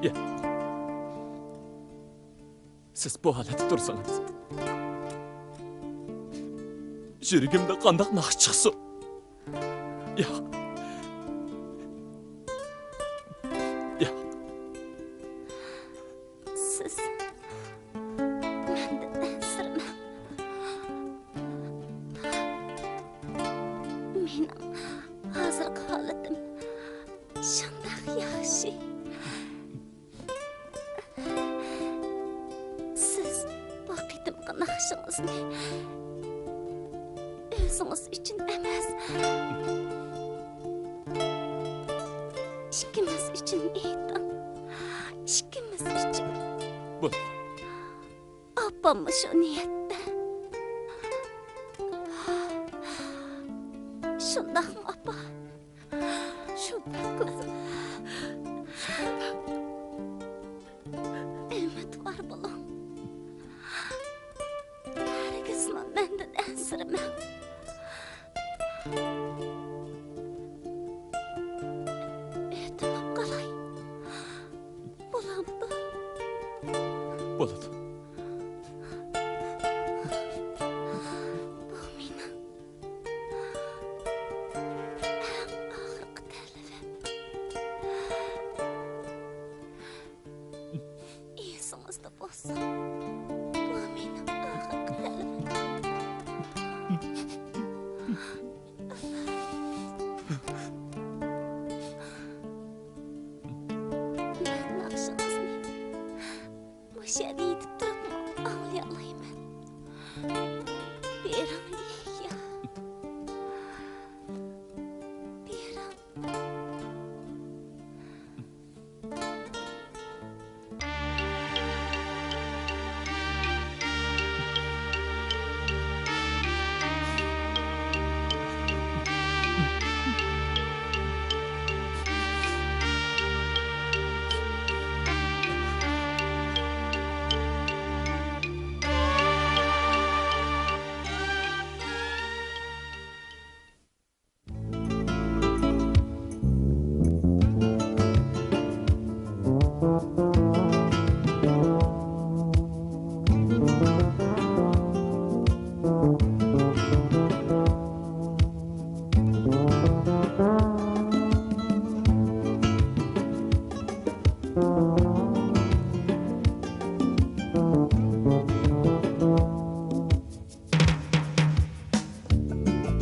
يا. سىز بۇ ھالەتتە تۇرسىڭىز، يۈرىكىمدە قانداق ناخشا چىقسۇن؟ ياق. ياق. سىز مەندىن ئەنسىرىمەڭ. مېنىڭ ھازىرقى ھالىتىم شۇنداق ياخشى. سىز بۇ قېتىمقى ناخشىڭىزنى ئۆزىڭىز ئۈچۈن ئەمەس، ئىككىمىز ئۈچۈن ئېيتىڭ. ئىككىمىز ئۈچۈن. بولدى. ئاپاممۇ شۇ نىيەتتە. شۇنداقمۇ، ئاپا؟ شۇنداق، قىزىم. ئۈمىدۋار بولۇڭ. ھەرگىزمۇ مەندىن ئەنسىرىمەڭ. ئۆتۈنۈپ قالاي. بولامدۇ؟ بولىدۇ. بۇ مېنىڭ ئەڭ ئاخىرقى تەلىپىم. ئېسىڭىزدە بولسۇن، بۇ مېنىڭ ئاخىرقى تەلىپىم. مەن ناخشىڭىزنى مۇشۇ يەردە يېتىپ تۇرۇپمۇ ئاڭلىيالايمەن. بېرىڭ، يەھيا. بېرىڭ.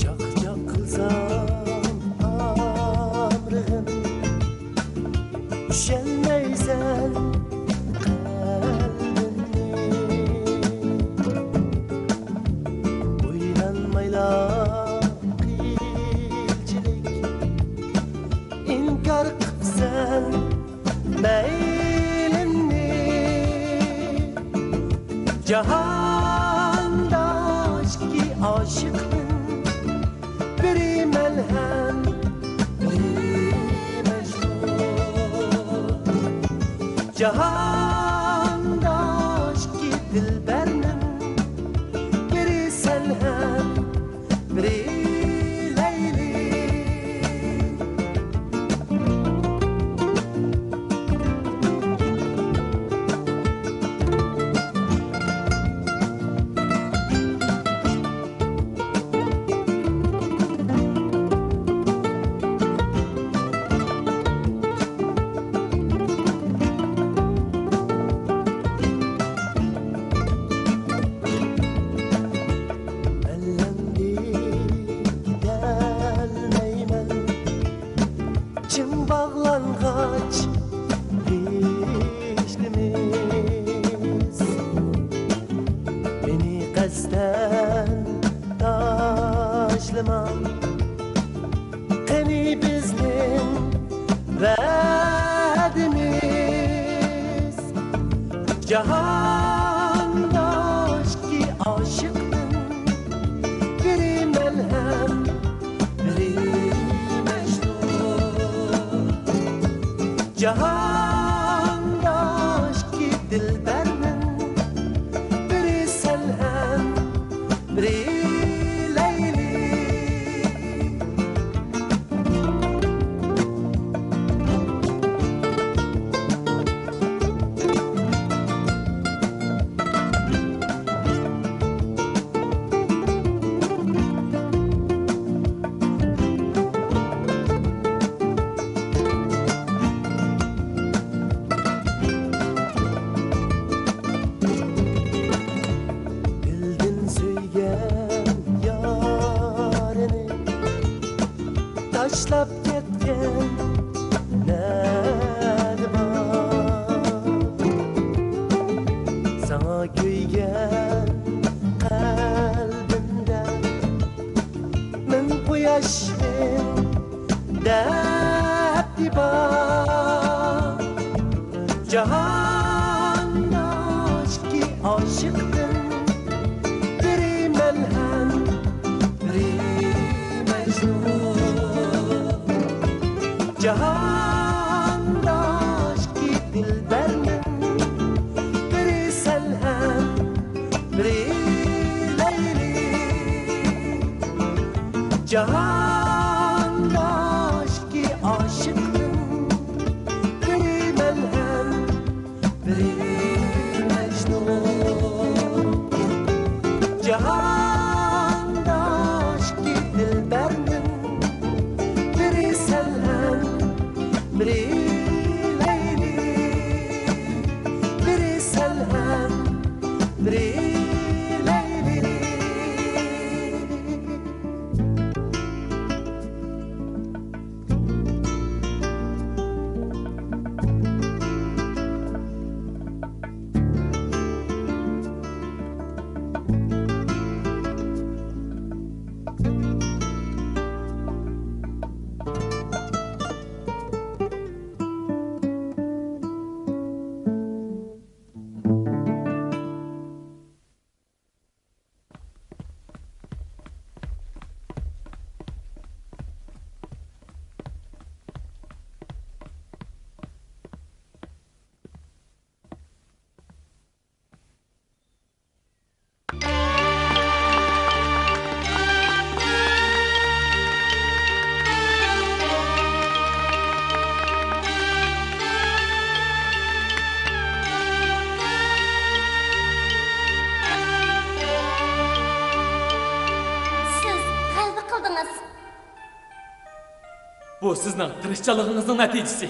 چاقچاق قىلسام ئامرىغىم، چۈشەنمەيسەن قەلبىمنى. قىپسەن مەيلىمنى، جاھاندا ئىككى ئاشىقتىن بىرى مەلھەم، بىرى مەجنۇن. جاھاندا ئىككى دىلبەرنىڭ بىرى سەن ھەم، بىرى لەيلى. ئەلەمدىن كېتەلمەيمەن، چىڭ باغلانغاچ ھېسلىرىمىز. مېنى قەستەن تاشلىماڭ، قېنى بىزنىڭ ۋەدىمىز؟ جاھاندا ئىككى ئاشىقتىن بىرى مەلھەم، بىرى مەجنۇن. جاھاندا ئىككى دىلبەرنىڭ بىرى سەن ھەم، بىرى لەيلى. دىلدىن سۆيگەن يارىنى تاشلاپ كەتكەن نەدە بار؟ ساڭا كۆيگەن قەلبىمدە مىڭ قۇياشنىڭ دەپتى بار. جاھاندا ئىككى ئاشىقتىن بىرى مەلھەم، بىرى مەجنۇن. جاھاندا ئىككى دىلبەرنىڭ بىرى سەن ھەم، بىرى لەيلى. جاھاندا ئىككى ئاشىقتىن بىرى مەلھەم، بىرى مەجنۇن. جاھاندا ئىككى دىلبەرنىڭ بىرى سەن ھەم، بىرى لەيلى. بىرى سەن ھەم، بىرى لەيلى. سىز غەلىبە قىلدىڭىز. بۇ سىزنىڭ تىرىشچانلىقىڭىزنىڭ نەتىجىسى.